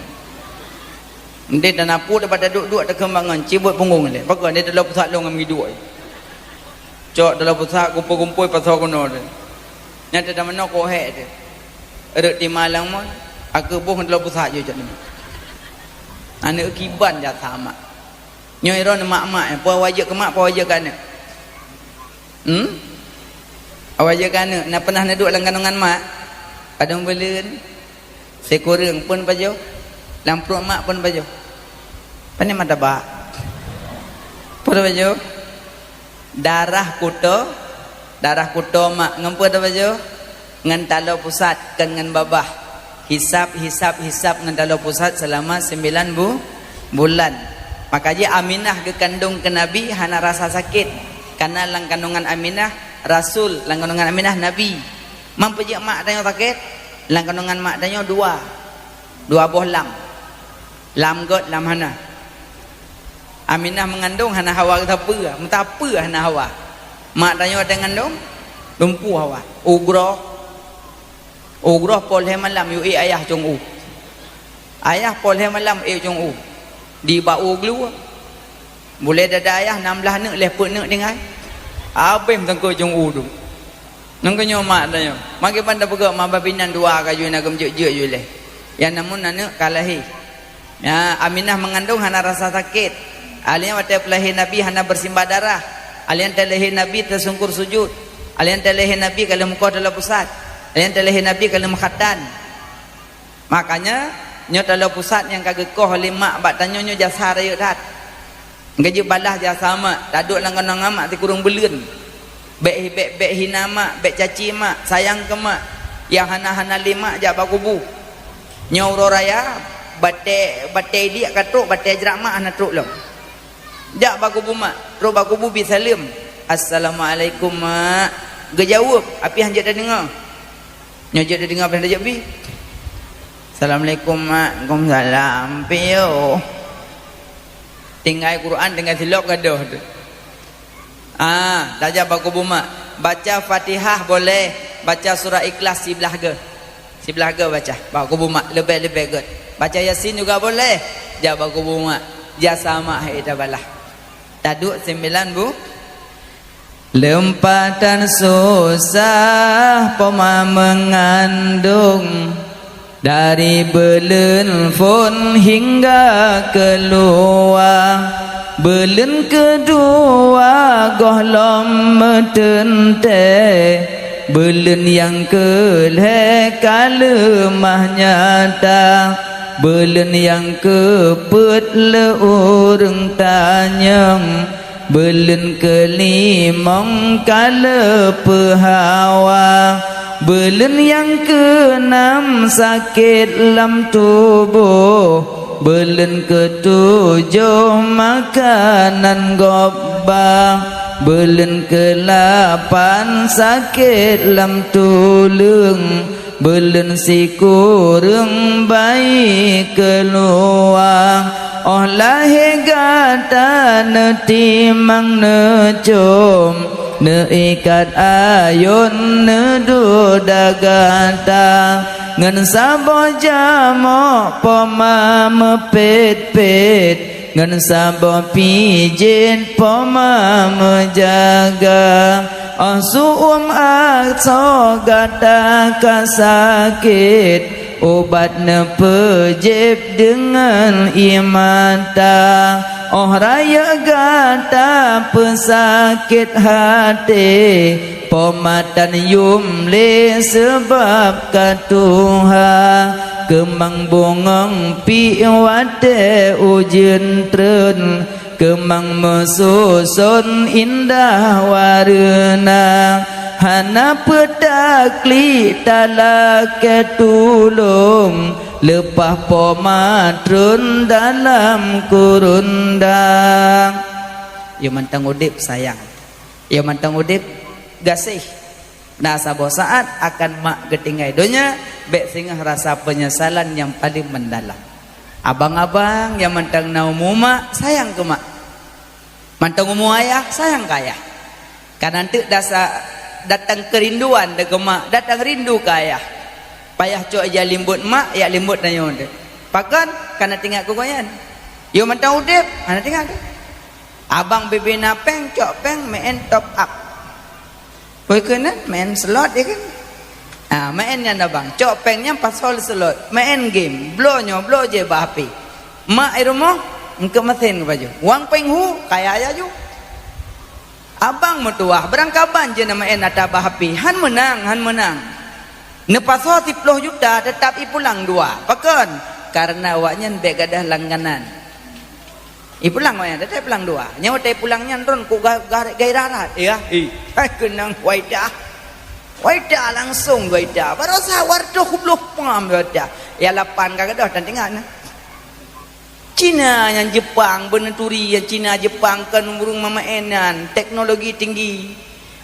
Ndeh dan apu dapat taduek-duek takheun bangon, cibot punggong lé. Pakon ndeh taloe pusat lôn ngon meuduek. Cok taloe pusat kumpul-kumpul pasoe keunoe teuh. Nyan teuh tamanoe koh hék teuh. Rot tima lam mon, aku boh ngon taloe pusat jih cok ni. Aneuk kiban jasa mak. Nyoe droeneuh mak-mak, eh, peue awai jeuet keu mak, peue awai jeuet keu aneuk? Hmm? Awai jeuet keu aneuk, na peunah neuduek lam kandungan mak? Padum buleuen? Sikureueng pun pajoh? Lam pruet mak pun pajoh? Pane mata bak? Pun pajoh? Darah kuto, darah kuto mak ngon peue tapajoh? Ngon taloe pusat, kon ngon babah. Hisab, hisab, hisab ngon taloe pusat seulama sembilan bu-, bulan. Maka jih Aminah geukandong keu Nabi hana rasa sakét. Karena lam kandungan Aminah rasul, lam kandungan Aminah nabi. Man peujeuet mak tanyoe sakét? Lam kandungan mak tanyoe dua. Dua boh lam. Lam gét, lam hana. Aminah meungandong hana hawa geusapeue, meusapeue hana hawa. Mak tanyoe watée ngandong, Lumpuh awak. Ugroe. Ugroe poh lhèe malam yue ék ayah cong u. Ayah poh lhèe malam ék cong u. Di bak u glue. Bulèe dada ayah nam blaih neuk, lhèe peuet neuk tinggai. Habéh meusangkot cong u tu. Nang keunyoe mak tanyoe, makai ban tapeugah mak babinan dua ka jui na geumjeuet-jeuet jui lé. Nyang namun aneuk ka lahé. Ya, Aminah mengandung hana rasa sakét. Alèh nyan watèe peulahé Nabi hana bersimbah darah. Alèh nyan teulahé Nabi teusungkur sujud. Alèh nyan teulahé Nabi ka lheueh meukoh taloe pusat. Alèh nyan teulahé Nabi ka lheueh meukhatan. Makanya, nyoe taloe pusat nyang ka geukoh lé mak bak tanyoe nyoe jasa rayeuk that. Geujeuet balaih jasa mak, taduek lam keunoe ngon mak sikureueng buleuen. Bèk, bèk, bèk hina mak, bèk caci mak, sayang keu mak. Nyang hana-hana lé mak jak bak kubu. Nyoe uroe raya, batèe, batèe diek ka trok, batèe jrat mak hana trok lom. Jak bak kubu mak, trok bak kubu bi saleuem. "Assalamualaikum, Mak." Geujaweueb, api han jeuet tadeungoe. Nyoe jeuet tadeungoe, api han jeuet bi. "Assalamualaikum, Mak." "Waalaikumsalam." Piôh. Tinggai Quran, tinggai silop gadoh tu. Ah, tajak bak kubu mak. Baca Fatihah boleh, baca surah Ikhlas siblaih geuh. Siblaih geuh baca. Bak kubu mak, leubeh-leubeh geuh. Baca Yasin juga boleh. Jak bak kubu mak. Jasa mak hai tabalaih. Taduek sembilan bu. Leumpah tan susah poma meungandong. Dari buleuen phon hingga keuluwa, buleuen keudua gohlom meuteuntèe, buleuen nyang keulhèe ka leumah nyata, buleuen nyang keupeuet lé ureueng tanyong. Buleuen keulimong ka leupeu hawa, buleuen nyang keunam sakét lam tuboh, buleuen keutujoh makanan gob ba, buleuen keulapan sakét lam tuleueng. Buleuen sikureueng bayi keuluwa, óh lahé gata neutimang neucom, neuikat ayôn neuduek gata, ngon saboh jamok poma meupet-pet. Ngon saboh pijet poma meujaga, óh su-uem asoe gata ka sakét, ubat neupeujieb deungon ié mata. Óh rayeuk gata peusakét até, poma tan yum lé seubab ka tuha. Keumang bungöng pih watée ujeuen treun, keumang meususon indah wareuna. Hana peutakli talakée tulông, leupah poma treun dalam kurundang. Yo mantong udeb sayang, yo mantong udeb gaséh. Na saboh saát akan mak geutinggai donya, bék singoh rasa peunyesalan nyang paleng meudalam. Abang-abang nyang mantong na umu mak, sayang keu mak. Mantong umu ayah, sayang keu ayah. Ka nan teuk dasa datang keurinduan deungon mak, datang rindu keu ayah. Payah cok ija limbot mak, jak limbot tanyoe teuh. Pakon? Ka na teuingat keu gobnyan. Yo mantong udeb, hana teuingat keu. Abang bibina péng, cok péng, meu'en top up. Oi keunan, main slot ya kan? Ah, main nyan abang. Cok péng nyan pasol slot. Main game. Bloe nyoe, bloe jih bak H P. Mak i rumoh, eungkot mesin keu pajoh. Wang péng hu, kaya laju. Abang meutuwah, beurangkaban jih na main ata bak H P. Han meunang, han meunang. Neupasoe siploh juta, teutap ipulang dua. Pakon? Karena awaknyan bék gadôh langganan. Ipulang wayang, teutap pulang dua. Nyoe watée pulang nyan droen ku ga-, ga-, gairah that, ya. Ih, hai keunong Waidah. Waidah langsong Waidah. Barosa wartoh kubloh pam Waidah. Ya lapan ka gadôh tan teuingat na. Cina nyan Jepang, beunuturi ya Cina Jepang kon ureuëng mamaén nyan, teknologi tinggi.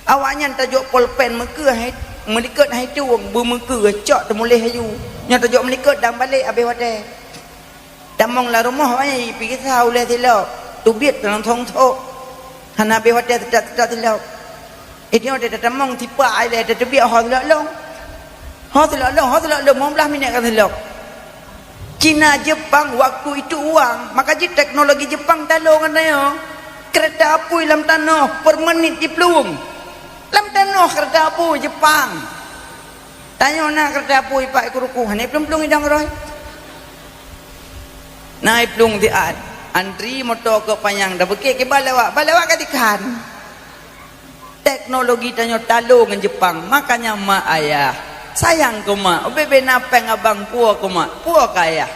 Awaknyan tajok polpen meukeue hai, meulikot hai tueng, beumeukeue cok teumuléh laju. Nyoe tajok meulikot dan balek abéh watée. Tamong lam rumoh awaknyan jipikisa ulée silop, teubiet lam thong thok. Hana abéh watée teudak-teudak silop. Itu dia tatamong tipa ai lé tateubiet ho seulok lôn. Ho seulok lôn, ho seulok lôn, lima belas minit ka seulok. Cina, Jepang waktu itu uang, maka jih teknologi Jepang talô ngon tanyoe. Keureuta apui lam tanoh per menit jiplueng. Lam tanoh keureuta apui Jepang. Tanyoe na keureuta apui pat i keuruku, hana plueng-plueng idong roh. Na i plueng siat, antri moto keu panyang, dah beukét kiban lewat, ban lewat ka dikhan. Teknologi tanyoe talô ngon Jepang, makanya mak ayah sayang keu mak, ubé-bé na péng abang puwoe keu mak, puwoe keu ayah.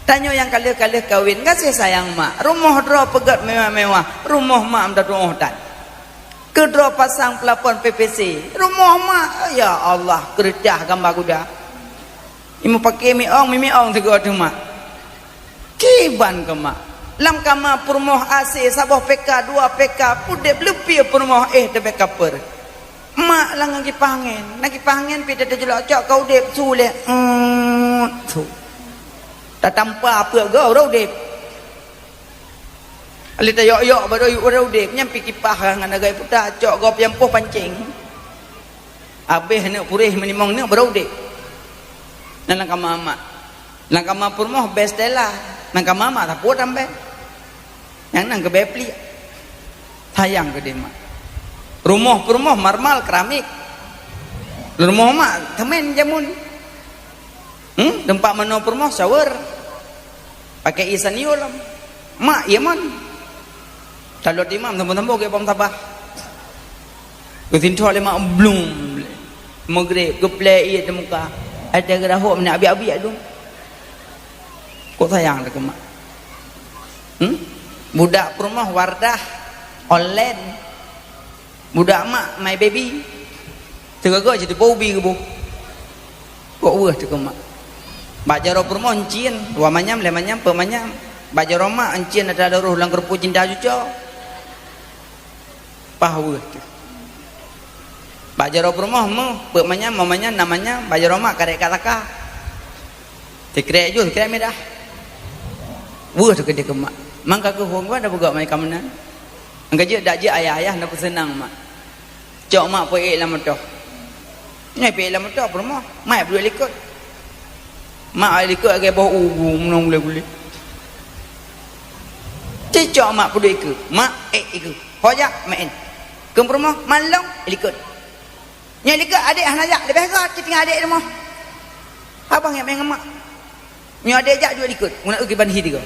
Tanyoe nyang ka lheueh-ka lheueh kawen, gaséh sayang mak, rumoh droe peugét mewah-mewah, rumoh mak meutuoh that. Keudroe pasang plafon P V C, rumoh mak, ya Allah, keureudah gamba guda. Imeupaké miong, mimiong sigoe teuma. Kiban keu mak. Lam kama peurumoh A C, saboh P K, dua P K, udép leupie peurumoh éh teubeh kaper. Mak lam ngon kipaih angén, na kipaih angén pih teuteujulok cok ka udép su lé. Eut, su. Tatampa peuet goe uroe udép. Lé tayok-yok baroe yue uroe udép, nyan pih kipaih ngon agak puta cok goe piampoh pancéng. Abéh aneuk puréh meunimong neuk baroe udép. Nan lam kama mak. Lam kama peurumoh beh stela, lam kama mak sapeue tambah. Nyang nan keubeh pliek. Sayang keudeh mak. Rumoh peurumoh marmal keramik. Rumoh mak semen jameun. Hmm? Teumpat manoe peurumoh shower. Pakai ie sanyo lom. Mak, ie mon. Calon imam sampoe-sampoe geuh bom sabah. Geusintoh lé mak blum. Maghrib geuplè ie di muka. Ada geurahom nak abiek-abiek tu. Kok sayang teuh keu mak. Hmm? Budak peurumoh Wardah online. Budak mak my baby. Teugaga cit teupeu ubi geuboh. Kok weueh teuh keu mak. Bak jaroe peurumoh encien, dua manyam, lhèe manyam, peuet manyam. Bak jaroe mak encien atra loroh lam keureupuk cinta cuco. Paih weueh teuh. Bak jaroe peurumoh meuh, peuet manyam, lhèe manyam, nam manyam, bak jaroe mak karek ka saka. Sikrek ju, sikrek mirah. Weueh teuh keudeh keu mak. Mang ka keuhong ban da peugah mai ka meunan. Nyang ka jeuet dak jeuet ayah-ayah na peuseunang mak. Cok mak peuék lam moto. Nyoe peuék lam moto peurumoh. Mak peuduek likot. Mak likot lagèe boh ubu meunong gulé-gulé. Cicok mak peuduek ikeu. Mak ék ikeu. Ho jak maén. Keu peurumoh malong likot. Nyoe likot adék hana jak leubeh göt cit tinggai adék rumoh. Abang nyang maén ngon mak. Meunyoe adék jak jeuet likot, guna eu kiban hi tiga.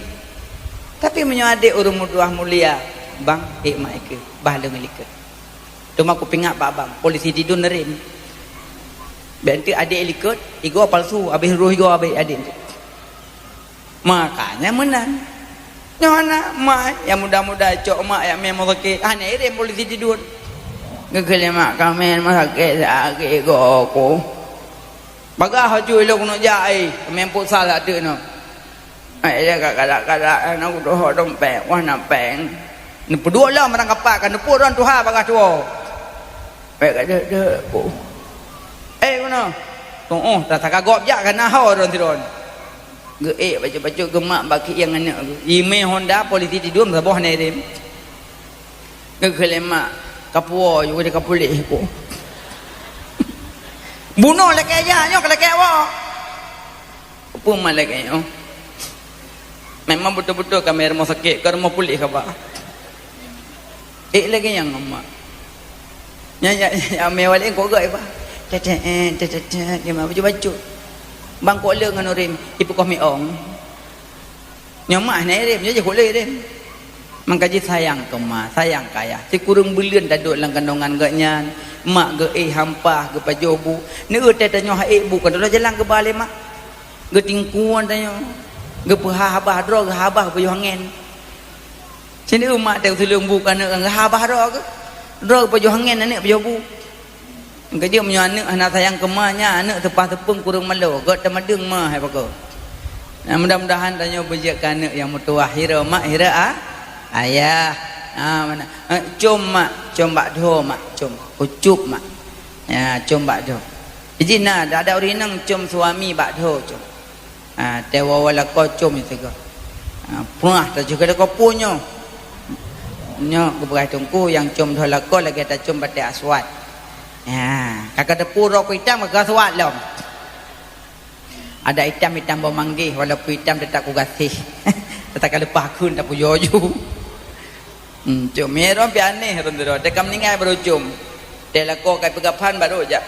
Tapi meunyoe adék ureueng meutuah mulia, bang, ék mak ikeu, bah lôn likot. Teuma kupeuingat bak abang, polisi tidun neurem. Bèk enteuk adék likot, igoe palsu, abéh roh igoe abéh adék. Makanya meunan. Nyoe hana mak nyang muda-muda cok mak nyang mé meuseukét, hana irem polisi tidun. Geukheun lé mak, "Ka mé meuseukét sakét goe ku." Bagaih haju ilong keuneuk jak ai, meuempuk sal ateueh nyoe. Ai, ilong ka kalak-kalak, na kudoh dompet, wah na péng. Neupeuduek lom barang kapak, ka neupeuron tuha bagaih tuwoe. Pék ka deuek-deuek, boh. Eh, keunoe. Tuoh, tasaka gob jak ka na ho ron sidroe. Geuék bacut-bacut geumak bak kieng aneuk geuh. Imé Honda polisi tidun saboh na irem. Geukheun lé mak, "Kapuwoe ju, ka puléh ku." Bunoe lakèe jak, nyoe ka lakèe woe. Peue mak lakèe nyoe? Memang beutôi-beutôi ka mé rumoh sakét, ka rumoh puléh kaba. Ék lagèe nyang mak. Nyan, nyan, nyan, mé walek kok gak iba. Tetet, tetet, tetet, dia mak bacut-bacut. Bang kok le ngon ureueng, ipeukoh miong. Nyoe mak hana irem, nyoe jih kok le irem. Mangka jih sayang keu ma, sayang keu ayah. Sikureueng buleuen taduek lam kandongan geuh nyan, mak geuéh hampah, geupajoh bu. Neueu teuh tanyoe ha ék bu, ka teuloh jalan geuba lé mak. Geutingkuan tanyoe. Geupeuha habah droe, geuhabah geupajoh angén. Sinoe mak teuh tuleueng bu keu aneuk geuhabah droe geuh. Droe geupajoh angén, aneuk pajoh bu. Keujeuet meunyoe aneuk hana sayang keu ma nyan, aneuk teupah teupeueng kureueng malo, göt teumadeueng ma hai pakoe. Nah, mudah-mudahan tanyoe beujeuet keu aneuk nyang meutuwah, hira mak, hira a-, ayah. Ha, mana? Eh, com mak, com bak dhoe mak, com. Ucup mak. Ya, com bak dhoe. Iji na, ada ureueng inong com suami bak dhoe, com. Ha, teuwoe lakoe com sigoe. Ha, pruah tajih keu lakoe pun nyoe. Nyoe geupeugah teungku nyang com dua lakoe lagèe tacom batèe aswad. Ya, ka ka teupeu rok itam ka aswad lom. Ada itam-itam boh manggéh, walaupun itam tetap kugaséh. Tetap ka leupah kheun tapujoe ju. Hmm, com. Meunyoe rom pih aneh rom tu. Teuka meuninggai baru com. Teuka lakoe ka peugah phan baru jak.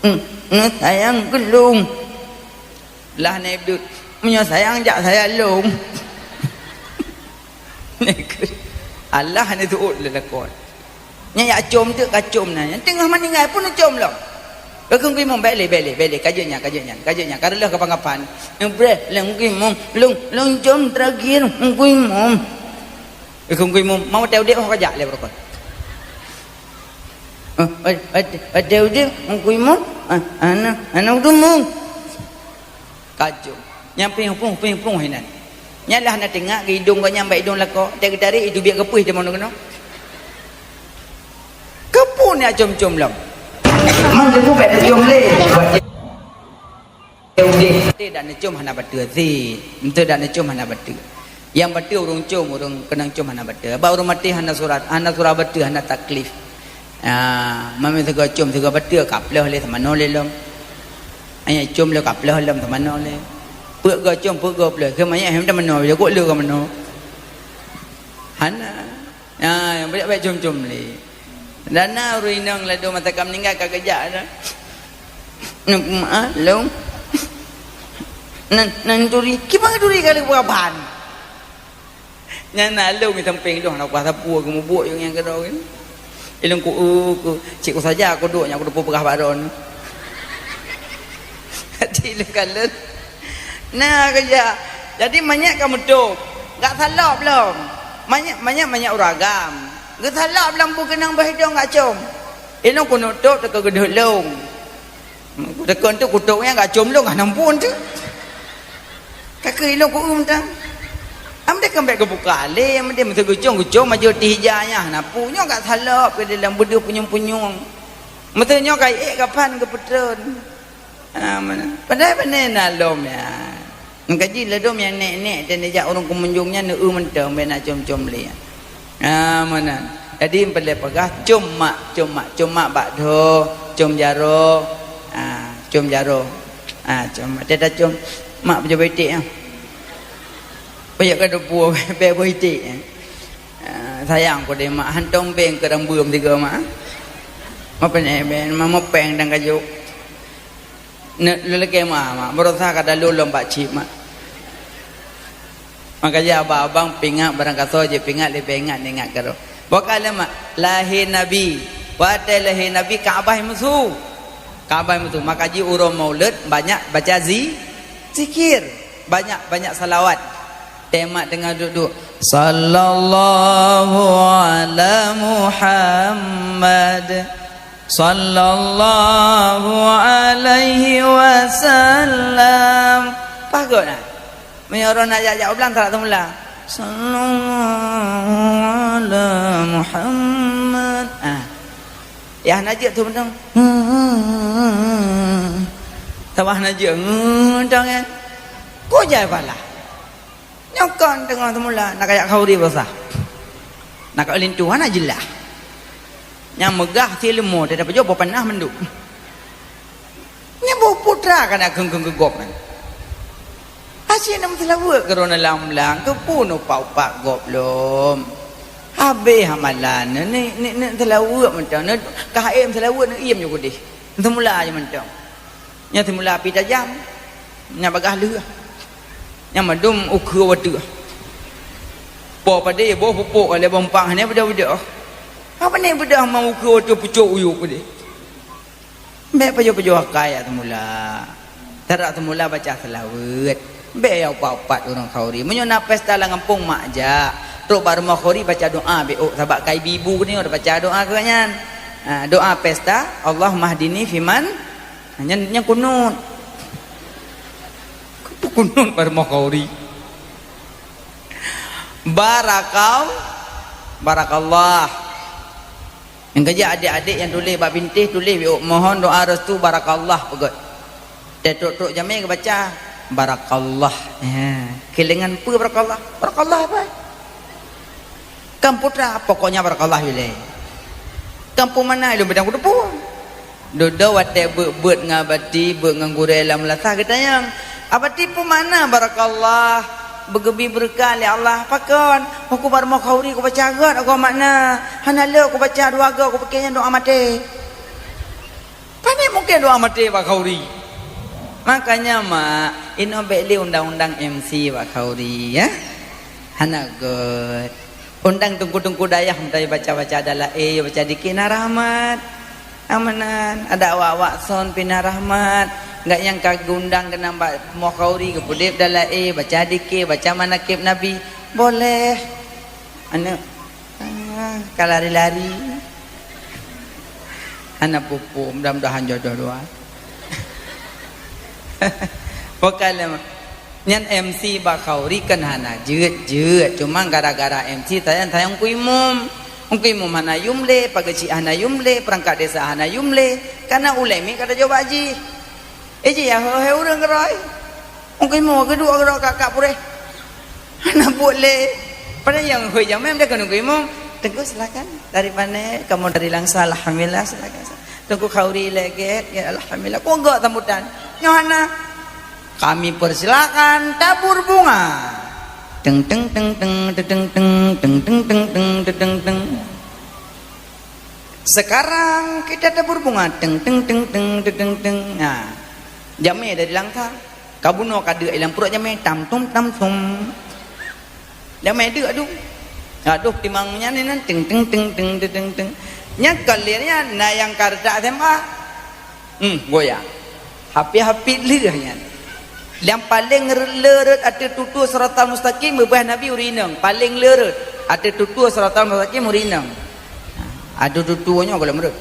Hmm, neu sayang keu lôn. Lah neu deuek. Meunyoe sayang jak saya lôn. Alah neu tuôt lé lakoe. Nyan jak com teuk ka com na. Nyang teungoh meuninggai pun com lom. Ka kheun geuimum, "Bèk lé, bèk lé, bèk lé, ka jeuet nyan, ka jeuet nyan, ka jeuet nyan, ka reuloh kapan-kapan." Nyan breh lé geuimum, "Lôn, lôn com terakhir geuimum." Ka kheun geuimum, "Mau teu udép ho ka jak lé barokon." "Oh, oh, oh, teu udép geuimum, ah, hana, hana udép mum." Ka com. Nyan ping-pung, ping-pung hinan. Nyan lah na teuingat keu idong gobnyan bak idong lakoe. Teuka geutarek, itu biet keupeue teuma keunoe. Keupeue nyan com-com lom. Man teupeu bèk com lé. Udép. Teudak neucom hana bateue sit. Teudak neucom hana bateue. Nyang bateue ureueng com, ureueng keunong com hana bateue. Bak ureueng maté hana surat, hana surat bateue, hana taklif. Ah, meunyoe sigoe com, sigoe bateue, ka pleuh lé, teumanoe lé lom. Anyang com lé, ka pleuh lom, teumanoe lé. Peuet goe com, peuet goe pleuh. Keu manyét hem teumanoe, jeuet kok lé ka manoe. Hana. Ah, nyang bèk-bèk com-com lé. Dan na ureueng inong ladôm masa ka meuninggai ka geujak dah. Neuk maklum. Nan, nan turi, kiban turi kali buah ban. Nyan na lôn di sampéng lôn, na kuasa pue geumubuek nyang keudroe nyan. Ilôn ku, eh, ku, cit ku saja ku duek nyan, ku teupeue peugah bak droeneuh. Hati lôn kalon. Na keujak. Jadi manyét ka meutôb. Gak salop lom. Manyét, manyét, manyét ureueng agam. Geusalop lom bu keunong boh idong gak com. Ilôn ku neuk tôb teuka geudeuh lôn. Teuka tu kutôb nyang gak com lôn hana muphom tu. Ka keu ilôn ku eu mantong. Am deh kan bèk geubuka lé, am deh meuteugeucong-geucong majeurti hija nyan hana pu. Nyoe gak salop keu dalam beudeuh punyueng-punyueng. Meuteunyoe ka ék kapan geupeutreun. Ah, mana? Padahai pane na lom ya. Meukaji ladôm nyang nèk-nèk dan jak ureueng keumunjong nyan neu-eu mantong bèk na com-com lé. Ah, meunan. Jadi, peureulèe peugah com mak, com mak, com mak bak dho, com jaroe. Ah, com jaroe. Ah, com mak. Teuta com mak peujeuet iték, ah. Payah ka deupue bèk boh iték, ah. Ah, sayang ku deh mak, hantong beng keu rambeuem tiga mak. Mapeuneuk beng, ma mupeng dan kajok. Neuk lelaki mak, mak. Berusaha ka dalu lom bak cip mak. Maka ya abang-abang pingat barang kasoe je pingat lebih ingat ingat karo. Bukan lama lahir Nabi. Watèe lahir Nabi Ka'bah musu. Ka'bah musu. Maka ji uroe Maulud banyak baca zi, zikir. Banyak-banyak salawat. Tema tengah duduk. Sallallahu ala Muhammad. Sallallahu alaihi wasallam. Pagot nah. Meunyoe ureueng nak jak-jak u blang, tarak teumula. Sallallahu ala Muhammad. Ah. Yah na jeuet tu beutong. Tambah na jeuet. Beutong kan? Ku jai pala. Nyoe kon teungoh teumula, nak kajak khauri basah. Nak ka lintu hana jeulaih. Nyang meugah si leumo, teutab pajoh boh panah mandum. Nyan boh putra ka na kheun-kheun keu gob nyan. Asyik na meuseulaweuet keu droeneuh lam blang, keupeue neupak-upak gob lom. Habéh amalan, ni, ni, ni seulaweuet mantong, ni ka haém seulaweuet, ni iem ju keudeh. Seumula je mantong. Nyan seumula api tajam, nyan bagaih lheueh. Nyan mandum ukeue watèe. Po padé boh pupuk lé bompang hana beudôh-beudôh. Apa ni beudôh ma ukeue watèe pucok uyuek deh. Bèk pajoh-pajoh akai jak seumula. Tarak seumula baca seulaweuet. Bèk ya upat-upat ureueng khauri. Meunyoe na pesta lam gampông mak jak. Trok bak rumoh khauri baca doa bèk ôk sabab ka ibu-ibu keunoe baca doa keu nyan. Ha, doa pesta, Allahummahdini fiman. Nyan, nyan kunut. Kunut bak rumoh khauri. Barakal, barakallah. Nyang keujak adék-adék nyang tuléh bak bintéh, tuléh bak mohon doa restu barakallah peugöt. Teutrok-trok jamé geubaca barakallah. Ha, keulengan peue barakallah? Barakallah apa? Kan putra, pokoknya barakallah ilai. Kan peue mana ilôn bidang kuteupeu. Dudoe watée beuet-beuet ngon Abati, beuet ngon gurée lam meulasah geutanyong, "Abati, peue makna barakallah?" "Beugeubri beureukat lé Allah." "Pakon?" "Meukeubar rumoh khauri kubaca gét agoe makna. Hana lé kubaca dua goe, kupike nyan doa maté." Pane mungken doa maté bak khauri. Makanya, Mak, inoe bék lé undang-undang M C bak khauri, ya. Hana gét. Undang teungku-teungku dayah meutai baca-baca dalaé, baca dikit na rahmat. Amanan, ada awak-awak son pih na rahmat. Enggak nyang ka geundang keunan bak rumoh khauri geupeudeb dalaé, baca dikit, baca manakib Nabi. Boleh. Aneuk, ah, ka lari-lari. Hana peue-peue, mudah-mudahan jodoh dua. Bukan lé, Mak. Nyan M C bak khauri kan hana jeuet-jeuet, cuma gara-gara M C tayang-tayang Teungku Imum. Teungku Imum hana yum lé, pageue cik hana yum lé, peurangkat desa hana yum lé, karena ulée miet ka tajak bak jih. Eh, jih ya, he, he, ureuëng keurôi. Teungku Imum geuduek keudroe kak-kak puréh. Hana buet lé. Padahai nyang hui jamé meudah keu Teungku Imum. "Teungku, silakan. Dari mana?" "Kamoe dari Langsa." "Alhamdulillah, silakan." "Teungku, khauri lé gét." "Ya, alhamdulillah." Kok gak sambutan? Nyoe hana. "Kami persilakan tabur bunga." Teng, teng, teng, teng, teng, teng, teng, teng, teng, teng, teng, teng, teng. "Sekarang kita tabur bunga." Teng, teng, teng, teng, teng, teng, teng. Nah, jamé dari Langsa. Ka bunoe ka deuk ilang pruet jamé, tam tum, tam tum. Jamé deuk adu. Aduh, timang nyan ni nan, teng, teng, teng, teng, teng, teng, teng. Nyan ka lheueh nyan, na nyang ka reutak S M A. Hmm, goyang. Hapi-hapi lheueh nyan. Nyang paleng re-, le rot ateueh tutue siratal mustaqim, beubah Nabi ureuëng inong. Paleng le rot ateueh tutue siratal mustaqim ureuëng inong. Aduh, tutue nyoe gohlom rot.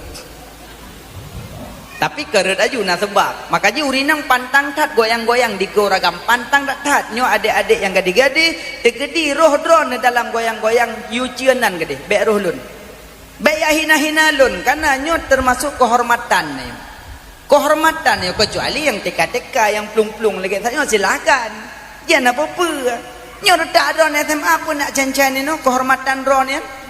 Tapi keureuet aju na seubab. Maka jih ureuëng inong pantang that goyang-goyang dikeue ureuëng agam, pantang that-that. Nyoe adék-adék nyang gadih-gadih, teukeudi roh droeneuh dalam goyang-goyang, yuceunan gadih, bék roh lôn. Bék yak hina-hina lôn, karena nyoe teumasok keuhormatan nyoe. Keuhormatan nyoe, keucuali nyang teuka-teuka, nyang plueng-plueng lagée nyoe, silahkan. Jan na peue-peue. Nyoe reutak droeneuh S M A pun nak cen-cen nyoe, keuhormatan droeneuh.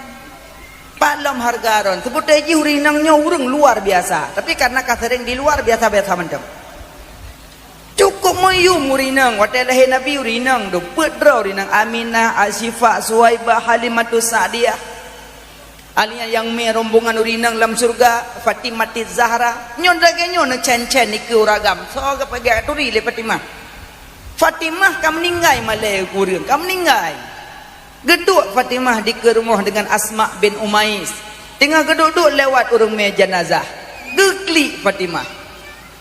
Pat lom hareuga droeneuh. Seubeutoe jih ureuëng inong nyoe ureuëng luar biasa. Tapi karena ka sering di luar, biasa-biasa mantong. Cukup meuyum ureuëng inong. Watée lahé Nabi ureuëng inong, dum peuet droe ureuëng inong. Aminah, Asyifa, Suwaibah, Halimatus Sa'diyah. Alia nyang mé rombongan ureuëng inong lam syeuruga, Fatimatiz Zahra. Nyoe lagée nyoe neucen-cen dikeue ureuëng agam. Soe geupeugah turi lé Fatimah. Fatimah ka meuninggai malée keu ureuëng, ka meuninggai. Geuduek Fatimah dikeue rumoh deungon Asma bin Umais. Teungoh geuduek-duek lewat ureuëng mé janazah. Geuklik Fatimah.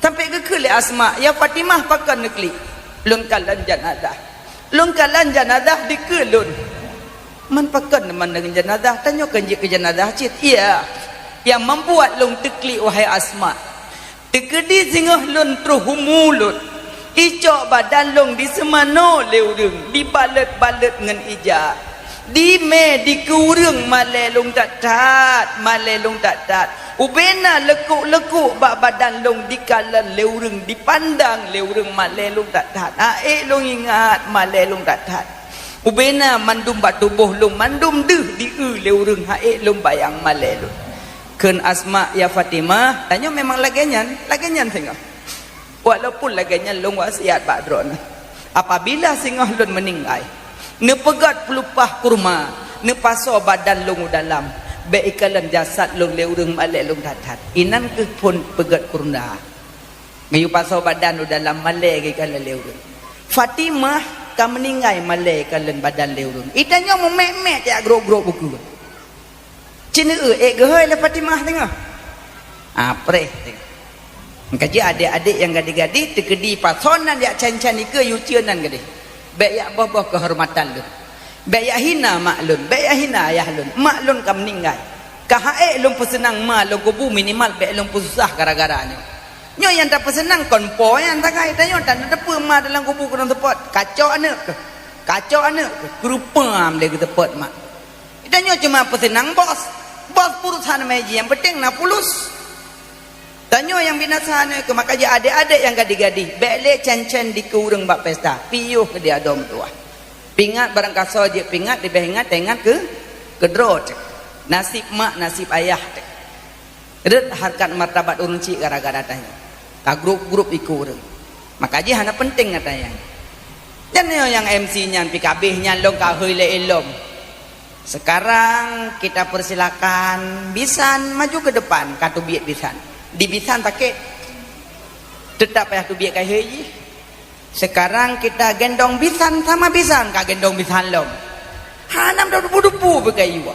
Sampai geukheun lé Asma, "Ya Fatimah, pakon neuklik?" "Lôn kalon janazah." "Lôn kalon janazah dikeue lôn." "Man pakon man deungon janazah? Tanyoe kan jeuet keu janazah cit." "Iya. Nyang membuat lôn teuklik, wahai Asma. Teukeudi singoh lôn troh umu lôn, icok badan lôn diseumanoe lé ureuëng, dibalot-balot ngon ija, dimé dikeue ureuëng malée lôn that-that, malée lôn that-that. Ubena leukuk-leukuk bak badan lôn dikalon lé ureuëng, dipandang lé ureuëng malée lôn that-that. Ha'ék lôn ingat malée lôn that-that. Ubena mandum bak tuboh lôn, mandum deuh dieu lé ureuëng, ha'ék lôn bayang malée lôn." Kheun Asma, "Ya Fatimah, tanyoe memang lagée nyan, lagée nyan singoh. Walaupun lagée nyan lôn wasiat bak droeneuh. Apabila singoh lôn meuninggai, neupeugét peulupah kurma, neupasoe badan lôn u dalam, bék ikalon jasad lôn lé ureuëng malée lôn that-that. Inan kheueh phon peugét kurma. Geuyue pasoe badan u dalam malée geukalon lé ureuëng. Fatimah ka meuninggai malée ikalon badan lé ureuëng. Itanyoe meumék-mék jak grok-grok buku." Ceuneuk ék geuhôi lé Fatimah teungoh. Ah, preh teungoh. Maka jih adék-adék nyang gadih-gadih, teukeudi pasoe nan jak cen-cen dikeue, yuceunan gadih. Bék jak boh-boh keuhormatan lôn. Bék jak hina mak lôn, bék jak hina ayah lôn. Mak lôn ka meuninggai. Ka ha'ék lôn peuseunang ma lôn kubu, minimal bék lôn peususah gara-gara nyoe. Nyoe nyang tapeuseunang kon po nyan sagai, tanyoe tan tateupeue ma dalam kubu keunong seupôt. Kacok aneuëk keuh. Kacok aneuëk keuh. Keurupam lé geuteupôt mak. Tanyoe cuma peuseunang bos. Bos peurusan meujih, nyang penting na fulus. Tanyoe nyang binasa nyoe keuh, maka jih adék-adék nyang gadih-gadih, bék lé cen-cen dikeue ureuëng bak pesta. Piôh keu di adoe meutuwah. Pingat barangkasoe jeuet pingat, leubeh ingat taingat keu Keudroe teuh. Naseb mak, naseb ayah teuh. Rhot hareukat martabat ureuëng chik gara-gara tanyoe. Ka grup-grup iku ureuëng. Maka jih hana peunteng gata nyan. Nyan nyoe nyang M C nyan pih ka abéh nyan lôn ka hôi lé ilom. Sekarang kita persilakan bisan maju ke depan, ka teubiet bisan. Di bisan sakét. Teutap payah teubiet ka hôi jih. Sekarang kita gendong bisan sama bisan, ka gendong bisan lom. Hana meudupu-dupu beukayu.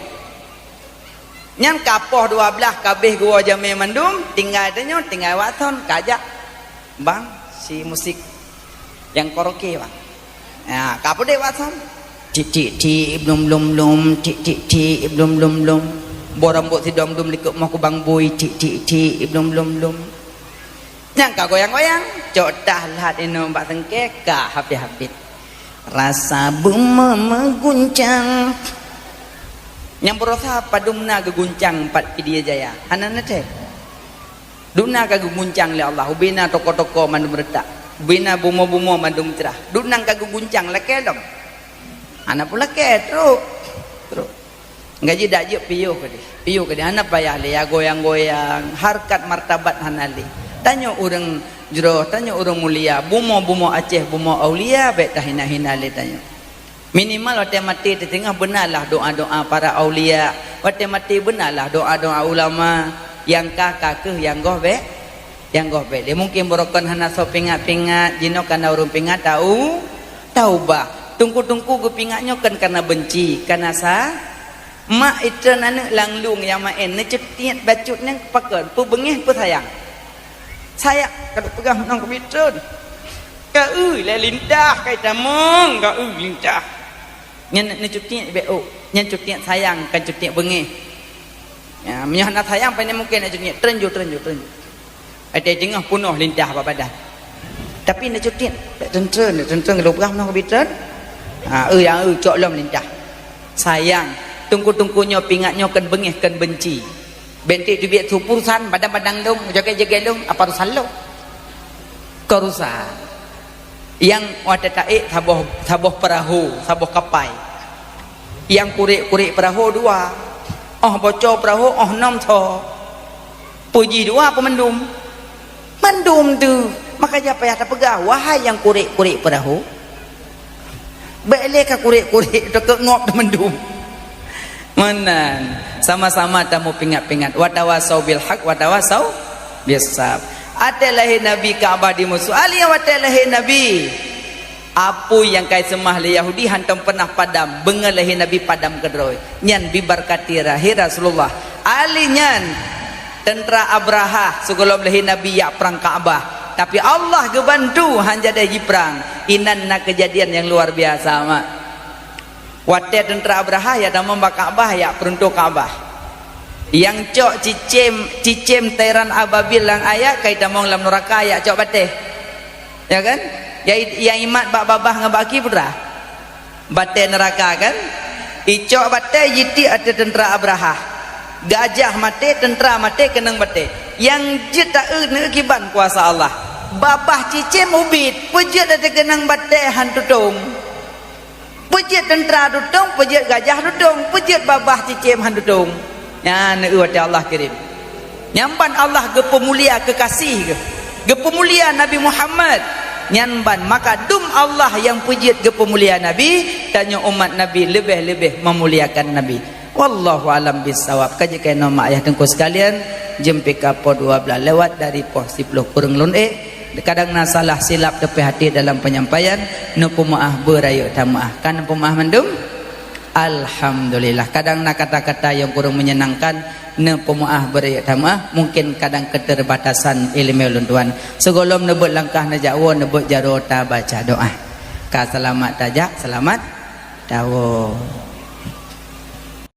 Nyan ka poh dua blaih ka abéh geuwoe jamé mandum, tinggai tanyoe, tinggai Watson, ka jak bang si musik nyang karaoke, bang. Ya, ka peudeh Watson. Tik, tik, tik, blum, blum, blum, tik, tik, tik, blum, blum, blum. Boh rambôt sidom dum likot moh kubang bui, tik, tik, tik, blum, blum, blum. Nyang ka goyang-goyang, cok tah lhat inong bak sengke, ka habéh-habéh. Rasa bumoe meuguncang. Nyang beurasa padum na geuguncang pat Pidie Jaya. Hana neutem. Dum na ka geuguncang lé Allah. Ubena toko-toko mandum reutak. Ubena bumoe-bumoe mandum crah. Dum na ka geuguncang lakée lom. Hana peulakée, trok. Trok. Gaji dak jeuet piôh keudeh. Piôh keudeh hana payah lé ya goyang-goyang, hareukat martabat hana lé. Tanyoe ureuëng jroh, tanyoe ureuëng mulia, bumoe-bumoe Aceh, bumoe aulia, bék tahina-hina lé tanyoe. Minimal watée maté teuteungoh beunalah doa-doa para aulia, watée maté beunalah doa-doa ulama, nyang ka, ka kheueh, nyang goh bék. Nyang goh bék lé. Mungken barokon hana soe pingat-pingat, jinoe kana ureuëng pingat tau, taubah. Teungku-teungku geupingat nyoe kon kana beunci, kana sa. Mak itreun aneuëk lam lueng nyang maén, neuceutiet bacut nyang pakon, peubeungéh peusayang. Sayang, ka duek peugah meunan keu itreun. Ka eu lé lintah, ka itamong, ka eu lintah. Nyan neuceutiet bék ôk, nyan ceutiet sayang, kon ceutiet beungéh. Ya, meunyoe hana sayang, pane mungken nak ceutiet, treun ju, treun ju, treun ju. Watée teungoh punoh lintah bak badan. Tapi neuceutiet, bék treun-treun, treun-treun, ka duek peugah meunan keu itreun. Ha, eu nyang eu cok lom lintah. Sayang, teungku-teungku nyoe pingat nyoe kon beungéh, kon beunci. Bék teubiet su peurusan, badang-badang lom, jagée-jagée lom, apa urusan lom? Kon urusan. Nyang watée taék saboh, saboh peurahô, saboh kapai. Nyang kurek-kurek peurahô dua. Óh boco peurahô, óh nom tho. Peue jih dua peue mandum? Mandum tu. Maka jak payah tapeugah, wahai nyang kurek-kurek peurahô. Bék lé ka kurek-kurek, takot ngop teumandum. Meunan, sama-sama tameupingat-pingat. Watawasau bil haq, watawasau bis sabr. Watée lahé Nabi Ka'bah dimusoh. Ali watée lahé Nabi. Apui nyang kai seumah lé Yahudi hantom peunah padam, beungoh lahé Nabi padam keudroe. Nyan bibarkati lahé Rasulullah. Ali nyan teuntra Abrahah sigohlom lahé Nabi jak prang Ka'bah. Tapi Allah geubantu han jadeh jiprang. Inan na keujadian nyang luar biasa, mak. Watée teuntra Abrahah jak tamong bak Ka'bah, jak peuruntoh Ka'bah. Nyang cok cicém, cicém tairan ababil nyang ayat kai tamong lam nuraka jak cok batée. Ya kan? Nyang, nyang imat bak babah ngon bak aki peue teuma? Batée nuraka kan? Icok batée jitiek ateueh teuntra Abrahah. Gajah maté, teuntra maté keunong batée. Nyang jeuet taeu neukiban kuasa Allah. Babah cicém ubit, peue jeuet ateueh keunong batée han tutong. Peue jeuet teuntra tutong, peue jeuet gajah tutong, peue jeuet babah cicém han tutong. Nyan eu watée Allah kirém. Nyan ban Allah geupeumulia kekasih geuh, geupeumulia Nabi Muhammad. Nyan ban maka dum Allah nyang peujeuet geupeumulia Nabi, tanyoe umat Nabi leubeh-leubeh meumuliakan Nabi. Wallahu alam bisawab. Ka jeuet keunoe mak ayah teungku sekalian, jeuem pih ka poh dua blaih lewat dari poh siploh kureueng lôn ék. Kadang na salah silap teupih hati dalam penyampaian, neupeumeu'ah beurayeuk tameu'ah. Ka neupeumeu'ah mandum? Alhamdulillah. Kadang na kata-kata nyang kurang menyenangkan, neupeumeu'ah beurayeuk tameu'ah. Mungkin kadang keterbatasan ileumé ulôn tuan. Sigohlom neubeuet langkah neujak woe, neubeuet jaroe tabaca doa. Ka seulamat tajak, seulamat tawoe.